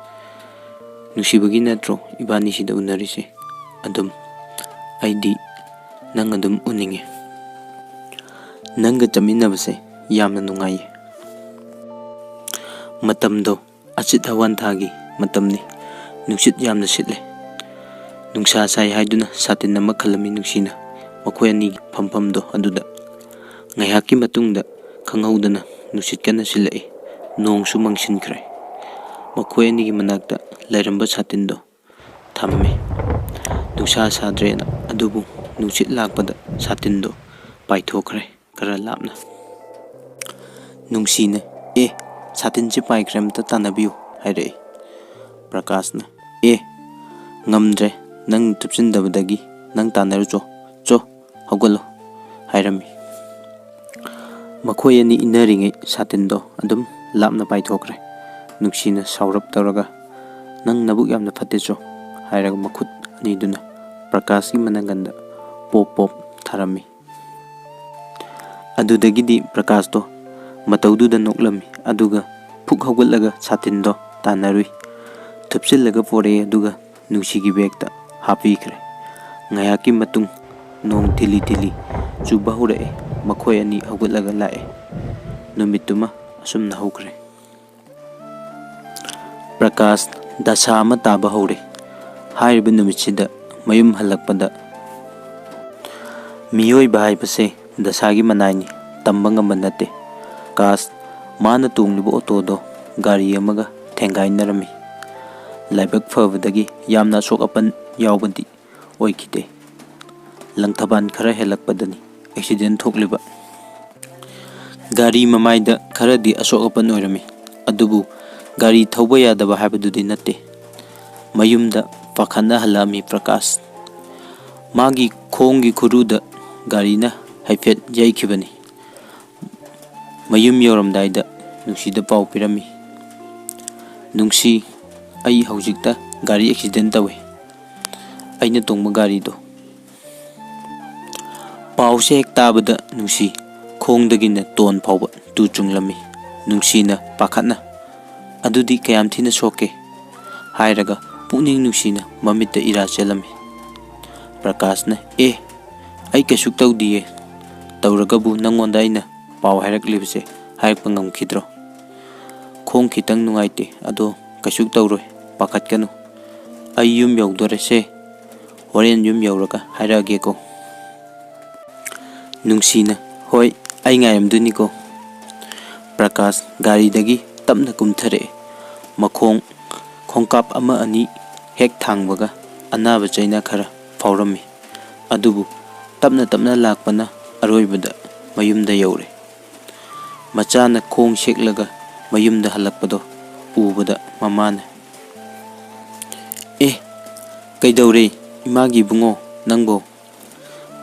"ꯅꯨꯡꯁꯤꯕꯒꯤ ꯅꯠꯇ꯭ꯔꯣ ꯏꯕꯥꯅꯤ ꯁꯤꯗ ꯎꯅꯔꯤꯁꯦ? ꯑꯗꯨꯝ, ꯑꯩꯗꯤ ꯅꯪ ꯑꯗꯨꯝ ꯎꯅꯤꯡꯉꯦ꯫ ꯅꯪꯒ ꯆꯠꯃꯤꯟꯅꯕꯁꯦ ꯌꯥꯝꯅ ꯅꯨꯡꯉꯥꯏꯌꯦ"꯫ ꯃꯇꯝꯗꯣ ꯑꯆꯤꯠ ꯑꯋꯥꯟꯊꯥꯒꯤ ꯃꯇꯝꯅꯤ꯫ ꯅꯨꯡꯁꯤꯠ ꯌꯥꯝꯅ ꯁꯤꯠꯂꯦ꯫ ꯅꯨꯡꯁꯥ ꯁꯥꯏ ꯍꯥꯏꯗꯨꯅ ꯁꯥꯇꯤꯟ ꯑꯃ ꯈꯜꯂꯝꯃꯤ ꯅꯨꯡꯁꯤꯅ ꯃꯈꯣꯏ ꯑꯅꯤꯒꯤ ꯐꯝꯐꯝꯗꯣ ꯑꯗꯨꯗ꯫ ꯉꯥꯏꯍꯥꯛꯀꯤ ꯃꯇꯨꯡꯗ ꯈꯪꯍꯧꯗꯅ ꯅꯨꯡꯁꯤꯠ ꯀꯟꯅ ꯁꯤꯜꯂꯛꯏ꯫ ꯅꯣꯡꯁꯨ ꯃꯪꯁꯤꯟꯈ꯭ꯔꯦ꯫ ꯃꯈꯣꯏ ꯑꯅꯤꯒꯤ ꯃꯅꯥꯛꯇ ꯂꯩꯔꯝꯕ ꯁꯥꯇꯤꯟꯗꯣ ꯊꯝꯃꯤ꯫ ꯅꯨꯡꯁꯥ ꯁꯥꯗ꯭ꯔꯦꯅ, ꯑꯗꯨꯕꯨ ꯅꯨꯡꯁꯤꯠ ꯂꯥꯛꯄꯗ ꯁꯥꯇꯤꯟꯗꯣ ꯄꯥꯏꯊꯣꯛꯈ꯭ꯔꯦ ꯈꯔ ꯂꯥꯞꯅ꯫ ꯅꯨꯡꯁꯤꯅ, "ꯑꯦ, ꯁꯥꯇꯤꯟꯁꯤ ꯄꯥꯏꯈ꯭ꯔꯦ, ꯑꯝꯇ ꯇꯥꯟꯅꯕꯤꯌꯨ," ꯍꯥꯏꯔꯛꯏ꯫ ꯄ꯭ꯔꯀꯥꯁꯅ, "ꯑꯦ, ꯉꯝꯗ꯭ꯔꯦ, ꯅꯪ ꯊꯨꯞꯆꯤꯟꯗꯕꯗꯒꯤ ꯅꯪ ꯇꯥꯟꯅꯔꯨꯆꯣ, ꯆꯣ, ꯍꯧꯒꯠꯂꯣ," ꯍꯥꯏꯔꯝꯃꯤ꯫ ꯃꯈꯣꯏ ꯑꯅꯤ ꯏꯟꯅꯔꯤꯉꯩ ꯁꯥꯇꯤꯟꯗꯣ ꯑꯗꯨꯝ ꯂꯥꯞꯅ ꯄꯥꯏꯊꯣꯛꯈ꯭ꯔꯦ꯫ ꯅꯨꯡꯁꯤꯅ ꯁꯥꯎꯔꯞ ꯇꯧꯔꯒ, "ꯅꯪ ꯅꯕꯨꯛ ꯌꯥꯝꯅ ꯐꯠꯇꯦ ꯆꯣ," ꯍꯥꯏꯔꯒ ꯃꯈꯨꯠ ꯑꯅꯤꯗꯨꯅ ꯄ꯭ꯔꯀꯥꯁꯀꯤ ꯃꯅꯪꯒꯟꯗ ꯄꯣꯞ ꯄꯣꯞ ꯊꯥꯔꯝꯃꯤ꯫ ꯑꯗꯨꯗꯒꯤꯗꯤ ꯄ꯭ꯔꯀꯥꯁꯇꯣ ꯃꯇꯧꯗꯨꯗ ꯅꯣꯛꯂꯝꯃꯤ, ꯑꯗꯨꯒ ꯐꯨꯛ ꯍꯧꯒꯠꯂꯒ ꯁꯥꯇꯤꯟꯗꯣ ꯇꯥꯟꯅꯔꯨꯏ꯫ ꯊꯨꯞꯆꯤꯜꯂꯒ ꯄꯣꯔꯛꯑꯦ, ꯑꯗꯨꯒ ꯅꯨꯡꯁꯤꯒꯤ ꯕꯦꯒꯇ ꯍꯥꯞꯄꯤꯈ꯭ꯔꯦ꯫ ꯉꯥꯏꯍꯥꯛꯀꯤ ꯃꯇꯨꯡ ꯅꯣꯡ ꯊꯤꯂꯤ ꯊꯤꯂꯤ ꯆꯨꯕ ꯍꯧꯔꯛꯑꯦ꯫ ꯃꯈꯣꯏ ꯑꯅꯤ ꯍꯧꯒꯠꯂꯒ ꯂꯥꯛꯑꯦ꯫ ꯅꯨꯃꯤꯠꯇꯨꯃ ꯑꯁꯨꯝꯅ ꯍꯧꯈ꯭ꯔꯦ꯫ ꯄ꯭ꯔꯀꯥꯁ ꯗꯁꯥ ꯑꯃ ꯇꯥꯕ ꯍꯧꯔꯦ꯫ ꯍꯥꯏꯔꯤꯕ ꯅꯨꯃꯤꯠꯁꯤꯗ ꯃꯌꯨꯝ ꯍꯜꯂꯛꯄꯗ, ꯃꯤꯑꯣꯏꯕ ꯍꯥꯏꯕꯁꯦ ꯗꯁꯥꯒꯤ ꯃꯅꯥꯏꯅꯤ, ꯇꯝꯕ ꯉꯝꯕ ꯅꯠꯇꯦ꯫ ꯀꯥꯁ, ꯃꯥꯅ ꯇꯣꯡꯂꯤꯕ ꯑꯣꯇꯣꯗꯣ ꯒꯥꯔꯤ ꯑꯃꯒ ꯊꯦꯡꯒꯥꯏꯅꯔꯝꯃꯤ꯫ ꯂꯥꯏꯕꯛ ꯐꯕꯗꯒꯤ ꯌꯥꯝꯅ ꯑꯁꯣꯛ ꯑꯄꯟ ꯌꯥꯎꯕꯗꯤ ꯑꯣꯏꯈꯤꯗꯦ꯫ ꯂꯪꯊꯕꯥꯜ ꯈꯔ ꯍꯦꯜꯂꯛꯄꯗꯅꯤ ꯑꯦꯛꯁꯤꯗꯦꯟ ꯊꯣꯛꯂꯤꯕ꯫ ꯒꯥꯔꯤ ꯃꯃꯥꯏꯗ ꯈꯔꯗꯤ ꯑꯁꯣꯛ ꯑꯄꯟ ꯑꯣꯏꯔꯝꯃꯤ, ꯑꯗꯨꯕꯨ ꯒꯥꯔꯤ ꯊꯧꯕ ꯌꯥꯗꯕ ꯍꯥꯏꯕꯗꯨꯗꯤ ꯅꯠꯇꯦ꯫ ꯃꯌꯨꯝꯗ ꯄꯥꯈꯠꯅ ꯍꯜꯂꯛꯑꯝꯃꯤ ꯄ꯭ꯔꯀꯥꯁ꯫ ꯃꯥꯒꯤ ꯈꯣꯡꯒꯤ ꯈꯨꯔꯨꯗ ꯒꯥꯔꯤꯅ ꯍꯥꯏꯐꯦꯠ ꯌꯩꯈꯤꯕꯅꯤ꯫ ꯃꯌꯨꯝ ꯌꯧꯔꯝꯗꯥꯏꯗ ꯅꯨꯡꯁꯤꯗ ꯄꯥꯎ ꯄꯤꯔꯝꯃꯤ, "ꯅꯨꯡꯁꯤ, ꯑꯩ ꯍꯧꯖꯤꯛꯇ ꯒꯥꯔꯤ ꯑꯦꯛꯁꯤꯗꯦꯟ ꯇꯧꯋꯦ, ꯑꯩꯅ ꯇꯣꯡꯕ ꯒꯥꯔꯤꯗꯣ꯫" ꯄꯥꯎꯁꯦ ꯍꯦꯛ ꯇꯥꯕꯗ ꯅꯨꯡꯁꯤ ꯈꯣꯡꯗꯒꯤꯅ ꯇꯣꯟ ꯐꯥꯎꯕ ꯇꯨ ꯆꯨꯡꯂꯝꯃꯤ꯫ ꯅꯨꯡꯁꯤꯅ ꯄꯥꯈꯠꯅ, "ꯑꯗꯨꯗꯤ ꯀꯌꯥꯝ ꯊꯤꯅ ꯁꯣꯛꯀꯦ?" ꯍꯥꯏꯔꯒ ꯄꯨꯛꯅꯤꯡ ꯅꯨꯡꯁꯤꯅ ꯃꯃꯤꯠꯇ ꯏꯔꯥ ꯆꯦꯜꯂꯝꯃꯤ꯫ ꯄ꯭ꯔꯀꯥꯁꯅ, "ꯑꯦ, ꯑꯩ ꯀꯩꯁꯨ ꯇꯧꯗꯤꯌꯦ꯫ ꯇꯧꯔꯒꯕꯨ ꯅꯪꯉꯣꯟꯗ ꯑꯩꯅ ꯄꯥꯎ ꯍꯥꯏꯔꯛꯂꯤꯕꯁꯦ ꯍꯥꯏꯔꯛꯄ ꯉꯝꯈꯤꯗ꯭ꯔꯣ?" "ꯈꯣꯡ ꯈꯤꯇꯪ ꯅꯨꯡꯉꯥꯏꯇꯦ, ꯑꯗꯣ ꯀꯩꯁꯨ ꯇꯧꯔꯣꯏ, ꯄꯥꯈꯠꯀꯅꯨ꯫ ꯑꯩ ꯌꯨꯝ ꯌꯧꯗꯣꯔꯦꯁꯦ, ꯍꯣꯔꯦꯟ ꯌꯨꯝ ꯌꯧꯔꯒ ꯍꯥꯏꯔꯛꯑꯒꯦꯀꯣ꯫" ꯅꯨꯡꯁꯤꯅ, "ꯍꯣꯏ, ꯑꯩ ꯉꯥꯏꯔꯝꯗꯣꯏꯅꯤꯀꯣ꯫" ꯄ꯭ꯔꯀꯥꯁ ꯒꯥꯔꯤꯗꯒꯤ ꯇꯞꯅ ꯀꯨꯝꯊꯔꯛꯑꯦ꯫ ꯃꯈꯣꯡ ꯈꯣꯡꯀꯥꯞ ꯑꯃ ꯑꯅꯤ ꯍꯦꯛ ꯊꯥꯡꯕꯒ ꯑꯅꯥꯕ ꯆꯩꯅꯥ ꯈꯔ ꯐꯥꯎꯔꯝꯃꯤ꯫ ꯑꯗꯨꯕꯨ ꯇꯞꯅ ꯇꯞꯅ ꯂꯥꯛꯄꯅ ꯑꯔꯣꯏꯕꯗ ꯃꯌꯨꯝꯗ ꯌꯧꯔꯦ꯫ ꯃꯆꯥꯅ ꯈꯣꯡ ꯁꯦꯛꯂꯒ ꯃꯌꯨꯝꯗ ꯍꯜꯂꯛꯄꯗꯣ ꯎꯕꯗ ꯃꯃꯥꯅ, "ꯑꯦ, ꯀꯩꯗꯧꯔꯦ ꯏꯃꯥꯒꯤ ꯏꯕꯨꯡꯉꯣ ꯅꯪꯕꯣ?"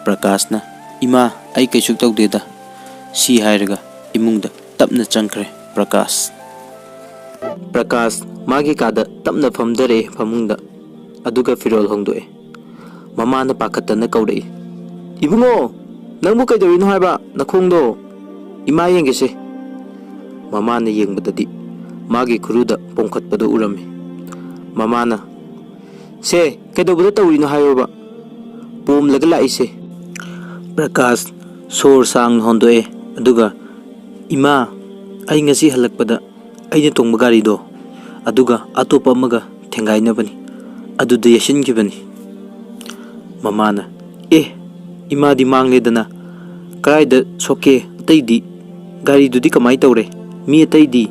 ꯄ꯭ꯔꯀꯥꯁꯅ, "ꯏꯃꯥ, ꯑꯩ ꯀꯩꯁꯨ ꯇꯧꯗꯦꯗ" ꯁꯤ ꯍꯥꯏꯔꯒ ꯏꯃꯨꯡꯗ ꯇꯞꯅ ꯆꯪꯈ꯭ꯔꯦ ꯄ꯭ꯔꯀꯥꯁ꯫ ꯄ꯭ꯔꯀꯥꯁ ꯃꯥꯒꯤ ꯀꯥꯗ ꯇꯞꯅ ꯐꯝꯊꯔꯛꯑꯦ ꯐꯃꯨꯡꯗ, ꯑꯗꯨꯒ ꯐꯤꯔꯣꯜ ꯍꯣꯡꯗꯣꯛꯑꯦ꯫ ꯃꯃꯥꯅ ꯄꯥꯈꯠꯇꯅ ꯀꯧꯔꯛꯏ, "ꯏꯕꯨꯡꯉꯣ, ꯅꯪꯕꯨ ꯀꯩꯗꯧꯔꯤꯅꯣ ꯍꯥꯏꯕ? ꯅꯈꯣꯡꯗꯣ ꯏꯃꯥ ꯌꯦꯡꯒꯦꯁꯦ꯫" ꯃꯃꯥꯅ ꯌꯦꯡꯕꯗꯗꯤ ꯃꯥꯒꯤ ꯈꯨꯔꯨꯗ ꯄꯣꯝꯈꯠꯄꯗꯨ ꯎꯔꯝꯃꯤ꯫ ꯃꯃꯥꯅ, "ꯁꯦ, ꯀꯩꯗꯧꯕꯗ ꯇꯧꯔꯤꯅꯣ ꯍꯥꯏꯌꯣꯕ, ꯄꯣꯝꯂꯒ ꯂꯥꯛꯏꯁꯦ?" ꯄ꯭ꯔꯀꯥꯁ ꯁꯣꯔ ꯁꯥꯡꯅ ꯍꯣꯟꯗꯣꯛꯑꯦ, ꯑꯗꯨꯒ, "ꯏꯃꯥ, ꯑꯩ ꯉꯁꯤ ꯍꯜꯂꯛꯄꯗ ꯑꯩꯅ ꯇꯣꯡꯕ ꯒꯥꯔꯤꯗꯣ, ꯑꯗꯨꯒ ꯑꯇꯣꯞꯄ ꯑꯃꯒ ꯊꯦꯡꯒꯥꯏꯅꯕꯅꯤ, ꯑꯗꯨꯗ ꯌꯩꯁꯤꯟꯈꯤꯕꯅꯤ꯫" ꯃꯃꯥꯅ, "ꯑꯦ, ꯏꯃꯥꯗꯤ ꯃꯥꯡꯂꯦꯗꯅ, ꯀꯗꯥꯏꯗ ꯁꯣꯛꯀꯦ? ꯑꯇꯩꯗꯤ, ꯒꯥꯔꯤꯗꯨꯗꯤ ꯀꯃꯥꯏ ꯇꯧꯔꯦ? ꯃꯤ ꯑꯇꯩꯗꯤ?"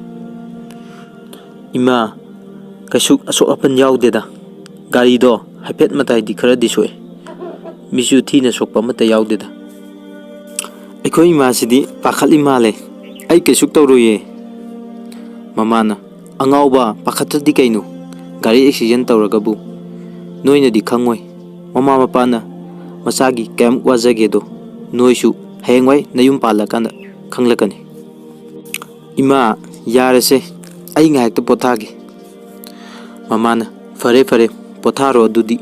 "ꯏꯃꯥ, ꯀꯩꯁꯨ ꯑꯁꯣꯛ ꯑꯄꯟ ꯌꯥꯎꯗꯦꯗ꯫ ꯒꯥꯔꯤꯗꯣ ꯍꯥꯏꯐꯦꯠ ꯃꯇꯥꯏꯗꯤ ꯈꯔꯗꯤ ꯁꯣꯛꯑꯦ꯫ ꯃꯤꯁꯨ ꯊꯤꯅ ꯁꯣꯛꯄ ꯑꯃꯠꯇ ꯌꯥꯎꯗꯦꯗ꯫" "ꯑꯩꯈꯣꯏ ꯏꯃꯥꯁꯤꯗꯤ ꯄꯥꯈꯠꯂꯤ ꯃꯥꯜꯂꯦ꯫ ꯑꯩ ꯀꯩꯁꯨ ꯇꯧꯔꯣꯏꯌꯦ꯫" ꯃꯃꯥꯅ, "ꯑꯉꯥꯎꯕ, ꯄꯥꯈꯠꯇ꯭ꯔꯗꯤ ꯀꯩꯅꯣ? ꯒꯥꯔꯤ ꯑꯦꯛꯁꯤꯗꯦꯟ ꯇꯧꯔꯒꯕꯨ ꯅꯣꯏꯅꯗꯤ ꯈꯪꯉꯣꯏ꯫ ꯃꯃꯥ ꯃꯄꯥꯅ ꯃꯆꯥꯒꯤ ꯀꯌꯥꯝ ꯋꯥꯖꯒꯦꯗꯣ ꯅꯣꯏꯁꯨ ꯍꯌꯦꯡꯋꯥꯏ ꯅꯌꯨꯝ ꯄꯥꯜꯂꯀꯥꯟꯗ ꯈꯪꯂꯛꯀꯅꯤ꯫" "ꯏꯃꯥ, ꯌꯥꯔꯦꯁꯦ, ꯑꯩ ꯉꯥꯏꯍꯥꯛꯇ ꯄꯣꯊꯥꯒꯦ꯫" ꯃꯃꯥꯅ, "ꯐꯔꯦ, ꯐꯔꯦ, ꯄꯣꯊꯥꯔꯣ ꯑꯗꯨꯗꯤ꯫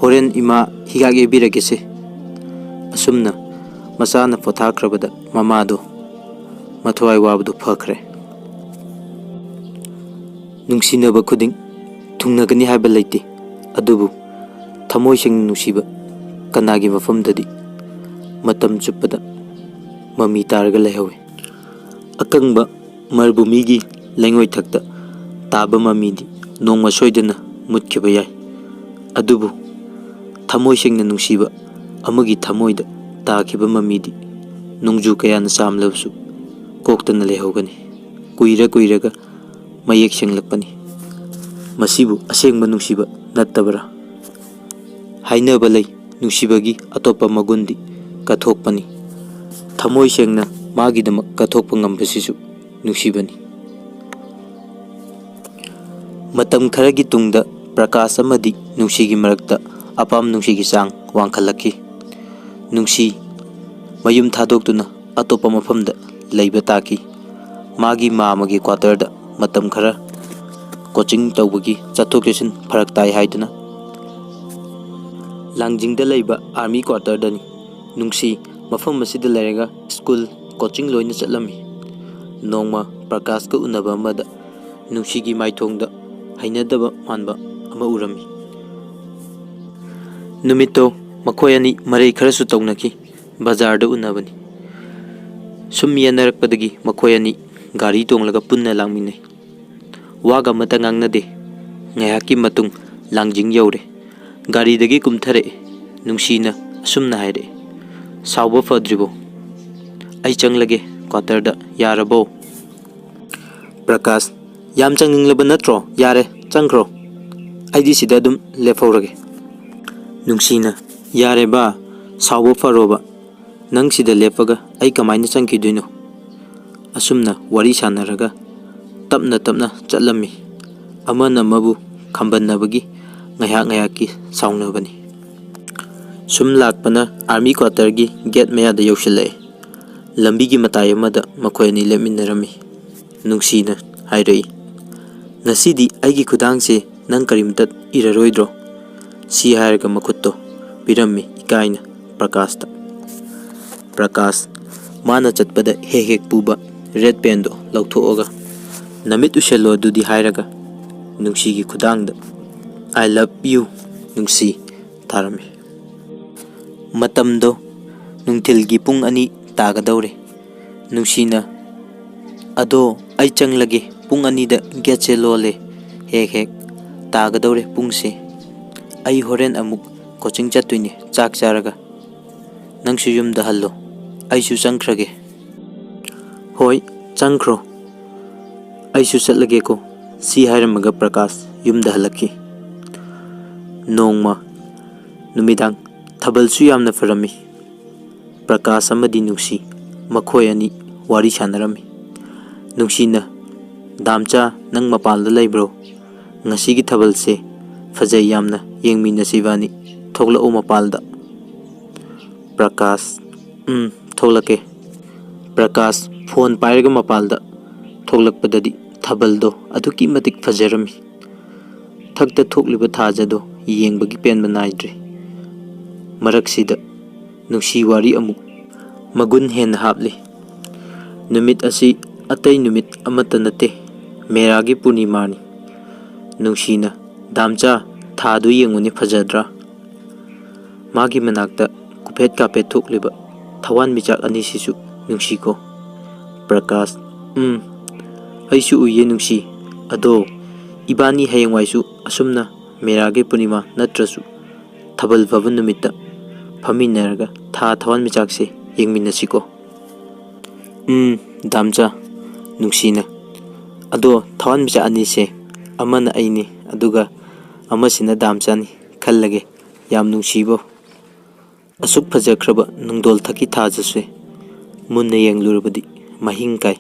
ꯍꯣꯔꯦꯟ ꯏꯃꯥ ꯍꯤꯗꯥꯛ ꯌꯩꯕꯤꯔꯒꯦꯁꯦ꯫" ꯑꯁꯨꯝꯅ ꯃꯆꯥꯅ ꯄꯣꯊꯥꯈ꯭ꯔꯕꯗ ꯃꯃꯥꯗꯣ ꯃꯊ꯭ꯋꯥꯏ ꯋꯥꯕꯗꯨ ꯐꯈ꯭ꯔꯦ꯫ ꯅꯨꯡꯁꯤꯅꯕ ꯈꯨꯗꯤꯡ ꯊꯨꯡꯅꯒꯅꯤ ꯍꯥꯏꯕ ꯂꯩꯇꯦ, ꯑꯗꯨꯕꯨ ꯊꯃꯣꯏ ꯁꯦꯡꯅ ꯅꯨꯡꯁꯤꯕ ꯀꯅꯥꯒꯤ ꯃꯐꯝꯗꯗꯤ ꯃꯇꯝ ꯆꯨꯞꯄꯗ ꯃꯃꯤ ꯇꯥꯔꯒ ꯂꯩꯍꯧꯏ꯫ ꯑꯀꯪꯕ ꯃꯔꯨꯚꯨꯃꯤꯒꯤ ꯂꯩꯉꯣꯏꯊꯛꯇ ꯇꯥꯕ ꯃꯃꯤꯗꯤ ꯅꯣꯡꯃ ꯁꯣꯏꯗꯅ ꯃꯨꯠꯈꯤꯕ ꯌꯥꯏ꯫ ꯑꯗꯨꯕꯨ ꯊꯃꯣꯏ ꯁꯦꯡꯅ ꯅꯨꯡꯁꯤꯕ ꯑꯃꯒꯤ ꯊꯃꯣꯏꯗ ꯇꯥꯈꯤꯕ ꯃꯃꯤꯗꯤ ꯅꯣꯡꯖꯨ ꯀꯌꯥꯅ ꯆꯥꯝꯂꯕꯁꯨ ꯀꯣꯛꯇꯅ ꯂꯩꯍꯧꯒꯅꯤ꯫ ꯀꯨꯏꯔ ꯀꯨꯏꯔꯒ ꯃꯌꯦꯛ ꯁꯦꯡꯂꯛꯄꯅꯤ꯫ ꯃꯁꯤꯕꯨ ꯑꯁꯦꯡꯕ ꯅꯨꯡꯁꯤꯕ ꯅꯠꯇꯕ꯭ꯔꯥ? ꯍꯥꯏꯅꯕ ꯂꯩ, ꯅꯨꯡꯁꯤꯕꯒꯤ ꯑꯇꯣꯞꯄ ꯃꯒꯨꯟꯗꯤ ꯀꯠꯊꯣꯛꯄꯅꯤ꯫ ꯊꯃꯣꯏ ꯁꯦꯡꯅ ꯃꯥꯒꯤꯗꯃꯛ ꯀꯠꯊꯣꯛꯄ ꯉꯝꯕꯁꯤꯁꯨ ꯅꯨꯡꯁꯤꯕꯅꯤ꯫ ꯃꯇꯝ ꯈꯔꯒꯤ ꯇꯨꯡꯗ ꯄ꯭ꯔꯀꯥꯁ ꯑꯃꯗꯤ ꯅꯨꯡꯁꯤꯒꯤ ꯃꯔꯛꯇ ꯑꯄꯥꯝ ꯅꯨꯡꯁꯤꯒꯤ ꯆꯥꯡ ꯋꯥꯡꯈꯠꯂꯛꯈꯤ꯫ ꯅꯨꯡꯁꯤ ꯃꯌꯨꯝ ꯊꯥꯗꯣꯛꯇꯨꯅ ꯑꯇꯣꯞꯄ ꯃꯐꯝꯗ ꯂꯩꯕ ꯇꯥꯈꯤ꯫ ꯃꯥꯒꯤ ꯃꯥꯃꯒꯤ ꯀ꯭ꯋꯥꯇꯔꯗ ꯃꯇꯝ ꯈꯔ ꯀꯣꯆꯤꯡ ꯇꯧꯕꯒꯤ ꯆꯠꯊꯣꯛ ꯆꯠꯁꯤꯟ ꯐꯔꯛ ꯇꯥꯏ ꯍꯥꯏꯗꯨꯅ ꯂꯥꯡꯖꯤꯡꯗ ꯂꯩꯕ ꯑꯥꯔꯃꯤ ꯀ꯭ꯋꯥꯇꯔꯗꯅꯤ꯫ ꯅꯨꯡꯁꯤ ꯃꯐꯝ ꯑꯁꯤꯗ ꯂꯩꯔꯒ ꯁ꯭ꯀꯨꯜ, ꯀꯣꯆꯤꯡ ꯂꯣꯏꯅ ꯆꯠꯂꯝꯃꯤ꯫ ꯅꯣꯡꯃ ꯄ꯭ꯔꯀꯥꯁꯀ ꯎꯅꯕ ꯑꯃꯗ ꯅꯨꯡꯁꯤꯒꯤ ꯃꯥꯏꯊꯣꯡꯗ ꯍꯩꯅꯗꯕ ꯃꯥꯟꯕ ꯑꯃ ꯎꯔꯝꯃꯤ꯫ ꯅꯨꯃꯤꯠꯇꯣ ꯃꯈꯣꯏ ꯑꯅꯤ ꯃꯔꯩ ꯈꯔꯁꯨ ꯇꯧꯅꯈꯤ꯫ ꯕꯖꯥꯔꯗ ꯎꯅꯕꯅꯤ꯫ ꯁꯨꯝ ꯌꯦꯟꯅꯔꯛꯄꯗꯒꯤ ꯃꯈꯣꯏ ꯑꯅꯤ ꯒꯥꯔꯤ ꯇꯣꯡꯂꯒ ꯄꯨꯟꯅ ꯂꯥꯛꯃꯤꯟꯅꯩ꯫ ꯋꯥꯒ ꯑꯃꯠꯇ ꯉꯥꯡꯅꯗꯦ꯫ ꯉꯥꯏꯍꯥꯛꯀꯤ ꯃꯇꯨꯡ ꯂꯥꯡꯖꯤꯡ ꯌꯧꯔꯦ꯫ ꯒꯥꯔꯤꯗꯒꯤ ꯀꯨꯝꯊꯔꯛꯑꯦ꯫ ꯅꯨꯡꯁꯤꯅ ꯑꯁꯨꯝꯅ ꯍꯥꯏꯔꯛꯑꯦ, "ꯁꯥꯎꯕ ꯐꯗ꯭ꯔꯤꯕꯣ? ꯑꯩ ꯆꯪꯂꯒꯦ ꯀ꯭ꯋꯥꯇꯔꯗ, ꯌꯥꯔꯕꯣ?" ꯄ꯭ꯔꯀꯥꯁ, "ꯌꯥꯝ ꯆꯪꯅꯤꯡꯂꯕ ꯅꯠꯇ꯭ꯔꯣ? ꯌꯥꯔꯦ, ꯆꯪꯈ꯭ꯔꯣ꯫ ꯑꯩꯗꯤ ꯁꯤꯗ ꯑꯗꯨꯝ ꯂꯦꯞꯍꯧꯔꯒꯦ꯫" ꯅꯨꯡꯁꯤꯅ, "ꯌꯥꯔꯦ ꯕꯥ, ꯁꯥꯎꯕ ꯐꯔꯣꯕ꯫ ꯅꯪ ꯁꯤꯗ ꯂꯦꯞꯄꯒ ꯑꯩ ꯀꯃꯥꯏꯅ ꯆꯪꯈꯤꯗꯣꯏꯅꯣ?" ꯑꯁꯨꯝꯅ ꯋꯥꯔꯤ ꯁꯥꯟꯅꯔꯒ ꯇꯞꯅ ꯇꯞꯅ ꯆꯠꯂꯝꯃꯤ꯫ ꯑꯃꯅ ꯑꯃꯕꯨ ꯈꯝꯕꯟꯅꯕꯒꯤ ꯉꯥꯏꯍꯥꯛ ꯉꯥꯏꯍꯥꯛꯀꯤ ꯁꯥꯎꯅꯕꯅꯤ꯫ ꯁꯨꯝ ꯂꯥꯛꯄꯅ ꯑꯥꯔꯃꯤ ꯀ꯭ꯋꯥꯇꯔꯒꯤ ꯒꯦꯠ ꯃꯌꯥꯗ ꯌꯧꯁꯤꯜꯂꯛꯑꯦ꯫ ꯂꯝꯕꯤꯒꯤ ꯃꯇꯥꯏ ꯑꯃꯗ ꯃꯈꯣꯏ ꯑꯅꯤ ꯂꯦꯞꯃꯤꯟꯅꯔꯝꯃꯤ꯫ ꯅꯨꯡꯁꯤꯅ ꯍꯥꯏꯔꯛꯏ, "ꯉꯁꯤꯗꯤ ꯑꯩꯒꯤ ꯈꯨꯗꯥꯡꯁꯦ ꯅꯪ ꯀꯔꯤꯝꯇ ꯏꯔꯔꯣꯏꯗ꯭ꯔꯣ?" ꯁꯤ ꯍꯥꯏꯔꯒ ꯃꯈꯨꯠꯇꯣ ꯄꯤꯔꯝꯃꯤ ꯏꯀꯥꯏꯅ ꯄ꯭ꯔꯀꯥꯁꯇ꯫ ꯄ꯭ꯔꯀꯥꯁ ꯃꯥꯅ ꯆꯠꯄꯗ ꯍꯦꯛ ꯍꯦꯛ ꯄꯨꯕ ꯔꯦꯠ ꯄꯦꯟꯗꯣ ꯂꯧꯊꯣꯛꯑꯒ, "ꯅꯃꯤꯠ ꯎꯁꯜꯂꯣ ꯑꯗꯨꯗꯤ" ꯍꯥꯏꯔꯒ ꯅꯨꯡꯁꯤꯒꯤ ꯈꯨꯗꯥꯡꯗ "I love you ꯅꯨꯡꯁꯤ" ꯊꯥꯔꯝꯃꯤ꯫ ꯃꯇꯝꯗꯣ ꯅꯨꯡꯊꯤꯜꯒꯤ ꯄꯨꯡ ꯑꯅꯤ ꯇꯥꯒꯗꯧꯔꯦ꯫ ꯅꯨꯡꯁꯤꯅ, "ꯑꯗꯣ ꯑꯩ ꯆꯪꯂꯒꯦ, ꯄꯨꯡ ꯑꯅꯤꯗ ꯒꯦꯠꯁꯦ ꯂꯣꯜꯂꯦ꯫ ꯍꯦꯛ ꯍꯦꯛ ꯇꯥꯒꯗꯧꯔꯦ ꯄꯨꯡꯁꯦ꯫ ꯑꯩ ꯍꯣꯔꯦꯟ ꯑꯃꯨꯛ ꯀꯣꯆꯤꯡ ꯆꯠꯇꯣꯏꯅꯦ ꯆꯥꯛ ꯆꯥꯔꯒ꯫ ꯅꯪꯁꯨ ꯌꯨꯝꯗ ꯍꯜꯂꯣ꯫ ꯑꯩꯁꯨ ꯆꯪꯈ꯭ꯔꯒꯦ꯫ ꯍꯣꯏ, ꯆꯪꯈ꯭ꯔꯣ꯫ ꯑꯩꯁꯨ ꯆꯠꯂꯒꯦꯀꯣ꯫ ꯁꯤ ꯍꯥꯏꯔꯝꯃꯒ ꯄ꯭ꯔꯀꯥꯁ ꯌꯨꯝꯗ ꯍꯜꯂꯛꯈꯤ꯫ ꯅꯣꯡꯃ ꯅꯨꯃꯤꯗꯥꯡ ꯊꯥꯕꯜꯁꯨ ꯌꯥꯝꯅ ꯐꯔꯝꯃꯤ꯫ ꯄ꯭ꯔꯀꯥꯁ ꯑꯃꯗꯤ ꯅꯨꯡꯁꯤ ꯃꯈꯣꯏ ꯑꯅꯤ ꯋꯥꯔꯤ ꯁꯥꯟꯅꯔꯝꯃꯤ꯫ ꯅꯨꯡꯁꯤꯅ, "ꯗꯥꯝꯆꯥ, ꯅꯪ ꯃꯄꯥꯟꯗ ꯂꯩꯕ꯭ꯔꯣ? ꯉꯁꯤꯒꯤ ꯊꯥꯕꯜꯁꯦ ꯐꯖꯩ ꯌꯥꯝꯅ, ꯌꯦꯡꯃꯤꯟꯅꯁꯤ ꯏꯕꯥꯅꯤ꯫ ꯊꯣꯛꯂꯛꯎ ꯃꯄꯥꯜꯗ꯫" ꯄ꯭ꯔꯀꯥꯁ, "ꯎꯝ, ꯊꯣꯛꯂꯛꯀꯦ꯫" ꯄ꯭ꯔꯀꯥꯁ ꯐꯣꯟ ꯄꯥꯏꯔꯒ ꯃꯄꯥꯜꯗ ꯊꯣꯛꯂꯛꯄꯗꯗꯤ ꯊꯥꯕꯜꯗꯣ ꯑꯗꯨꯛꯀꯤ ꯃꯇꯤꯛ ꯐꯖꯔꯝꯃꯤ꯫ ꯊꯛꯇ ꯊꯣꯛꯂꯤꯕ ꯊꯥꯖꯗꯣ ꯌꯦꯡꯕꯒꯤ ꯄꯦꯟꯕ ꯅꯥꯏꯗ꯭ꯔꯦ꯫ ꯃꯔꯛꯁꯤꯗ ꯅꯨꯡꯁꯤ ꯋꯥꯔꯤ ꯑꯃꯨꯛ ꯃꯒꯨꯟ ꯍꯦꯟꯅ ꯍꯥꯞꯂꯤ꯫ ꯅꯨꯃꯤꯠ ꯑꯁꯤ ꯑꯇꯩ ꯅꯨꯃꯤꯠ ꯑꯃꯠꯇ ꯅꯠꯇꯦ, ꯃꯦꯔꯥꯒꯤ ꯄꯨꯔꯅꯤꯃꯥꯅꯤ꯫ ꯅꯨꯡꯁꯤꯅ, "ꯗꯥꯝꯆꯥ, ꯊꯥꯗꯨ ꯌꯦꯡꯉꯨꯅꯦ, ꯐꯖꯗ꯭ꯔꯥ?" ꯃꯥꯒꯤ ꯃꯅꯥꯛꯇ ꯀꯨꯐꯦꯠ ꯀꯥꯐꯦꯠ ꯊꯣꯛꯂꯤꯕ ꯊꯋꯥꯟꯃꯤꯆꯥꯛ ꯑꯅꯤꯁꯤꯁꯨ ꯅꯨꯡꯁꯤꯀꯣ꯫ ꯄ꯭ꯔꯀꯥꯁ, "ꯎꯝ, ꯑꯩꯁꯨ ꯎꯏꯌꯦ ꯅꯨꯡꯁꯤ꯫ ꯑꯗꯣ ꯏꯕꯥꯅꯤ ꯍꯌꯦꯡꯋꯥꯏꯁꯨ ꯑꯁꯨꯝꯅ ꯃꯦꯔꯥꯒꯤ ꯄꯨꯔꯅꯤꯃꯥ ꯅꯠꯇ꯭ꯔꯁꯨ ꯊꯥꯕꯜ ꯐꯥꯕ ꯅꯨꯃꯤꯠꯇ ꯐꯝꯃꯤꯟꯅꯔꯒ ꯊꯥ ꯊꯋꯥꯟꯃꯤꯆꯥꯛꯁꯦ ꯌꯦꯡꯃꯤꯟꯅꯁꯤꯀꯣ꯫" "ꯎꯝ, ꯗꯥꯝꯆꯥ꯫" ꯅꯨꯡꯁꯤꯅ, "ꯑꯗꯣ ꯊꯋꯥꯟꯃꯤꯆꯥꯛ ꯑꯅꯤꯁꯦ, ꯑꯃꯅ ꯑꯩꯅꯤ, ꯑꯗꯨꯒ ꯑꯃꯁꯤꯅ ꯗꯥꯝꯆꯥꯅꯤ ꯈꯜꯂꯒꯦ꯫ ꯌꯥꯝ ꯅꯨꯡꯁꯤꯕꯣ꯫ ꯑꯁꯨꯛ ꯐꯖꯈ꯭ꯔꯕ ꯅꯨꯡꯗꯣꯜ ꯊꯛꯀꯤ ꯊꯥꯖꯁꯦ ꯃꯨꯟꯅ ꯌꯦꯡꯂꯨꯔꯕꯗꯤ ꯃꯍꯤꯡ ꯀꯥꯏ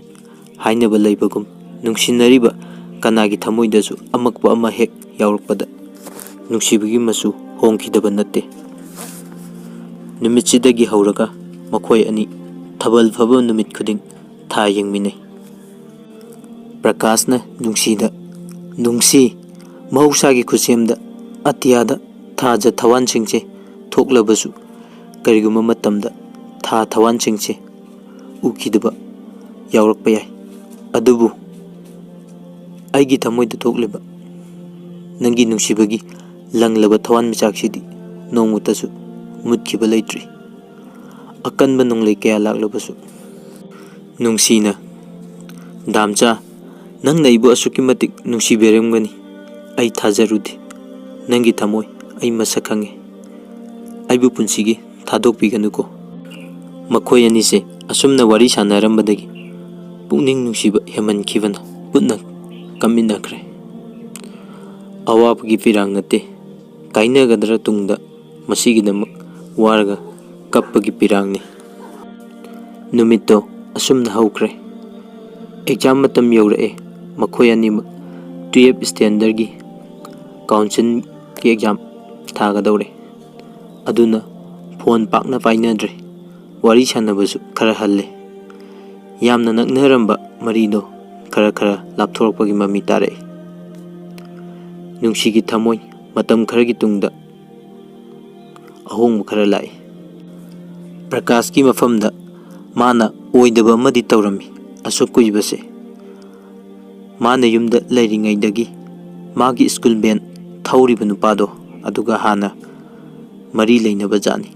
ꯍꯥꯏꯅꯕ ꯂꯩꯕꯒꯨꯝ, ꯅꯨꯡꯁꯤꯅꯔꯤꯕ ꯀꯅꯥꯒꯤ ꯊꯃꯣꯏꯗꯁꯨ ꯑꯃꯛꯄ ꯑꯃ ꯍꯦꯛ ꯌꯥꯎꯔꯛꯄꯗ ꯅꯨꯡꯁꯤꯕꯒꯤ ꯃꯆꯨ ꯍꯣꯡꯈꯤꯗꯕ ꯅꯠꯇꯦ꯫" ꯅꯨꯃꯤꯠꯁꯤꯗꯒꯤ ꯍꯧꯔꯒ ꯃꯈꯣꯏ ꯑꯅꯤ ꯊꯥꯕꯜ ꯐꯥꯕ ꯅꯨꯃꯤꯠ ꯈꯨꯗꯤꯡ ꯊꯥ ꯌꯦꯡꯃꯤꯟꯅꯩ꯫ ꯄ꯭ꯔꯀꯥꯁꯅ ꯅꯨꯡꯁꯤꯗ, "ꯅꯨꯡꯁꯤ, ꯃꯍꯧꯁꯥꯒꯤ ꯈꯨꯠꯁꯦꯝꯗ ꯑꯇꯤꯌꯥꯗ ꯊꯥꯖ ꯊꯋꯥꯟꯁꯤꯡꯁꯦ ꯊꯣꯛꯂꯕꯁꯨ, ꯀꯔꯤꯒꯨꯝꯕ ꯃꯇꯝꯗ ꯊꯥ ꯊꯋꯥꯟꯁꯤꯡꯁꯦ ꯎꯈꯤꯗꯕ ꯌꯥꯎꯔꯛꯄ ꯌꯥꯏ, ꯑꯗꯨꯕꯨ ꯑꯩꯒꯤ ꯊꯃꯣꯏꯗ ꯊꯣꯛꯂꯤꯕ ꯅꯪꯒꯤ ꯅꯨꯡꯁꯤꯕꯒꯤ ꯂꯪꯂꯕ ꯊꯋꯥꯟꯃꯤꯆꯥꯛꯁꯤꯗꯤ ꯅꯣꯡꯃꯇꯁꯨ ꯃꯨꯠꯈꯤꯕ ꯂꯩꯇ꯭ꯔꯤ꯫ ꯑꯀꯟꯕ ꯅꯣꯡꯂꯩ ꯀꯌꯥ ꯂꯥꯛꯂꯕꯁꯨ꯫" ꯅꯨꯡꯁꯤꯅ, "ꯗꯥꯝꯆꯥ, "ꯅꯪꯅ ꯑꯩꯕꯨ ꯑꯁꯨꯛꯀꯤ ꯃꯇꯤꯛ ꯅꯨꯡꯁꯤꯕꯤꯔꯝꯒꯅꯤ ꯑꯩ ꯊꯥꯖꯔꯨꯗꯦ꯫ ꯅꯪꯒꯤ ꯊꯃꯣꯏ ꯑꯩ ꯃꯁꯛ ꯈꯪꯉꯦ꯫ ꯑꯩꯕꯨ ꯄꯨꯟꯁꯤꯒꯤ ꯊꯥꯗꯣꯛꯄꯤꯒꯅꯨꯀꯣ꯫" ꯃꯈꯣꯏ ꯑꯅꯤꯁꯦ ꯑꯁꯨꯝꯅ ꯋꯥꯔꯤ ꯁꯥꯟꯅꯔꯝꯕꯗꯒꯤ ꯄꯨꯛꯅꯤꯡ ꯅꯨꯡꯁꯤꯕ ꯍꯦꯟꯃꯟꯈꯤꯕꯅ ꯄꯨꯟꯅ ꯀꯞꯃꯤꯟꯅꯈ꯭ꯔꯦ꯫ ꯑꯋꯥꯕꯒꯤ ꯄꯤꯔꯥꯡ ꯅꯠꯇꯦ, ꯀꯥꯏꯅꯒꯗ꯭ꯔꯥ ꯇꯨꯡꯗ, ꯃꯁꯤꯒꯤꯗꯃꯛ ꯋꯥꯔꯒ ꯀꯞꯄꯒꯤ ꯄꯤꯔꯥꯡꯅꯤ꯫ ꯅꯨꯃꯤꯠꯇꯣ ꯑꯁꯨꯝꯅ ꯍꯧꯈ꯭ꯔꯦ꯫ ꯑꯦꯛꯖꯥꯝ ꯃꯇꯝ ꯌꯧꯔꯛꯑꯦ꯫ ꯃꯈꯣꯏ ꯑꯅꯤꯃꯛ ꯇꯨꯌꯦꯜꯞ ꯁ꯭ꯇꯦꯟꯗꯔꯒꯤ ꯀꯥꯎꯟꯁꯤꯜꯒꯤ ꯑꯦꯛꯖꯥꯝ ꯊꯥꯒꯗꯧꯔꯦ꯫ ꯑꯗꯨꯅ ꯐꯣꯟ ꯄꯥꯛꯅ ꯄꯥꯏꯅꯗ꯭ꯔꯦ꯫ ꯋꯥꯔꯤ ꯁꯥꯟꯅꯕꯁꯨ ꯈꯔ ꯍꯜꯂꯦ꯫ ꯌꯥꯝꯅ ꯅꯛꯅꯔꯝꯕ ꯃꯔꯤꯗꯣ ꯈꯔ ꯈꯔ ꯂꯥꯞꯊꯣꯔꯛꯄꯒꯤ ꯃꯃꯤ ꯇꯥꯔꯛꯏ꯫ ꯅꯨꯡꯁꯤꯒꯤ ꯊꯃꯣꯏ ꯃꯇꯝ ꯈꯔꯒꯤ ꯇꯨꯡꯗ ꯑꯍꯣꯡꯕ ꯈꯔ ꯂꯥꯛꯏ꯫ ꯄ꯭ꯔꯀꯥꯁꯀꯤ ꯃꯐꯝꯗ ꯃꯥꯅ ꯑꯣꯏꯗꯕ ꯑꯃꯗꯤ ꯇꯧꯔꯝꯃꯤ꯫ ꯑꯁꯨꯛ ꯀꯨꯏꯕꯁꯦ ꯃꯥꯅ ꯌꯨꯝꯗ ꯂꯩꯔꯤꯉꯩꯗꯒꯤ ꯃꯥꯒꯤ ꯁ꯭ꯀꯨꯜ ꯚꯦꯟ ꯊꯧꯔꯤꯕ ꯅꯨꯄꯥꯗꯣ ꯑꯗꯨꯒ ꯍꯥꯟꯅ ꯃꯔꯤ ꯂꯩꯅꯕ ꯖꯥꯠꯅꯤ꯫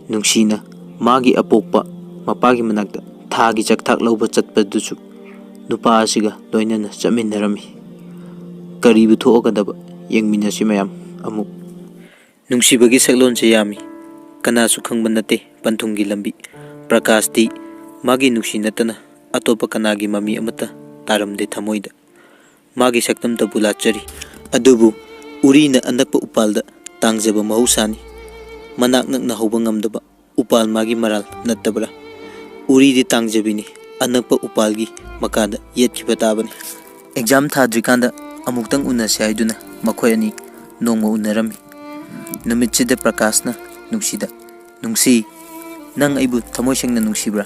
ꯅꯨꯡꯁꯤꯅ ꯃꯥꯒꯤ ꯑꯄꯣꯛꯄ ꯃꯄꯥꯒꯤ ꯃꯅꯥꯛꯇ ꯊꯥꯒꯤ ꯆꯥꯛꯊꯥꯛ ꯂꯧꯕ ꯆꯠꯄꯗꯨꯁꯨ ꯅꯨꯄꯥ ꯑꯁꯤꯒ ꯂꯣꯏꯅꯅ ꯆꯠꯃꯤꯟꯅꯔꯝꯃꯤ꯫ ꯀꯔꯤꯕꯨ ꯊꯣꯛꯑꯒꯗꯕ? ꯌꯦꯡꯃꯤꯟꯅꯁꯤ ꯃꯌꯥꯝ ꯑꯃꯨꯛ꯫ ꯅꯨꯡꯁꯤꯕꯒꯤ ꯁꯛꯂꯣꯟꯁꯦ ꯌꯥꯝꯃꯤ꯫ ꯀꯅꯥꯁꯨ ꯈꯪꯕ ꯅꯠꯇꯦ ꯄꯟꯊꯨꯡꯒꯤ ꯂꯝꯕꯤ꯫ ꯄ꯭ꯔꯀꯥꯁꯇꯤ ꯃꯥꯒꯤ ꯅꯨꯡꯁꯤ ꯅꯠꯇꯅ ꯑꯇꯣꯞꯄ ꯀꯅꯥꯒꯤ ꯃꯃꯤ ꯑꯃꯠꯇ ꯇꯥꯔꯝꯗꯦ ꯊꯃꯣꯏꯗ꯫ ꯃꯥꯒꯤ ꯁꯛꯇꯝꯇꯕꯨ ꯂꯥꯠꯆꯔꯤ꯫ ꯑꯗꯨꯕꯨ ꯎꯔꯤꯅ ꯑꯅꯛꯄ ꯎꯄꯥꯜꯗ ꯇꯥꯡꯖꯕ ꯃꯍꯧꯁꯥꯅꯤ꯫ ꯃꯅꯥꯛ ꯅꯛꯅ ꯍꯧꯕ ꯉꯝꯗꯕ ꯎꯄꯥꯜ ꯃꯥꯒꯤ ꯃꯔꯥꯜ ꯅꯠꯇꯕ꯭ꯔꯥ? ꯎꯔꯤꯗꯤ ꯇꯥꯡꯖꯕꯤꯅꯤ, ꯑꯅꯛꯄ ꯎꯄꯥꯜꯒꯤ ꯃꯀꯥꯗ ꯌꯦꯠꯈꯤꯕ ꯇꯥꯕꯅꯤ꯫ ꯑꯦꯛꯖꯥꯝ ꯊꯥꯗ꯭ꯔꯤꯀꯥꯟꯗ ꯑꯃꯨꯛꯇꯪ ꯎꯅꯁꯦ ꯍꯥꯏꯗꯨꯅ ꯃꯈꯣꯏ ꯑꯅꯤ ꯅꯣꯡꯃ ꯎꯅꯔꯝꯃꯤ꯫ ꯅꯨꯃꯤꯠꯁꯤꯗ ꯄ꯭ꯔꯀꯥꯁꯅ ꯅꯨꯡꯁꯤꯗ, "ꯅꯨꯡꯁꯤ, ꯅꯪ ꯑꯩꯕꯨ ꯊꯃꯣꯏ ꯁꯦꯡꯅ ꯅꯨꯡꯁꯤꯕ꯭ꯔꯥ?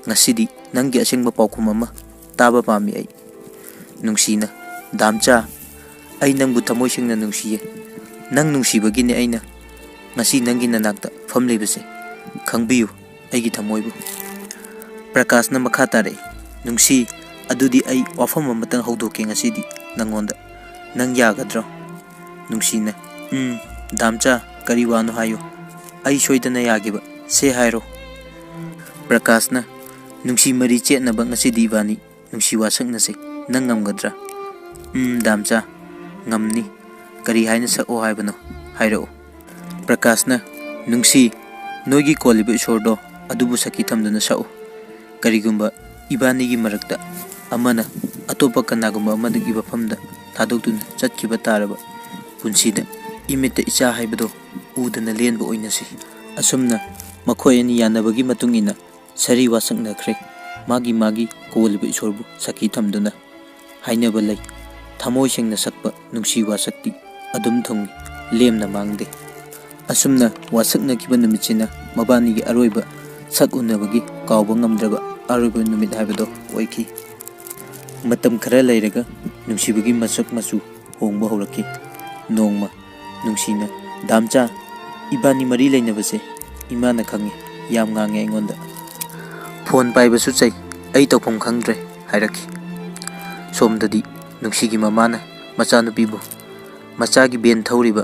ꯉꯁꯤꯗꯤ ꯅꯪꯒꯤ ꯑꯁꯦꯡꯕ ꯄꯥꯎꯈꯨꯝ ꯑꯃ ꯇꯥꯕ ꯄꯥꯝꯃꯤ ꯑꯩ꯫" ꯅꯨꯡꯁꯤꯅ, "ꯗꯥꯝꯆꯥ, ꯑꯩ ꯅꯪꯕꯨ ꯊꯃꯣꯏ ꯁꯦꯡꯅ ꯅꯨꯡꯁꯤꯌꯦ꯫ ꯅꯪ ꯅꯨꯡꯁꯤꯕꯒꯤꯅꯦ ꯑꯩꯅ ꯉꯁꯤ ꯅꯪꯒꯤ ꯅꯅꯥꯛꯇ ꯐꯝꯂꯤꯕꯁꯦ꯫ ꯈꯪꯕꯤꯌꯨ ꯑꯩꯒꯤ ꯊꯃꯣꯏꯕꯨ꯫" ꯄ꯭ꯔꯀꯥꯁꯅ ꯃꯈꯥ ꯇꯥꯔꯛꯏ, "ꯅꯨꯡꯁꯤ, ꯑꯗꯨꯗꯤ ꯑꯩ ꯋꯥꯐꯝ ꯑꯃꯇꯪ ꯍꯧꯗꯣꯛꯀꯦ ꯉꯁꯤꯗꯤ ꯅꯪꯉꯣꯟꯗ꯫ ꯅꯪ ꯌꯥꯒꯗ꯭ꯔꯣ?" ꯅꯨꯡꯁꯤꯅ, "ꯎꯝ, ꯗꯥꯝꯆꯥ, ꯀꯔꯤ ꯋꯥꯅꯣ ꯍꯥꯏꯌꯨ꯫ ꯑꯩ ꯁꯣꯏꯗꯅ ꯌꯥꯒꯦꯕ꯫ ꯁꯦ ꯍꯥꯏꯔꯣ꯫" ꯄ꯭ꯔꯀꯥꯁꯅ, "ꯅꯨꯡꯁꯤ ꯃꯔꯤ ꯆꯦꯠꯅꯕ ꯉꯁꯤꯗꯤ ꯏꯕꯥꯅꯤ ꯅꯨꯡꯁꯤ, ꯋꯥꯁꯛꯅꯁꯦ꯫ ꯅꯪ ꯉꯝꯒꯗ꯭ꯔꯥ?" "ꯎꯝ, ꯗꯥꯝꯆꯥ, ꯉꯝꯅꯤ꯫ ꯀꯔꯤ ꯍꯥꯏꯅ ꯁꯛꯑꯣ ꯍꯥꯏꯕꯅꯣ? ꯍꯥꯏꯔꯛꯎ꯫" ꯄ꯭ꯔꯀꯥꯁꯅ, "ꯅꯨꯡꯁꯤ, ꯅꯣꯏꯒꯤ ꯀꯣꯜꯂꯤꯕ ꯏꯁꯣꯔꯗꯣ ꯑꯗꯨꯕꯨ ꯁꯥꯈꯤ ꯊꯝꯗꯨꯅ ꯁꯛꯎ꯫ ꯀꯔꯤꯒꯨꯝꯕ ꯏꯕꯥꯅꯤꯒꯤ ꯃꯔꯛꯇ ꯑꯃꯅ ꯑꯇꯣꯞꯄ ꯀꯅꯥꯒꯨꯝꯕ ꯑꯃꯗꯒꯤ ꯃꯐꯝꯗ ꯊꯥꯗꯣꯛꯇꯨꯅ ꯆꯠꯈꯤꯕ ꯇꯥꯔꯕ, ꯄꯨꯟꯁꯤꯗ ꯏꯃꯤꯠꯇ ꯏꯆꯥ ꯍꯥꯏꯕꯗꯣ ꯎꯗꯅ ꯂꯦꯟꯕ ꯑꯣꯏꯅꯁꯤ꯫" ꯑꯁꯨꯝꯅ ꯃꯈꯣꯏ ꯑꯅꯤ ꯌꯥꯅꯕꯒꯤ ꯃꯇꯨꯡ ꯏꯟꯅ ꯁꯥꯔꯤ ꯋꯥꯁꯛꯅꯈ꯭ꯔꯦ꯫ ꯃꯥꯒꯤ ꯃꯥꯒꯤ ꯀꯣꯜꯂꯤꯕ ꯏꯁꯣꯔꯕꯨ ꯁꯥꯈꯤ ꯊꯝꯗꯨꯅ꯫ ꯍꯥꯏꯅꯕ ꯂꯩ, ꯊꯃꯣꯏ ꯁꯦꯡꯅ ꯁꯛꯄ ꯅꯨꯡꯁꯤ ꯋꯥꯁꯛꯇꯤ ꯑꯗꯨꯝ ꯊꯨꯡꯏ, ꯂꯦꯝꯅ ꯃꯥꯡꯗꯦ꯫ ꯑꯁꯨꯝꯅ ꯋꯥꯁꯛꯅꯈꯤꯕ ꯅꯨꯃꯤꯠꯁꯤꯅ ꯃꯕꯥꯅꯤꯒꯤ ꯑꯔꯣꯏꯕ ꯁꯛ ꯎꯅꯕꯒꯤ ꯀꯥꯎꯕ ꯉꯝꯗ꯭ꯔꯕ ꯑꯔꯣꯏꯕ ꯅꯨꯃꯤꯠ ꯍꯥꯏꯕꯗꯣ ꯑꯣꯏꯈꯤ꯫ ꯃꯇꯝ ꯈꯔ ꯂꯩꯔꯒ ꯅꯨꯡꯁꯤꯕꯒꯤ ꯃꯁꯛ ꯃꯆꯨ ꯍꯣꯡꯕ ꯍꯧꯔꯛꯈꯤ꯫ ꯅꯣꯡꯃ ꯅꯨꯡꯁꯤꯅ, "ꯗꯥꯝꯆꯥ, ꯏꯕꯥꯅꯤ ꯃꯔꯤ ꯂꯩꯅꯕꯁꯦ ꯏꯃꯥꯅ ꯈꯪꯉꯤ, ꯌꯥꯝ ꯉꯥꯡꯉꯦ ꯑꯩꯉꯣꯟꯗ꯫ ꯐꯣꯟ ꯄꯥꯏꯕꯁꯨ ꯆꯩ, ꯑꯩ ꯇꯧꯐꯝ ꯈꯪꯗ꯭ꯔꯦ" ꯍꯥꯏꯔꯛꯈꯤ꯫ ꯁꯣꯝꯗꯗꯤ ꯅꯨꯡꯁꯤꯒꯤ ꯃꯃꯥꯅ ꯃꯆꯥꯅꯨꯄꯤꯕꯨ ꯃꯆꯥꯒꯤ ꯚꯦꯟ ꯊꯧꯔꯤꯕ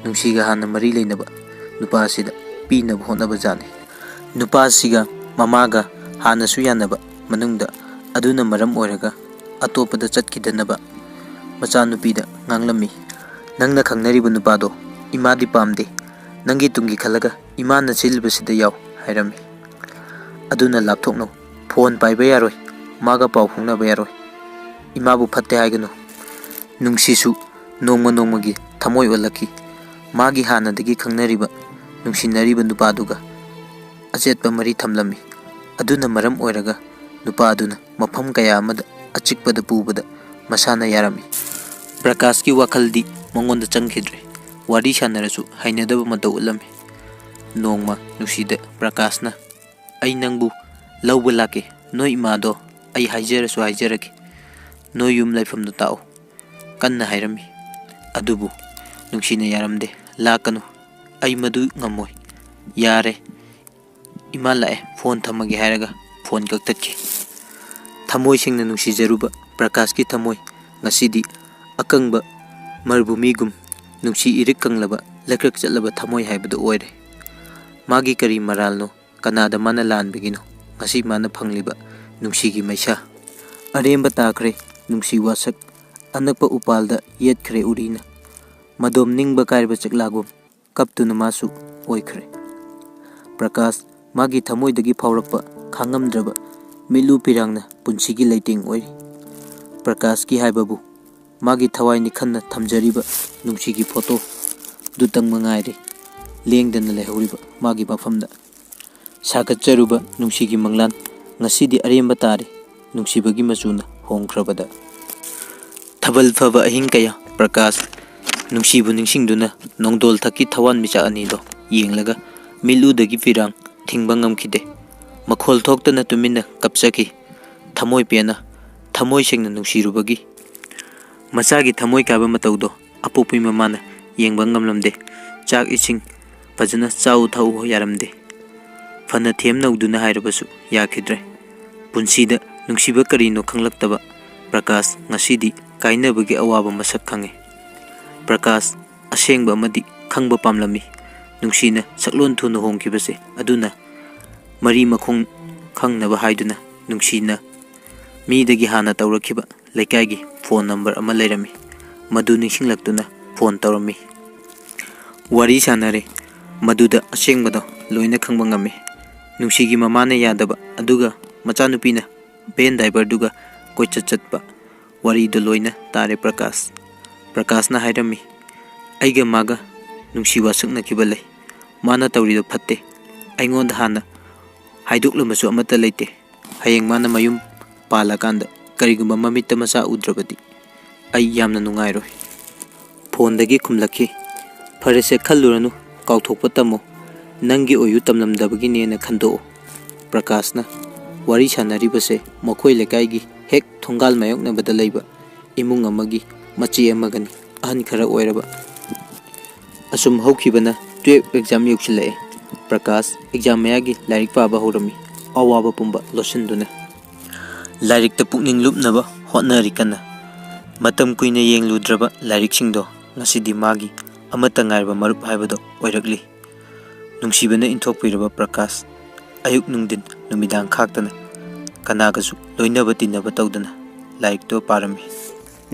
ꯅꯨꯡꯁꯤꯒ ꯍꯥꯟꯅ ꯃꯔꯤ ꯂꯩꯅꯕ ꯅꯨꯄꯥ ꯑꯁꯤꯗ ꯄꯤꯅꯕ ꯍꯣꯠꯅꯕꯖꯥꯠꯅꯤ꯫ ꯅꯨꯄꯥ ꯑꯁꯤꯒ ꯃꯃꯥꯒ ꯍꯥꯟꯅꯁꯨ ꯌꯥꯅꯕ ꯃꯅꯨꯡꯗ ꯑꯗꯨꯅ ꯃꯔꯝ ꯑꯣꯏꯔꯒ ꯑꯇꯣꯞꯄꯗ ꯆꯠꯈꯤꯗꯅꯕ ꯃꯆꯥꯅꯨꯄꯤꯗ ꯉꯥꯡꯂꯝꯃꯤ꯫ "ꯅꯪꯅ ꯈꯪꯅꯔꯤꯕ ꯅꯨꯄꯥꯗꯣ ꯏꯃꯥꯗꯤ ꯄꯥꯝꯗꯦ꯫ ꯅꯪꯒꯤ ꯇꯨꯡꯒꯤ ꯈꯜꯂꯒ ꯏꯃꯥꯅ ꯁꯤꯜꯂꯤꯕꯁꯤꯗ ꯌꯥꯎ" ꯍꯥꯏꯔꯝꯃꯤ꯫ "ꯑꯗꯨꯅ ꯂꯥꯞꯊꯣꯛꯅꯧ꯫ ꯐꯣꯟ ꯄꯥꯏꯕ ꯌꯥꯔꯣꯏ꯫ ꯃꯥꯒ ꯄꯥꯎ ꯐꯥꯎꯅꯕ ꯌꯥꯔꯣꯏ꯫ ꯏꯃꯥꯕꯨ ꯐꯠꯇꯦ ꯍꯥꯏꯒꯅꯨ꯫" ꯅꯨꯡꯁꯤꯁꯨ ꯅꯣꯡꯃ ꯅꯣꯡꯃꯒꯤ ꯊꯃꯣꯏ ꯑꯣꯜꯂꯛꯈꯤ꯫ ꯃꯥꯒꯤ ꯍꯥꯟꯅꯗꯒꯤ ꯈꯪꯅꯔꯤꯕ, ꯅꯨꯡꯁꯤꯅꯔꯤꯕ ꯅꯨꯄꯥꯗꯨꯒ ꯑꯆꯦꯠꯄ ꯃꯔꯤ ꯊꯝꯂꯝꯃꯤ꯫ ꯑꯗꯨꯅ ꯃꯔꯝ ꯑꯣꯏꯔꯒ ꯅꯨꯄꯥ ꯑꯗꯨꯅ ꯃꯐꯝ ꯀꯌꯥ ꯑꯃꯗ ꯑꯆꯤꯛꯄꯗ ꯄꯨꯕꯗ ꯃꯁꯥꯅ ꯌꯥꯔꯝꯃꯤ꯫ ꯄ꯭ꯔꯀꯥꯁꯀꯤ ꯋꯥꯈꯜꯗꯤ ꯃꯉꯣꯟꯗ ꯆꯪꯈꯤꯗ꯭ꯔꯦ꯫ ꯋꯥꯔꯤ ꯁꯥꯟꯅꯔꯁꯨ ꯍꯩꯅꯗꯕ ꯃꯇꯧ ꯎꯠꯂꯝꯃꯤ꯫ ꯅꯣꯡꯃ ꯅꯨꯡꯁꯤꯗ ꯄ꯭ꯔꯀꯥꯁꯅ, "ꯑꯩ ꯅꯪꯕꯨ ꯂꯧꯕ ꯂꯥꯛꯀꯦ꯫ ꯅꯣꯏ ꯏꯃꯥꯗꯣ ꯑꯩ ꯍꯥꯏꯖꯔꯁꯨ ꯍꯥꯏꯖꯔꯒꯦ꯫ ꯅꯣꯏ ꯌꯨꯝ ꯂꯩꯐꯝꯗꯣ ꯇꯥꯛꯑꯣ" ꯀꯟꯅ ꯍꯥꯏꯔꯝꯃꯤ꯫ ꯑꯗꯨꯕꯨ ꯅꯨꯡꯁꯤꯅ ꯌꯥꯔꯝꯗꯦ꯫ "ꯂꯥꯛꯀꯅꯨ, ꯑꯩ ꯃꯗꯨ ꯉꯝꯃꯣꯏ꯫ ꯌꯥꯔꯦ, ꯏꯃꯥ ꯂꯥꯛꯑꯦ, ꯐꯣꯟ ꯊꯝꯃꯒꯦ" ꯍꯥꯏꯔꯒ ꯐꯣꯟ ꯀꯛꯊꯠꯈꯤ꯫ ꯊꯃꯣꯏ ꯁꯦꯡꯅ ꯅꯨꯡꯁꯤꯖꯔꯨꯕ ꯄ꯭ꯔꯀꯥꯁꯀꯤ ꯊꯃꯣꯏ ꯉꯁꯤꯗꯤ ꯑꯀꯪꯕ ꯃꯔꯨꯚꯨꯃꯤꯒꯨꯝ ꯅꯨꯡꯁꯤ ꯏꯔꯤꯛ ꯀꯪꯂꯕ, ꯂꯩꯀ꯭ꯔꯛ ꯆꯠꯂꯕ ꯊꯃꯣꯏ ꯍꯥꯏꯕꯗꯨ ꯑꯣꯏꯔꯦ꯫ ꯃꯥꯒꯤ ꯀꯔꯤ ꯃꯔꯥꯜꯅꯣ? ꯀꯅꯥꯗ ꯃꯥꯅ ꯂꯥꯟꯕꯒꯤꯅꯣ ꯉꯁꯤ ꯃꯥꯅ ꯐꯪꯂꯤꯕ ꯅꯨꯡꯁꯤꯒꯤ ꯃꯩꯁꯥ? ꯑꯔꯦꯝꯕ ꯇꯥꯈ꯭ꯔꯦ ꯅꯨꯡꯁꯤ ꯋꯥꯁꯛ, ꯑꯅꯛꯄ ꯎꯄꯥꯜꯗ ꯌꯦꯠꯈ꯭ꯔꯦ ꯎꯔꯤꯅ꯫ ꯃꯗꯣꯝ ꯅꯤꯡꯕ ꯀꯥꯏꯔꯕ ꯆꯦꯛꯂꯥꯒꯨꯝ ꯀꯞꯇꯨꯅ ꯃꯥꯁꯨ ꯑꯣꯏꯈ꯭ꯔꯦ꯫ ꯄ꯭ꯔꯀꯥꯁ ꯃꯥꯒꯤ ꯊꯃꯣꯏꯗꯒꯤ ꯐꯥꯎꯔꯛꯄ ꯈꯥꯡꯉꯝꯗ꯭ꯔꯕ ꯃꯤꯠꯂꯨ ꯄꯤꯔꯥꯡꯅ ꯄꯨꯟꯁꯤꯒꯤ ꯂꯩꯇꯦꯡ ꯑꯣꯏꯔꯤ꯫ ꯄ꯭ꯔꯀꯥꯁꯀꯤ ꯍꯥꯏꯕꯕꯨ ꯃꯥꯒꯤ ꯊꯋꯥꯏ ꯅꯤꯈꯟꯅ ꯊꯝꯖꯔꯤꯕ ꯅꯨꯡꯁꯤꯒꯤ ꯐꯣꯇꯣ ꯗꯨꯇꯪ ꯃꯉꯥꯏꯔꯦ ꯂꯦꯡꯗꯅ ꯂꯩꯍꯧꯔꯤꯕ ꯃꯥꯒꯤ ꯃꯐꯝꯗ꯫ ꯁꯥꯒꯠꯆꯔꯨꯕ ꯅꯨꯡꯁꯤꯒꯤ ꯃꯪꯂꯥꯟ ꯉꯁꯤꯗꯤ ꯑꯔꯦꯝꯕ ꯇꯥꯔꯦ꯫ ꯅꯨꯡꯁꯤꯕꯒꯤ ꯃꯆꯨꯅ ꯍꯣꯡꯈ꯭ꯔꯕꯗ꯫ ꯊꯥꯕꯜ ꯐꯕ ꯑꯍꯤꯡ ꯀꯌꯥ ꯄ꯭ꯔꯀꯥꯁ ꯅꯨꯡꯁꯤꯕꯨ ꯅꯤꯡꯁꯤꯡꯗꯨꯅ ꯅꯣꯡꯗꯣꯜ ꯊꯛꯀꯤ ꯊꯋꯥꯟꯃꯤꯆꯥꯛ ꯑꯅꯤꯗꯣ ꯌꯦꯡꯂꯒ ꯃꯤꯠꯂꯨꯗꯒꯤ ꯄꯤꯔꯥꯡ ꯊꯤꯡꯕ ꯉꯝꯈꯤꯗꯦ꯫ ꯃꯈꯣꯜ ꯊꯣꯛꯇꯅ ꯇꯨꯃꯤꯟꯅ ꯀꯞꯆꯈꯤ꯫ ꯊꯃꯣꯏ ꯄꯦꯟꯅ, ꯊꯃꯣꯏ ꯁꯦꯡꯅ ꯅꯨꯡꯁꯤꯔꯨꯕꯒꯤ꯫ ꯃꯆꯥꯒꯤ ꯊꯃꯣꯏ ꯀꯥꯏꯕ ꯃꯇꯧꯗꯣ ꯑꯄꯣꯛꯄꯤ ꯃꯃꯥꯅ ꯌꯦꯡꯕ ꯉꯝꯂꯝꯗꯦ꯫ ꯆꯥꯛ ꯏꯁꯤꯡ ꯐꯖꯅ ꯆꯥꯎ ꯊꯛꯎ ꯌꯥꯔꯝꯗꯦ꯫ ꯐꯅ ꯊꯦꯝ ꯅꯧꯗꯨꯅ ꯍꯥꯏꯔꯕꯁꯨ ꯌꯥꯈꯤꯗ꯭ꯔꯦ꯫ ꯄꯨꯟꯁꯤꯗ ꯅꯨꯡꯁꯤꯕ ꯀꯔꯤꯅꯣ ꯈꯪꯂꯛꯇꯕ ꯄ꯭ꯔꯀꯥꯁ ꯉꯁꯤꯗꯤ ꯀꯥꯏꯅꯕꯒꯤ ꯑꯋꯥꯕ ꯃꯁꯛ ꯈꯪꯉꯤ꯫ ꯄ꯭ꯔꯀꯥꯁ ꯑꯁꯦꯡꯕ ꯑꯃꯗꯤ ꯈꯪꯕ ꯄꯥꯝꯂꯝꯃꯤ꯫ ꯅꯨꯡꯁꯤꯅ ꯁꯛꯂꯣꯟ ꯊꯨꯅ ꯍꯣꯡꯈꯤꯕꯁꯦ ꯑꯗꯨꯅ ꯃꯔꯤ ꯃꯈꯣꯡ ꯈꯪꯅꯕ ꯍꯥꯏꯗꯨꯅ ꯅꯨꯡꯁꯤꯅ ꯃꯤꯗꯒꯤ ꯍꯥꯟꯅ ꯇꯧꯔꯛꯈꯤꯕ ꯂꯩꯀꯥꯏꯒꯤ ꯐꯣꯟ ꯅꯝꯕꯔ ꯑꯃ ꯂꯩꯔꯝꯃꯤ꯫ ꯃꯗꯨ ꯅꯤꯡꯁꯤꯡꯂꯛꯇꯨꯅ ꯐꯣꯟ ꯇꯧꯔꯝꯃꯤ꯫ ꯋꯥꯔꯤ ꯁꯥꯟꯅꯔꯦ꯫ ꯃꯗꯨꯗ ꯑꯁꯦꯡꯕꯗꯣ ꯂꯣꯏꯅ ꯈꯪꯕ ꯉꯝꯃꯤ꯫ ꯅꯨꯡꯁꯤꯒꯤ ꯃꯃꯥꯅ ꯌꯥꯗꯕ, ꯑꯗꯨꯒ ꯃꯆꯥꯅꯨꯄꯤꯅ ꯚꯦꯟ ꯗ꯭ꯔꯥꯏꯚꯔꯗꯨꯒ ꯀꯣꯏꯆꯠ ꯆꯠꯄ ꯋꯥꯔꯤꯗꯨ ꯂꯣꯏꯅ ꯇꯥꯔꯦ ꯄ꯭ꯔꯀꯥꯁ꯫ ꯄ꯭ꯔꯀꯥꯁꯅ ꯍꯥꯏꯔꯝꯃꯤ, "ꯑꯩꯒ ꯃꯥꯒ ꯅꯨꯡꯁꯤ ꯋꯥꯁꯛꯅꯈꯤꯕ ꯂꯩ꯫ ꯃꯥꯅ ꯇꯧꯔꯤꯗꯣ ꯐꯠꯇꯦ꯫ ꯑꯩꯉꯣꯟꯗ ꯍꯥꯟꯅ ꯍꯥꯏꯗꯣꯛꯂꯝꯕꯁꯨ ꯑꯃꯠꯇ ꯂꯩꯇꯦ꯫ ꯍꯌꯦꯡ ꯃꯥꯅ ꯃꯌꯨꯝ ꯄꯥꯜꯂꯀꯥꯟꯗ ꯀꯔꯤꯒꯨꯝꯕ ꯃꯃꯤꯠꯇ ꯃꯆꯥ ꯎꯗ꯭ꯔꯕꯗꯤ ꯑꯩ ꯌꯥꯝꯅ ꯅꯨꯡꯉꯥꯏꯔꯣꯏ꯫" ꯐꯣꯟꯗꯒꯤ ꯈꯨꯝꯂꯛꯈꯤ, "ꯐꯔꯦꯁꯦ, ꯈꯜꯂꯨꯔꯅꯨ, ꯀꯥꯎꯊꯣꯛꯄ ꯇꯝꯃꯨ꯫ ꯅꯪꯒꯤ ꯑꯣꯏꯌꯨ ꯇꯝꯂꯝꯗꯕꯒꯤꯅꯦꯅ ꯈꯟꯗꯣꯛꯎ꯫" ꯄ꯭ꯔꯀꯥꯁꯅ ꯋꯥꯔꯤ ꯁꯥꯟꯅꯔꯤꯕꯁꯦ ꯃꯈꯣꯏ ꯂꯩꯀꯥꯏꯒꯤ ꯍꯦꯛ ꯊꯣꯡꯒꯥꯜ ꯃꯥꯌꯣꯛꯅꯕꯗ ꯂꯩꯕ ꯏꯃꯨꯡ ꯑꯃꯒꯤ ꯃꯆꯦ ꯑꯃꯒꯅꯤ, ꯑꯍꯟ ꯈꯔ ꯑꯣꯏꯔꯕ꯫ ꯑꯁꯨꯝ ꯍꯧꯈꯤꯕꯅ ꯇꯨꯌꯦꯜꯞ ꯑꯦꯛꯖꯥꯝ ꯌꯧꯁꯤꯜꯂꯛꯑꯦ꯫ ꯄ꯭ꯔꯀꯥꯁ ꯑꯦꯛꯖꯥꯝ ꯃꯌꯥꯒꯤ ꯂꯥꯏꯔꯤꯛ ꯄꯥꯕ ꯍꯧꯔꯝꯃꯤ, ꯑꯋꯥꯕ ꯄꯨꯝꯕ ꯂꯣꯠꯁꯤꯟꯗꯨꯅ꯫ ꯂꯥꯏꯔꯤꯛꯇ ꯄꯨꯛꯅꯤꯡ ꯂꯨꯞꯅꯕ ꯍꯣꯠꯅꯔꯤ ꯀꯟꯅ꯫ ꯃꯇꯝ ꯀꯨꯏꯅ ꯌꯦꯡꯂꯨꯗ꯭ꯔꯕ ꯂꯥꯏꯔꯤꯛꯁꯤꯡꯗꯣ ꯉꯁꯤꯗꯤ ꯃꯥꯒꯤ ꯑꯃꯠꯇ ꯉꯥꯏꯔꯕ ꯃꯔꯨꯞ ꯍꯥꯏꯕꯗꯣ ꯑꯣꯏꯔꯛꯂꯤ꯫ ꯅꯨꯡꯁꯤꯕꯅ ꯏꯟꯊꯣꯛꯄꯤꯔꯕ ꯄ꯭ꯔꯀꯥꯁ ꯑꯌꯨꯛ ꯅꯨꯡꯊꯤꯟ ꯅꯨꯃꯤꯗꯥꯡ ꯈꯥꯛꯇꯅ ꯀꯅꯥꯒꯁꯨ ꯂꯣꯏꯅꯕ ꯇꯤꯟꯅꯕ ꯇꯧꯗꯅ ꯂꯥꯏꯔꯤꯛꯇꯣ ꯄꯥꯔꯝꯃꯤ꯫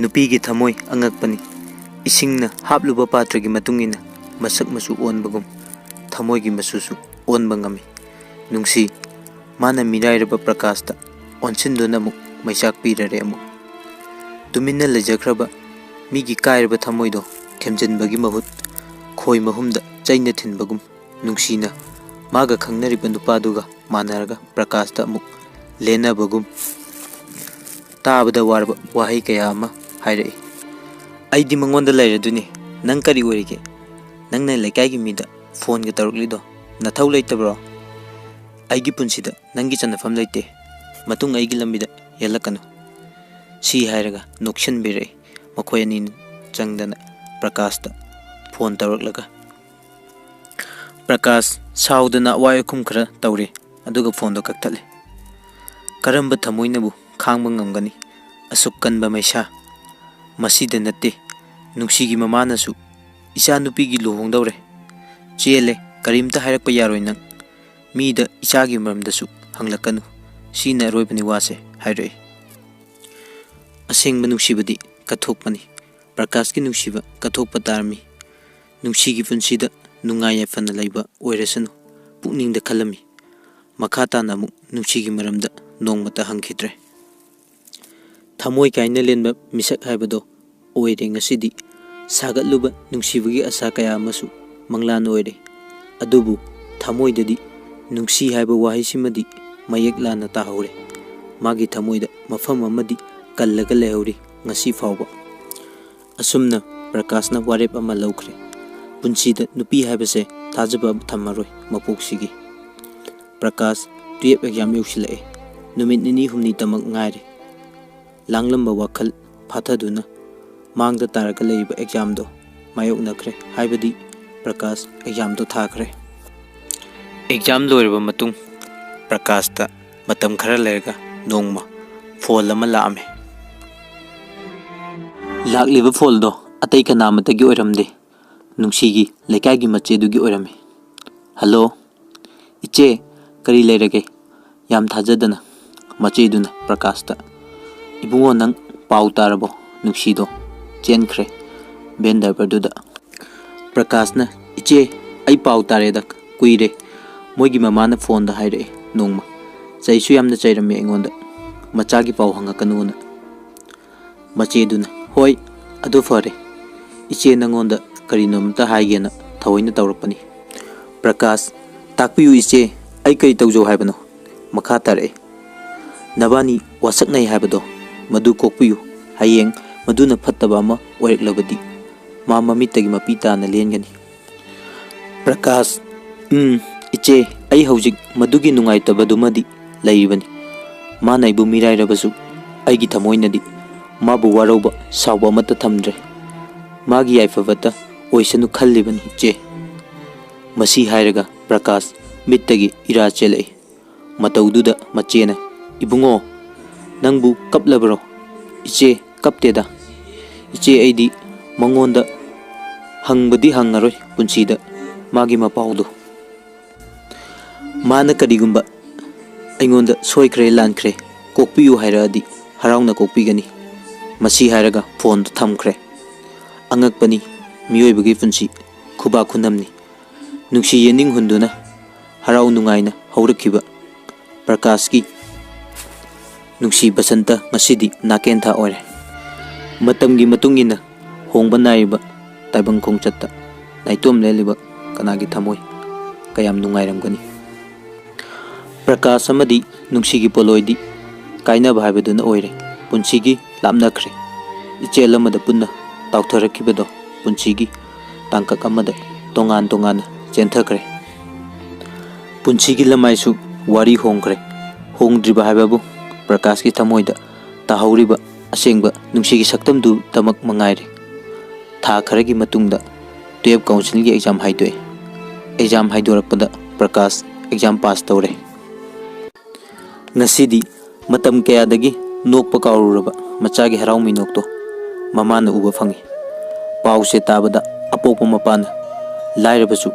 ꯅꯨꯄꯤꯒꯤ ꯊꯃꯣꯏ ꯑꯉꯛꯄꯅꯤ꯫ ꯏꯁꯤꯡꯅ ꯍꯥꯞꯂꯨꯕ ꯄꯥꯇ꯭ꯔꯒꯤ ꯃꯇꯨꯡ ꯏꯟꯅ ꯃꯁꯛ ꯃꯆꯨ ꯑꯣꯟꯕꯒꯨꯝ ꯊꯃꯣꯏꯒꯤ ꯃꯆꯨꯁꯨ ꯑꯣꯟꯕ ꯉꯝꯃꯤ꯫ ꯅꯨꯡꯁꯤ, ꯃꯥꯅ ꯃꯤꯔꯥꯏꯔꯕ ꯄ꯭ꯔꯀꯥꯁꯇ ꯑꯣꯟꯁꯤꯟꯗꯨꯅ ꯑꯃꯨꯛ ꯃꯩꯆꯥꯛ ꯄꯤꯔꯔꯦ ꯑꯃꯨꯛ꯫ ꯇꯨꯃꯤꯟꯅ ꯂꯩꯖꯈ꯭ꯔꯕ ꯃꯤꯒꯤ ꯀꯥꯏꯔꯕ ꯊꯃꯣꯏꯗꯣ ꯊꯦꯝꯖꯤꯟꯕꯒꯤ ꯃꯍꯨꯠ ꯈꯣꯏ ꯃꯍꯨꯝꯗ ꯆꯩꯅ ꯊꯤꯟꯕꯒꯨꯝ ꯅꯨꯡꯁꯤꯅ ꯃꯥꯒ ꯈꯪꯅꯔꯤꯕ ꯅꯨꯄꯥꯗꯨꯒ ꯃꯥꯟꯅꯔꯒ ꯄ꯭ꯔꯀꯥꯁꯇ ꯑꯃꯨꯛ ꯂꯦꯟꯅꯕꯒꯨꯝ ꯇꯥꯕꯗ ꯋꯥꯔꯕ ꯋꯥꯍꯩ ꯀꯌꯥ ꯑꯃ ꯍꯥꯏꯔꯛꯏ꯫ "ꯑꯩꯗꯤ ꯃꯉꯣꯟꯗ ꯂꯩꯔꯗꯣꯏꯅꯤ꯫ ꯅꯪ ꯀꯔꯤ ꯑꯣꯏꯔꯤꯒꯦ? ꯅꯪꯅ ꯂꯩꯀꯥꯏꯒꯤ ꯃꯤꯗ ꯐꯣꯟꯒ ꯇꯧꯔꯛꯂꯤꯗꯣ ꯅꯊꯧ ꯂꯩꯇꯕ꯭ꯔꯣ? ꯑꯩꯒꯤ ꯄꯨꯟꯁꯤꯗ ꯅꯪꯒꯤ ꯆꯟꯅꯐꯝ ꯂꯩꯇꯦ꯫ ꯃꯇꯨꯡ ꯑꯩꯒꯤ ꯂꯝꯕꯤꯗ ꯌꯦꯜꯂꯛꯀꯅꯨ꯫" ꯁꯤ ꯍꯥꯏꯔꯒ ꯅꯣꯛꯁꯤꯟꯕꯤꯔꯛꯏ ꯃꯈꯣꯏ ꯑꯅꯤ ꯆꯪꯗꯅ ꯄ꯭ꯔꯀꯥꯁꯇ ꯐꯣꯟ ꯇꯧꯔꯛꯂꯒ꯫ ꯄ꯭ꯔꯀꯥꯁ ꯁꯥꯎꯗꯅ ꯑꯋꯥꯏ ꯑꯈꯨꯝ ꯈꯔ ꯇꯧꯔꯦ, ꯑꯗꯨꯒ ꯐꯣꯟꯗꯣ ꯀꯛꯊꯠꯂꯦ꯫ ꯀꯔꯝꯕ ꯊꯃꯣꯏꯅꯕꯨ ꯈꯥꯡꯕ ꯉꯝꯒꯅꯤ ꯑꯁꯨꯛ ꯀꯟꯕ ꯃꯩꯁꯥ? ꯃꯁꯤꯗ ꯅꯠꯇꯦ, ꯅꯨꯡꯁꯤꯒꯤ ꯃꯃꯥꯅꯁꯨ, "ꯏꯆꯥꯅꯨꯄꯤꯒꯤ ꯂꯨꯍꯣꯡꯗꯧꯔꯦ, ꯆꯦꯜꯂꯦ, ꯀꯔꯤꯝꯇ ꯍꯥꯏꯔꯛꯄ ꯌꯥꯔꯣꯏ ꯅꯪ꯫ ꯃꯤꯗ ꯏꯆꯥꯒꯤ ꯃꯔꯝꯗꯁꯨ ꯍꯪꯂꯛꯀꯅꯨ, ꯁꯤꯅ ꯑꯔꯣꯏꯕꯅꯤ ꯋꯥꯁꯦ", ꯍꯥꯏꯔꯛꯏ꯫ ꯑꯁꯦꯡꯕ ꯅꯨꯡꯁꯤꯕꯗꯤ ꯀꯠꯊꯣꯛꯄꯅꯤ꯫ ꯄ꯭ꯔꯀꯥꯁꯀꯤ ꯅꯨꯡꯁꯤꯕ ꯀꯠꯊꯣꯛꯄ ꯇꯥꯔꯝꯃꯤ꯫ ꯅꯨꯡꯁꯤꯒꯤ ꯄꯨꯟꯁꯤꯗ ꯅꯨꯡꯉꯥꯏ ꯌꯥꯏꯐꯅ ꯂꯩꯕ ꯑꯣꯏꯔꯁꯅꯨ ꯄꯨꯛꯅꯤꯡꯗ ꯈꯜꯂꯝꯃꯤ꯫ ꯃꯈꯥ ꯇꯥꯅ ꯑꯃꯨꯛ ꯅꯨꯡꯁꯤꯒꯤ ꯃꯔꯝꯗ ꯅꯣꯡꯃꯇ ꯍꯪꯈꯤꯗ꯭ꯔꯦ꯫ ꯊꯃꯣꯏ ꯀꯥꯏꯅ ꯂꯦꯟꯕ ꯃꯤꯁꯛ ꯍꯥꯏꯕꯗꯣ ꯑꯣꯏꯔꯦ ꯉꯁꯤꯗꯤ꯫ ꯁꯥꯒꯠꯂꯨꯕ ꯅꯨꯡꯁꯤꯕꯒꯤ ꯑꯁꯥ ꯀꯌꯥ ꯑꯃꯁꯨ ꯃꯪꯂꯥꯟ ꯑꯣꯏꯔꯦ꯫ ꯑꯗꯨꯕꯨ ꯊꯃꯣꯏꯗꯗꯤ ꯅꯨꯡꯁꯤ ꯍꯥꯏꯕ ꯋꯥꯍꯩꯁꯤꯃꯗꯤ ꯃꯌꯦꯛ ꯂꯥꯟꯅ ꯇꯥꯍꯧꯔꯦ꯫ ꯃꯥꯒꯤ ꯊꯃꯣꯏꯗ ꯃꯐꯝ ꯑꯃꯗꯤ ꯀꯜꯂꯒ ꯂꯩꯍꯧꯔꯤ ꯉꯁꯤ ꯐꯥꯎꯕ꯫ ꯑꯁꯨꯝꯅ ꯄ꯭ꯔꯀꯥꯁꯅ ꯋꯥꯔꯦꯞ ꯑꯃ ꯂꯧꯈ꯭ꯔꯦ꯫ ꯄꯨꯟꯁꯤꯗ ꯅꯨꯄꯤ ꯍꯥꯏꯕꯁꯦ ꯊꯥꯖꯕ ꯊꯝꯃꯔꯣꯏ ꯃꯄꯣꯛꯁꯤꯒꯤ꯫ ꯄ꯭ꯔꯀꯥꯁ ꯇꯨꯌꯦꯞ ꯑꯦꯛꯖꯥꯝ ꯌꯧꯁꯤꯜꯂꯛꯑꯦ꯫ ꯅꯨꯃꯤꯠ ꯅꯤꯅꯤ ꯍꯨꯝꯅꯤꯇꯃꯛ ꯉꯥꯏꯔꯦ꯫ ꯂꯥꯡꯂꯝꯕ ꯋꯥꯈꯜ ꯐꯥꯊꯗꯨꯅ ꯃꯥꯡꯗ ꯇꯥꯔꯒ ꯂꯩꯔꯤꯕ ꯑꯦꯛꯖꯥꯝꯗꯣ ꯃꯥꯌꯣꯛꯅꯈ꯭ꯔꯦ, ꯍꯥꯏꯕꯗꯤ ꯄ꯭ꯔꯀꯥꯁ ꯑꯦꯛꯖꯥꯝꯗꯣ ꯊꯥꯈ꯭ꯔꯦ꯫ ꯑꯦꯛꯖꯥꯝ ꯂꯣꯏꯔꯕ ꯃꯇꯨꯡ ꯄ꯭ꯔꯀꯥꯁꯇ ꯃꯇꯝ ꯈꯔ ꯂꯩꯔꯒ ꯅꯣꯡꯃ ꯐꯣꯟ ꯑꯃ ꯂꯥꯛꯑꯝꯃꯤ꯫ ꯂꯥꯛꯂꯤꯕ ꯐꯣꯟꯗꯣ ꯑꯇꯩ ꯀꯅꯥ ꯑꯃꯠꯇꯒꯤ ꯑꯣꯏꯔꯝꯗꯦ, ꯅꯨꯡꯁꯤꯒꯤ ꯂꯩꯀꯥꯏꯒꯤ ꯃꯆꯦꯗꯨꯒꯤ ꯑꯣꯏꯔꯝꯃꯤ꯫ "ꯍꯜꯂꯣ, ꯏꯆꯦ, ꯀꯔꯤ ꯂꯩꯔꯒꯦ? ꯌꯥꯝ ꯊꯥꯖꯗꯅ꯫" ꯃꯆꯦꯗꯨꯅ ꯄ꯭ꯔꯀꯥꯁꯇ, "ꯏꯕꯨꯡꯉꯣ, ꯅꯪ ꯄꯥꯎ ꯇꯥꯔꯕꯣ? ꯅꯨꯡꯁꯤꯗꯣ ꯆꯦꯟꯈ꯭ꯔꯦ ꯚꯦꯟ ꯗ꯭ꯔꯥꯏꯚꯔꯗꯨꯗ꯫" ꯄ꯭ꯔꯀꯥꯁꯅ, "ꯏꯆꯦ, ꯑꯩ ꯄꯥꯎ ꯇꯥꯔꯦꯗ, ꯀꯨꯏꯔꯦ꯫ ꯃꯣꯏꯒꯤ ꯃꯃꯥꯅ ꯐꯣꯟꯗ ꯍꯥꯏꯔꯛꯑꯦ ꯅꯣꯡꯃ꯫ ꯆꯩꯁꯨ ꯌꯥꯝꯅ ꯆꯩꯔꯝꯃꯦ ꯑꯩꯉꯣꯟꯗ, ꯃꯆꯥꯒꯤ ꯄꯥꯎ ꯍꯪꯉꯛꯀꯅꯨꯅ꯫" ꯃꯆꯦꯗꯨꯅ, "ꯍꯣꯏ, ꯑꯗꯨ ꯐꯔꯦ꯫ ꯏꯆꯦ ꯅꯪꯉꯣꯟꯗ ꯀꯔꯤꯅꯣꯝꯇ ꯍꯥꯏꯒꯦꯅ ꯊꯑꯣꯏꯅ ꯇꯧꯔꯛꯄꯅꯤ꯫" ꯄ꯭ꯔꯀꯥꯁ, "ꯇꯥꯛꯄꯤꯌꯨ ꯏꯆꯦ, ꯑꯩ ꯀꯔꯤ ꯇꯧꯖꯧ ꯍꯥꯏꯕꯅꯣ?" ꯃꯈꯥ ꯇꯥꯔꯛꯑꯦ, "ꯅꯕꯥꯅꯤ ꯋꯥꯁꯛꯅꯩ ꯍꯥꯏꯕꯗꯣ, ꯃꯗꯨ ꯀꯣꯛꯄꯤꯌꯨ꯫ ꯍꯌꯦꯡ ꯃꯗꯨꯅ ꯐꯠꯇꯕ ꯑꯃ ꯑꯣꯏꯔꯛꯂꯕꯗꯤ ꯃꯥ ꯃꯃꯤꯠꯇꯒꯤ ꯃꯄꯤ ꯇꯥꯅ ꯂꯦꯟꯒꯅꯤ꯫" ꯄ꯭ꯔꯀꯥꯁ, "ꯎꯝ, ꯏꯆꯦ, ꯑꯩ ꯍꯧꯖꯤꯛ ꯃꯗꯨꯒꯤ ꯅꯨꯡꯉꯥꯏꯇꯕꯗꯨꯃꯗꯤ ꯂꯩꯔꯤꯕꯅꯤ꯫ ꯃꯥꯅ ꯑꯩꯕꯨ ꯃꯤꯔꯥꯏꯔꯕꯁꯨ ꯑꯩꯒꯤ ꯊꯃꯣꯏꯅꯗꯤ ꯃꯥꯕꯨ ꯋꯥꯔꯧꯕ, ꯁꯥꯎꯕ ꯑꯃꯠꯇ ꯊꯝꯗ꯭ꯔꯦ꯫ ꯃꯥꯒꯤ ꯌꯥꯏꯐꯕꯇ ꯑꯣꯏꯁꯅꯨ ꯈꯜꯂꯤꯕꯅꯤ, ꯏꯆꯦ꯫" ꯃꯁꯤ ꯍꯥꯏꯔꯒ ꯄ꯭ꯔꯀꯥꯁ ꯃꯤꯠꯇꯒꯤ ꯏꯔꯥ ꯆꯦꯜꯂꯛꯏ꯫ ꯃꯇꯧꯗꯨꯗ ꯃꯆꯦꯅ, "ꯏꯕꯨꯡꯉꯣ, ꯅꯪꯕꯨ ꯀꯞꯂꯕ꯭ꯔꯣ?" "ꯏꯆꯦ, ꯀꯞꯇꯦꯗ꯫ ꯏꯆꯦ, ꯑꯩꯗꯤ ꯃꯉꯣꯟꯗ ꯍꯪꯕꯗꯤ ꯍꯪꯉꯔꯣꯏ ꯄꯨꯟꯁꯤꯗ ꯃꯥꯒꯤ ꯃꯄꯥꯎꯗꯣ꯫ ꯃꯥꯅ ꯀꯔꯤꯒꯨꯝꯕ ꯑꯩꯉꯣꯟꯗ ꯁꯣꯏꯈ꯭ꯔꯦ ꯂꯥꯟꯈ꯭ꯔꯦ ꯀꯣꯛꯄꯤꯌꯨ ꯍꯥꯏꯔꯛꯑꯗꯤ ꯍꯔꯥꯎꯅ ꯀꯣꯛꯄꯤꯒꯅꯤ꯫" ꯃꯁꯤ ꯍꯥꯏꯔꯒ ꯐꯣꯟꯗꯨ ꯊꯝꯈ꯭ꯔꯦ꯫ ꯑꯉꯛꯄꯅꯤ, ꯃꯤꯑꯣꯏꯕꯒꯤ ꯄꯨꯟꯁꯤ ꯈꯨꯕꯥꯛ ꯈꯨꯅꯝꯅꯤ꯫ ꯅꯨꯡꯁꯤ ꯌꯦꯅꯤꯡ ꯍꯨꯟꯗꯨꯅ ꯍꯔꯥꯎ ꯅꯨꯡꯉꯥꯏꯅ ꯍꯧꯔꯛꯈꯤꯕ ꯄ꯭ꯔꯀꯥꯁꯀꯤ ꯅꯨꯡꯁꯤ ꯕꯁꯟꯇ ꯉꯁꯤꯗꯤ ꯅꯥꯀꯦꯟꯊꯥ ꯑꯣꯏꯔꯦ꯫ ꯃꯇꯝꯒꯤ ꯃꯇꯨꯡ ꯏꯟꯅ ꯍꯣꯡꯕ ꯅꯥꯏꯔꯤꯕ ꯇꯥꯏꯕꯪ ꯈꯣꯡꯆꯠꯇ ꯅꯥꯏꯇꯣꯝ ꯂꯦꯜꯂꯤꯕ ꯀꯅꯥꯒꯤ ꯊꯃꯣꯏ ꯀꯌꯥꯝ ꯅꯨꯡꯉꯥꯏꯔꯝꯒꯅꯤ꯫ ꯄ꯭ꯔꯀꯥꯁ ꯑꯃꯗꯤ ꯅꯨꯡꯁꯤꯒꯤ ꯄꯣꯠꯂꯣꯏꯗꯤ ꯀꯥꯏꯅꯕ ꯍꯥꯏꯕꯗꯨꯅ ꯑꯣꯏꯔꯦ꯫ ꯄꯨꯟꯁꯤꯒꯤ ꯂꯥꯞꯅꯈ꯭ꯔꯦ꯫ ꯏꯆꯦꯜ ꯑꯃꯗ ꯄꯨꯟꯅ ꯇꯥꯎꯊꯔꯛꯈꯤꯕꯗꯣ ꯄꯨꯟꯁꯤꯒꯤ ꯇꯥꯡꯀꯛ ꯑꯃꯗ ꯇꯣꯉꯥꯟ ꯇꯣꯉꯥꯟꯅ ꯆꯦꯟꯊꯈ꯭ꯔꯦ꯫ ꯄꯨꯟꯁꯤꯒꯤ ꯂꯃꯥꯏꯁꯨ ꯋꯥꯔꯤ ꯍꯣꯡꯈ꯭ꯔꯦ꯫ ꯍꯣꯡꯗ꯭ꯔꯤꯕ ꯍꯥꯏꯕꯕꯨ ꯄ꯭ꯔꯀꯥꯁꯀꯤ ꯊꯃꯣꯏꯗ ꯇꯥꯍꯧꯔꯤꯕ ꯑꯁꯦꯡꯕ ꯅꯨꯡꯁꯤꯒꯤ ꯁꯛꯇꯝꯗꯨꯗꯃꯛ ꯃꯉꯥꯏꯔꯦ꯫ ꯊꯥ ꯈꯔꯒꯤ ꯃꯇꯨꯡꯗ ꯇꯨꯌꯦꯜꯞ ꯀꯥꯎꯟꯁꯤꯜꯒꯤ ꯑꯦꯛꯖꯥꯝ ꯍꯥꯏꯗꯣꯛꯑꯦ꯫ ꯑꯦꯛꯖꯥꯝ ꯍꯥꯏꯗꯣꯔꯛꯄꯗ ꯄ꯭ꯔꯀꯥꯁ ꯑꯦꯛꯖꯥꯝ ꯄꯥꯁ ꯇꯧꯔꯦ꯫ ꯉꯁꯤꯗꯤ ꯃꯇꯝ ꯀꯌꯥꯗꯒꯤ ꯅꯣꯛꯄ ꯀꯥꯎꯔꯨꯔꯕ ꯃꯆꯥꯒꯤ ꯍꯔꯥꯎ ꯃꯤꯅꯣꯛꯇꯣ ꯃꯃꯥꯅ ꯎꯕ ꯐꯪꯉꯤ꯫ ꯄꯥꯎꯁꯦ ꯇꯥꯕꯗ ꯑꯄꯣꯛꯄ ꯃꯄꯥꯅ ꯂꯥꯏꯔꯕꯁꯨ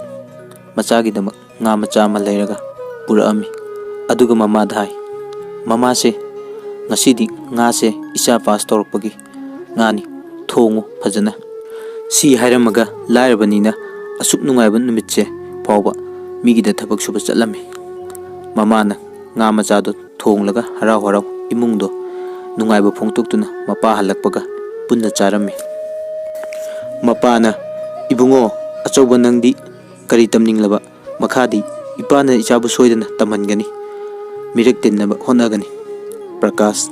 ꯃꯆꯥꯒꯤꯗꯃꯛ ꯉꯥ ꯃꯆꯥ ꯑꯃ ꯂꯩꯔꯒ ꯄꯨꯔꯛꯑꯝꯃꯤ꯫ ꯑꯗꯨꯒ ꯃꯃꯥꯗ ꯍꯥꯏ, "ꯃꯃꯥꯁꯦ, ꯉꯁꯤꯗꯤ ꯉꯥꯁꯦ ꯏꯆꯥ ꯄꯥꯁ ꯇꯧꯔꯛꯄꯒꯤ ꯉꯥꯅꯤ, ꯊꯣꯡꯉꯨ ꯐꯖꯅ"꯫ ꯁꯤ ꯍꯥꯏꯔꯝꯃꯒ ꯂꯥꯏꯔꯕꯅꯤꯅ ꯑꯁꯨꯛ ꯅꯨꯡꯉꯥꯏꯕ ꯅꯨꯃꯤꯠꯁꯦ ꯐꯥꯎꯕ ꯃꯤꯒꯤꯗ ꯊꯕꯛ ꯁꯨꯕ ꯆꯠꯂꯝꯃꯤ꯫ ꯃꯃꯥꯅ ꯉꯥ ꯃꯆꯥꯗꯣ ꯊꯣꯡꯂꯒ ꯍꯔꯥꯎ ꯍꯔꯥꯎ ꯏꯃꯨꯡꯗꯣ ꯅꯨꯡꯉꯥꯏꯕ ꯐꯣꯡꯗꯣꯛꯇꯨꯅ ꯃꯄꯥ ꯍꯜꯂꯛꯄꯒ ꯄꯨꯟꯅ ꯆꯥꯔꯝꯃꯤ꯫ ꯃꯄꯥꯅ, "ꯏꯕꯨꯡꯉꯣ ꯑꯆꯧꯕ, ꯅꯪꯗꯤ ꯀꯔꯤ ꯇꯝꯅꯤꯡꯂꯕ? ꯃꯈꯥꯗꯤ ꯏꯄꯥꯅ ꯏꯆꯥꯕꯨ ꯁꯣꯏꯗꯅ ꯇꯝꯍꯟꯒꯅꯤ, ꯃꯤꯔꯛ ꯇꯤꯟꯅꯕ ꯍꯣꯠꯅꯒꯅꯤ"꯫ ꯄ꯭ꯔꯀꯥꯁ,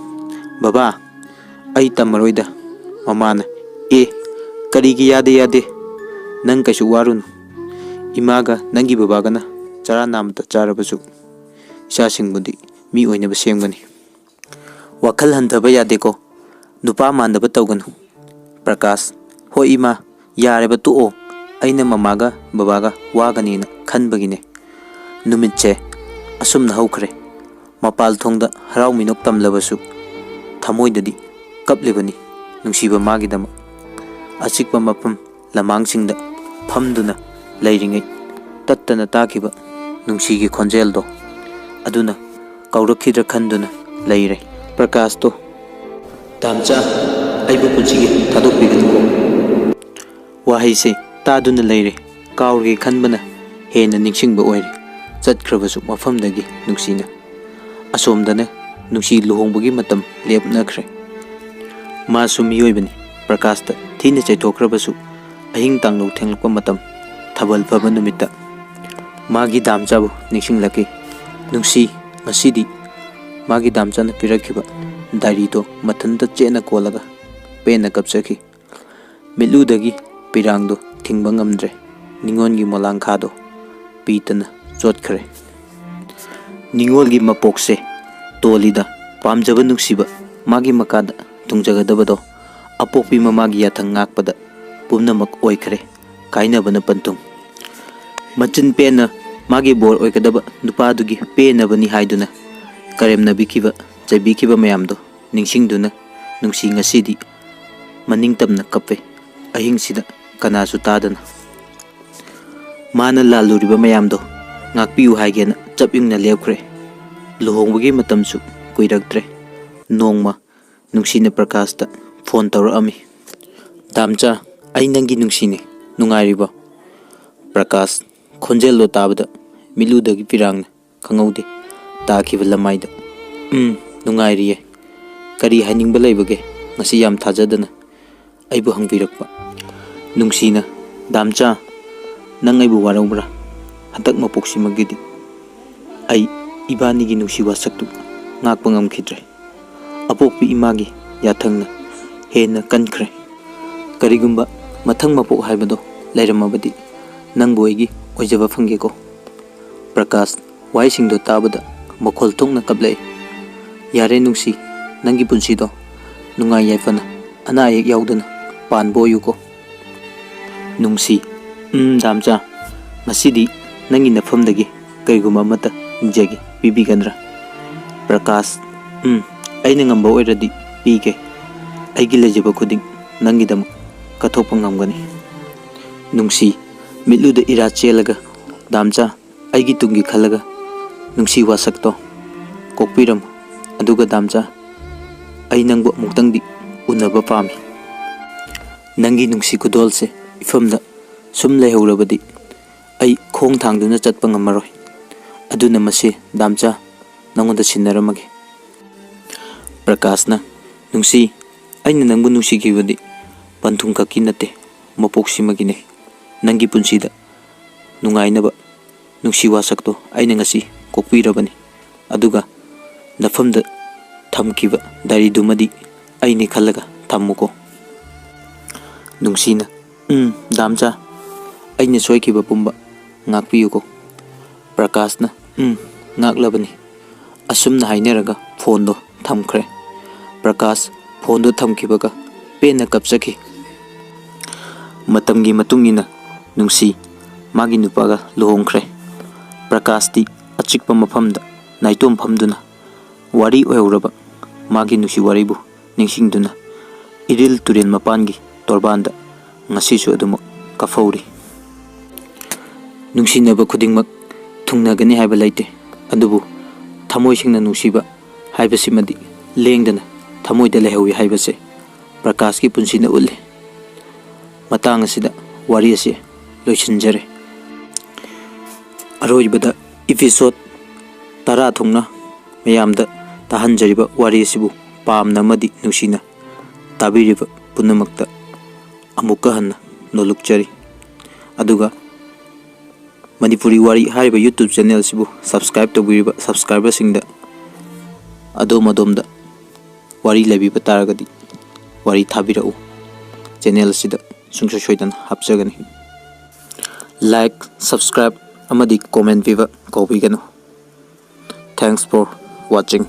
"ꯕꯕꯥ, ꯑꯩ ꯇꯝꯃꯔꯣꯏꯗ"꯫ ꯃꯃꯥꯅ, "ꯑꯦ, ꯀꯔꯤꯒꯤ ꯌꯥꯗꯦ ꯌꯥꯗꯦ? ꯅꯪ ꯀꯩꯁꯨ ꯋꯥꯔꯨꯅꯨ꯫ ꯏꯃꯥꯒ ꯅꯪꯒꯤ ꯕꯕꯥꯒꯅ ꯆꯔꯥ ꯅꯥꯝꯃꯇ ꯆꯥꯔꯕꯁꯨ ꯏꯆꯥꯁꯤꯡꯕꯨꯗꯤ ꯃꯤ ꯑꯣꯏꯅꯕ ꯁꯦꯝꯒꯅꯤ꯫ ꯋꯥꯈꯜ ꯍꯟꯊꯕ ꯌꯥꯗꯦꯀꯣ꯫ ꯅꯨꯄꯥ ꯃꯥꯟꯗꯕ ꯇꯧꯒꯅꯨ"꯫ ꯄ꯭ꯔꯀꯥꯁ, "ꯍꯣꯏ ꯏꯃꯥ, ꯌꯥꯔꯦꯕ, ꯇꯣꯛꯑꯣ꯫ ꯑꯩꯅ ꯃꯃꯥꯒ ꯕꯕꯥꯒ ꯋꯥꯒꯅꯤꯅ ꯈꯟꯕꯒꯤꯅꯦ"꯫ ꯅꯨꯃꯤꯠꯁꯦ ꯑꯁꯨꯝꯅ ꯍꯧꯈ꯭ꯔꯦ꯫ ꯃꯄꯥꯜ ꯊꯣꯡꯗ ꯍꯔꯥꯎ ꯃꯤꯅꯣꯛ ꯇꯝꯂꯕꯁꯨ ꯊꯃꯣꯏꯗꯗꯤ ꯀꯞꯂꯤꯕꯅꯤ ꯅꯨꯡꯁꯤꯕ ꯃꯥꯒꯤꯗꯃꯛ꯫ ꯑꯆꯤꯛꯄ ꯃꯐꯝ ꯂꯃꯥꯡꯁꯤꯡꯗ ꯐꯝꯗꯨꯅ ꯂꯩꯔꯤꯉꯩ ꯇꯠꯇꯅ ꯇꯥꯈꯤꯕ ꯅꯨꯡꯁꯤꯒꯤ ꯈꯣꯟꯖꯦꯜꯗꯣ ꯑꯗꯨꯅ ꯀꯧꯔꯛꯈꯤꯗ꯭ꯔꯥ ꯈꯟꯗꯨꯅ ꯂꯩꯔꯦ꯫ ꯄ꯭ꯔꯀꯥꯁꯇꯣ, "ꯇꯥꯝꯆꯥ, ꯑꯩꯕꯨ ꯄꯨꯟꯁꯤꯒꯤ ꯊꯥꯗꯣꯛꯄꯤꯒꯅꯨꯀꯣ"꯫ ꯋꯥꯍꯩꯁꯦ ꯇꯥꯗꯨꯅ ꯂꯩꯔꯦ꯫ ꯀꯥꯎꯔꯒꯦ ꯈꯟꯕꯅ ꯍꯦꯟꯅ ꯅꯤꯡꯁꯤꯡꯕ ꯑꯣꯏꯔꯦ꯫ ꯆꯠꯈ꯭ꯔꯕꯁꯨ ꯃꯐꯝꯗꯒꯤ ꯅꯨꯡꯁꯤꯅ꯫ ꯑꯁꯣꯝꯗꯅ ꯅꯨꯡꯁꯤ ꯂꯨꯍꯣꯡꯕꯒꯤ ꯃꯇꯝ ꯂꯦꯞꯅꯈ꯭ꯔꯦ꯫ ꯃꯥꯁꯨ ꯃꯤꯑꯣꯏꯕꯅꯤ꯫ ꯄ꯭ꯔꯀꯥꯁꯇ ꯊꯤꯅ ꯆꯩꯊꯣꯛꯈ꯭ꯔꯕꯁꯨ ꯑꯍꯤꯡ ꯇꯥꯡꯂꯧ ꯊꯦꯡꯂꯛꯄ ꯃꯇꯝ, ꯊꯥꯕꯜ ꯐꯥꯕ ꯅꯨꯃꯤꯠꯇ ꯃꯥꯒꯤ ꯗꯥꯝꯆꯥꯕꯨ ꯅꯤꯡꯁꯤꯡꯂꯛꯈꯤ꯫ ꯅꯨꯡꯁꯤ, ꯉꯁꯤꯗꯤ ꯃꯥꯒꯤ ꯗꯥꯝꯆꯥꯅ ꯄꯤꯔꯛꯈꯤꯕ ꯗꯥꯏꯔꯤꯗꯣ ꯃꯊꯟꯇ ꯆꯦꯠꯅ ꯀꯣꯜꯂꯒ ꯄꯦꯟꯅ ꯀꯞꯆꯈꯤ꯫ ꯃꯤꯠꯂꯨꯗꯒꯤ ꯄꯤꯔꯥꯡꯗꯣ ꯊꯤꯡꯕ ꯉꯝꯗ꯭ꯔꯦ꯫ ꯅꯤꯉꯣꯜꯒꯤ ꯃꯣꯂꯥꯡꯈꯥꯗꯣ ꯄꯤꯇꯅ ꯆꯣꯠꯈ꯭ꯔꯦ꯫ ꯅꯤꯉꯣꯜꯒꯤ ꯃꯄꯣꯛꯁꯦ ꯇꯣꯜꯂꯤꯗ, ꯄꯥꯝꯖꯕ ꯅꯨꯡꯁꯤꯕ ꯃꯥꯒꯤ ꯃꯈꯥꯗ ꯊꯨꯡꯖꯒꯗꯕꯗꯣ ꯑꯄꯣꯛꯄꯤ ꯃꯃꯥꯒꯤ ꯌꯥꯊꯪ ꯉꯥꯛꯄꯗ ꯄꯨꯝꯅꯃꯛ ꯑꯣꯏꯈ꯭ꯔꯦ꯫ ꯀꯥꯏꯅꯕꯅ ꯄꯟꯊꯨꯡ꯫ ꯃꯆꯤꯟ ꯄꯦꯟꯅ ꯃꯥꯒꯤ ꯕꯣꯔ ꯑꯣꯏꯒꯗꯕ ꯅꯨꯄꯥꯗꯨꯒꯤ ꯄꯦꯟꯅꯕꯅꯤ ꯍꯥꯏꯗꯨꯅ ꯀꯔꯦꯝꯅꯕꯤꯈꯤꯕ, ꯆꯩꯕꯤꯈꯤꯕ ꯃꯌꯥꯝꯗꯣ ꯅꯤꯡꯁꯤꯡꯗꯨꯅ ꯅꯨꯡꯁꯤ ꯉꯁꯤꯗꯤ ꯃꯅꯤꯡ ꯇꯝꯅ ꯀꯞꯄꯦ꯫ ꯑꯍꯤꯡꯁꯤꯗ ꯀꯅꯥꯁꯨ ꯇꯥꯗꯅ꯫ ꯃꯥꯅ ꯂꯥꯜꯂꯨꯔꯤꯕ ꯃꯌꯥꯝꯗꯣ ꯉꯥꯛꯄꯤꯌꯨ ꯍꯥꯏꯒꯦꯅ ꯆꯞ ꯌꯨꯡꯅ ꯂꯦꯞꯈ꯭ꯔꯦ꯫ ꯂꯨꯍꯣꯡꯕꯒꯤ ꯃꯇꯝꯁꯨ ꯀꯨꯏꯔꯛꯇ꯭ꯔꯦ꯫ ꯅꯣꯡꯃ ꯅꯨꯡꯁꯤꯅ ꯄ꯭ꯔꯀꯥꯁꯇ ꯐꯣꯟ ꯇꯧꯔꯛꯑꯝꯃꯤ꯫ "ꯗꯥꯝꯆꯥ, ꯑꯩ ꯅꯪꯒꯤ ꯅꯨꯡꯁꯤꯅꯦ, ꯅꯨꯡꯉꯥꯏꯔꯤꯕꯣ?" ꯄ꯭ꯔꯀꯥꯁ ꯈꯣꯟꯖꯦꯜꯗꯣ ꯇꯥꯕꯗ ꯃꯤꯠꯂꯨꯗꯒꯤ ꯄꯤꯔꯥꯡꯅ ꯈꯪꯍꯧꯗꯦ ꯇꯥꯈꯤꯕ ꯂꯃꯥꯏꯗ꯫ "ꯎꯝ, ꯅꯨꯡꯉꯥꯏꯔꯤꯌꯦ꯫ ꯀꯔꯤ ꯍꯥꯏꯅꯤꯡꯕ ꯂꯩꯕꯒꯦ? ꯉꯁꯤ ꯌꯥꯝ ꯊꯥꯖꯗꯅ ꯑꯩꯕꯨ ꯍꯪꯕꯤꯔꯛꯄ?" ꯅꯨꯡꯁꯤꯅ, "ꯗꯥꯝꯆꯥ, ꯅꯪ ꯑꯩꯕꯨ ꯋꯥꯔꯧꯕ꯭ꯔꯥ? ꯍꯟꯗꯛ ꯃꯄꯣꯛꯁꯤꯃꯒꯤꯗꯤ ꯑꯩ ꯏꯕꯥꯅꯤꯒꯤ ꯅꯨꯡꯁꯤ ꯋꯥꯁꯛꯇꯨ ꯉꯥꯛꯄ ꯉꯝꯈꯤꯗ꯭ꯔꯦ꯫ ꯑꯄꯣꯛꯄꯤ ꯏꯃꯥꯒꯤ ꯌꯥꯊꯪꯅ ꯍꯦꯟꯅ ꯀꯟꯈ꯭ꯔꯦ꯫ ꯀꯔꯤꯒꯨꯝꯕ ꯃꯊꯪ ꯃꯄꯣꯛ ꯍꯥꯏꯕꯗꯣ ꯂꯩꯔꯝꯃꯕꯗꯤ ꯅꯪꯕꯨ ꯑꯩꯒꯤ ꯑꯣꯏꯖꯕ ꯐꯪꯒꯦꯀꯣ?" ꯄ꯭ꯔꯀꯥꯁ ꯋꯥꯍꯩꯁꯤꯡꯗꯣ ꯇꯥꯕꯗ ꯃꯈꯣꯜ ꯊꯣꯛꯅ ꯀꯞꯂꯛꯏ꯫ "ꯌꯥꯔꯦ ꯅꯨꯡꯁꯤ, ꯅꯪꯒꯤ ꯄꯨꯟꯁꯤꯗꯣ ꯅꯨꯡꯉꯥꯏ ꯌꯥꯏꯐꯅ, ꯑꯅꯥ ꯑꯌꯦꯛ ꯌꯥꯎꯗꯅ ꯄꯥꯟꯕ ꯑꯣꯏꯌꯨꯀꯣ꯫" ꯅꯨꯡꯁꯤ, "ꯎꯝ, ꯗꯥꯝꯆꯥ, ꯉꯁꯤꯗꯤ ꯅꯪꯒꯤ ꯅꯐꯝꯗꯒꯤ ꯀꯔꯤꯒꯨꯝꯕ ꯑꯃꯠꯇ ꯅꯤꯖꯒꯦ, ꯄꯤꯕꯤꯒꯗ꯭ꯔꯥ?" ꯄ꯭ꯔꯀꯥꯁ, "ꯎꯝ, ꯑꯩꯅ ꯉꯝꯕ ꯑꯣꯏꯔꯗꯤ ꯄꯤꯒꯦ꯫ ꯑꯩꯒꯤ ꯂꯩꯖꯕ ꯈꯨꯗꯤꯡ ꯅꯪꯒꯤꯗꯃꯛ ꯀꯠꯊꯣꯛꯄ ꯉꯝꯒꯅꯤ꯫" ꯅꯨꯡꯁꯤ, ꯃꯤꯠꯂꯨꯗ ꯏꯔꯥ ꯆꯦꯜꯂꯒ, "ꯗꯥꯝꯆꯥ, ꯑꯩꯒꯤ ꯇꯨꯡꯒꯤ ꯈꯜꯂꯒ ꯅꯨꯡꯁꯤ ꯋꯥꯁꯛꯇꯣ ꯀꯣꯛꯄꯤꯔꯝꯃꯨ꯫ ꯑꯗꯨꯒ ꯗꯥꯝꯆꯥ, ꯑꯩ ꯅꯪꯕꯨ ꯑꯃꯨꯛꯇꯪꯗꯤ ꯎꯅꯕ ꯄꯥꯝꯃꯤ꯫ ꯅꯪꯒꯤ ꯅꯨꯡꯁꯤ ꯈꯨꯗꯣꯜꯁꯦ ꯏꯐꯝꯗ ꯁꯨꯝ ꯂꯩꯍꯧꯔꯕꯗꯤ ꯑꯩ ꯈꯣꯡ ꯊꯥꯡꯗꯨꯅ ꯆꯠꯄ ꯉꯝꯃꯔꯣꯏ꯫ ꯑꯗꯨꯅ ꯃꯁꯤ ꯗꯥꯝꯆꯥ ꯅꯪꯉꯣꯟꯗ ꯁꯤꯟꯅꯔꯝꯃꯒꯦ꯫" ꯄ꯭ꯔꯀꯥꯁꯅ, "ꯅꯨꯡꯁꯤ, ꯑꯩꯅ ꯅꯪꯕꯨ ꯅꯨꯡꯁꯤꯈꯤꯕꯗꯤ ꯄꯟꯊꯨꯡ ꯈꯛꯀꯤ ꯅꯠꯇꯦ, ꯃꯄꯣꯛꯁꯤꯃꯒꯤꯅꯦ꯫ ꯅꯪꯒꯤ ꯄꯨꯟꯁꯤꯗ ꯅꯨꯡꯉꯥꯏꯅꯕ ꯅꯨꯡꯁꯤ ꯋꯥꯁꯛꯇꯣ ꯑꯩꯅ ꯉꯁꯤ ꯀꯣꯛꯄꯤꯔꯕꯅꯤ꯫ ꯑꯗꯨꯒ ꯅꯐꯝꯗ ꯊꯝꯈꯤꯕ ꯗꯥꯏꯔꯤꯗꯨꯃꯗꯤ ꯑꯩꯅꯤ ꯈꯜꯂꯒ ꯊꯝꯃꯨꯀꯣ꯫" ꯅꯨꯡꯁꯤꯅ, "ꯎꯝ, ꯗꯥꯝꯆꯥ, ꯑꯩꯅ ꯁꯣꯏꯈꯤꯕ ꯄꯨꯝꯕ ꯉꯥꯛꯄꯤꯌꯨꯀꯣ꯫" ꯄ꯭ꯔꯀꯥꯁꯅ, "ꯎꯝ, ꯉꯥꯛꯂꯕꯅꯤ꯫" ꯑꯁꯨꯝꯅ ꯍꯥꯏꯅꯔꯒ ꯐꯣꯟꯗꯣ ꯊꯝꯈ꯭ꯔꯦ꯫ ꯄ꯭ꯔꯀꯥꯁ ꯐꯣꯟꯗꯣ ꯊꯝꯈꯤꯕꯒ ꯄꯦꯟꯅ ꯀꯞꯆꯈꯤ꯫ ꯃꯇꯝꯒꯤ ꯃꯇꯨꯡ ꯏꯟꯅ ꯅꯨꯡꯁꯤ ꯃꯥꯒꯤ ꯅꯨꯄꯥꯒ ꯂꯨꯍꯣꯡꯈ꯭ꯔꯦ꯫ ꯄ꯭ꯔꯀꯥꯁꯇꯤ ꯑꯆꯤꯛꯄ ꯃꯐꯝꯗ ꯅꯥꯏꯇꯣꯝ ꯐꯝꯗꯨꯅ ꯋꯥꯔꯤ ꯑꯣꯏꯍꯧꯔꯕ ꯃꯥꯒꯤ ꯅꯨꯡꯁꯤ ꯋꯥꯔꯤꯕꯨ ꯅꯤꯡꯁꯤꯡꯗꯨꯅ ꯏꯔꯤꯜ ꯇꯨꯔꯦꯜ ꯃꯄꯥꯟꯒꯤ ꯇꯣꯔꯕꯥꯟꯗ ꯉꯁꯤꯁꯨ ꯑꯗꯨꯃꯛ ꯀꯞꯐꯧꯔꯤ꯫ ꯅꯨꯡꯁꯤꯅꯕ ꯈꯨꯗꯤꯡꯃꯛ ꯊꯨꯡꯅꯒꯅꯤ ꯍꯥꯏꯕ ꯂꯩꯇꯦ, ꯑꯗꯨꯕꯨ ꯊꯃꯣꯏ ꯁꯦꯡꯅ ꯅꯨꯡꯁꯤꯕ ꯍꯥꯏꯕꯁꯤꯃꯗꯤ ꯂꯦꯡꯗꯅ ꯊꯃꯣꯏꯗ ꯂꯩꯍꯧꯏ ꯍꯥꯏꯕꯁꯦ ꯄ꯭ꯔꯀꯥꯁꯀꯤ ꯄꯨꯟꯁꯤꯅ ꯎꯠꯂꯤ꯫ ꯃꯇꯥꯡ ꯑꯁꯤꯗ ꯋꯥꯔꯤ ꯑꯁꯤ ꯂꯣꯏꯁꯤꯟꯖꯔꯦ꯫ ꯑꯔꯣꯏꯕꯗ episode ꯇꯔꯥ ꯊꯨꯡꯅ ꯃꯌꯥꯝꯗ ꯇꯥꯍꯟꯖꯔꯤꯕ ꯋꯥꯔꯤ ꯑꯁꯤꯕꯨ ꯄꯥꯝꯅ ꯑꯃꯗꯤ ꯅꯨꯡꯁꯤꯅ ꯇꯥꯕꯤꯔꯤꯕ ꯄꯨꯝꯅꯃꯛꯇ ꯑꯃꯨꯛꯀ ꯍꯟꯅ ꯅꯣꯂꯨꯛꯆꯔꯤ꯫ ꯑꯗꯨꯒ ꯃꯅꯤꯄꯨꯔꯤ ꯋꯥꯔꯤ ꯍꯥꯏꯔꯤꯕ YouTube channel ꯑꯁꯤꯕꯨ subscribe ꯇꯧꯕꯤꯔꯤꯕ subscriberꯁꯤꯡꯗ ꯑꯗꯣꯝ ꯑꯗꯣꯝꯗ ꯋꯥꯔꯤ ꯂꯩꯕꯤꯕ ꯇꯥꯔꯒꯗꯤ ꯋꯥꯔꯤ ꯊꯥꯕꯤꯔꯛꯎ꯫ Channel ꯑꯁꯤꯗ ꯁꯨꯡꯁꯣꯏ ꯁꯣꯏꯗꯅ ꯍꯥꯞꯆꯒꯅꯤ꯫ Like, subscribe ꯑꯃꯗꯤ comment ꯄꯤꯕ ꯀꯥꯎꯕꯤꯒꯅꯨ꯫ Thanks for watching꯫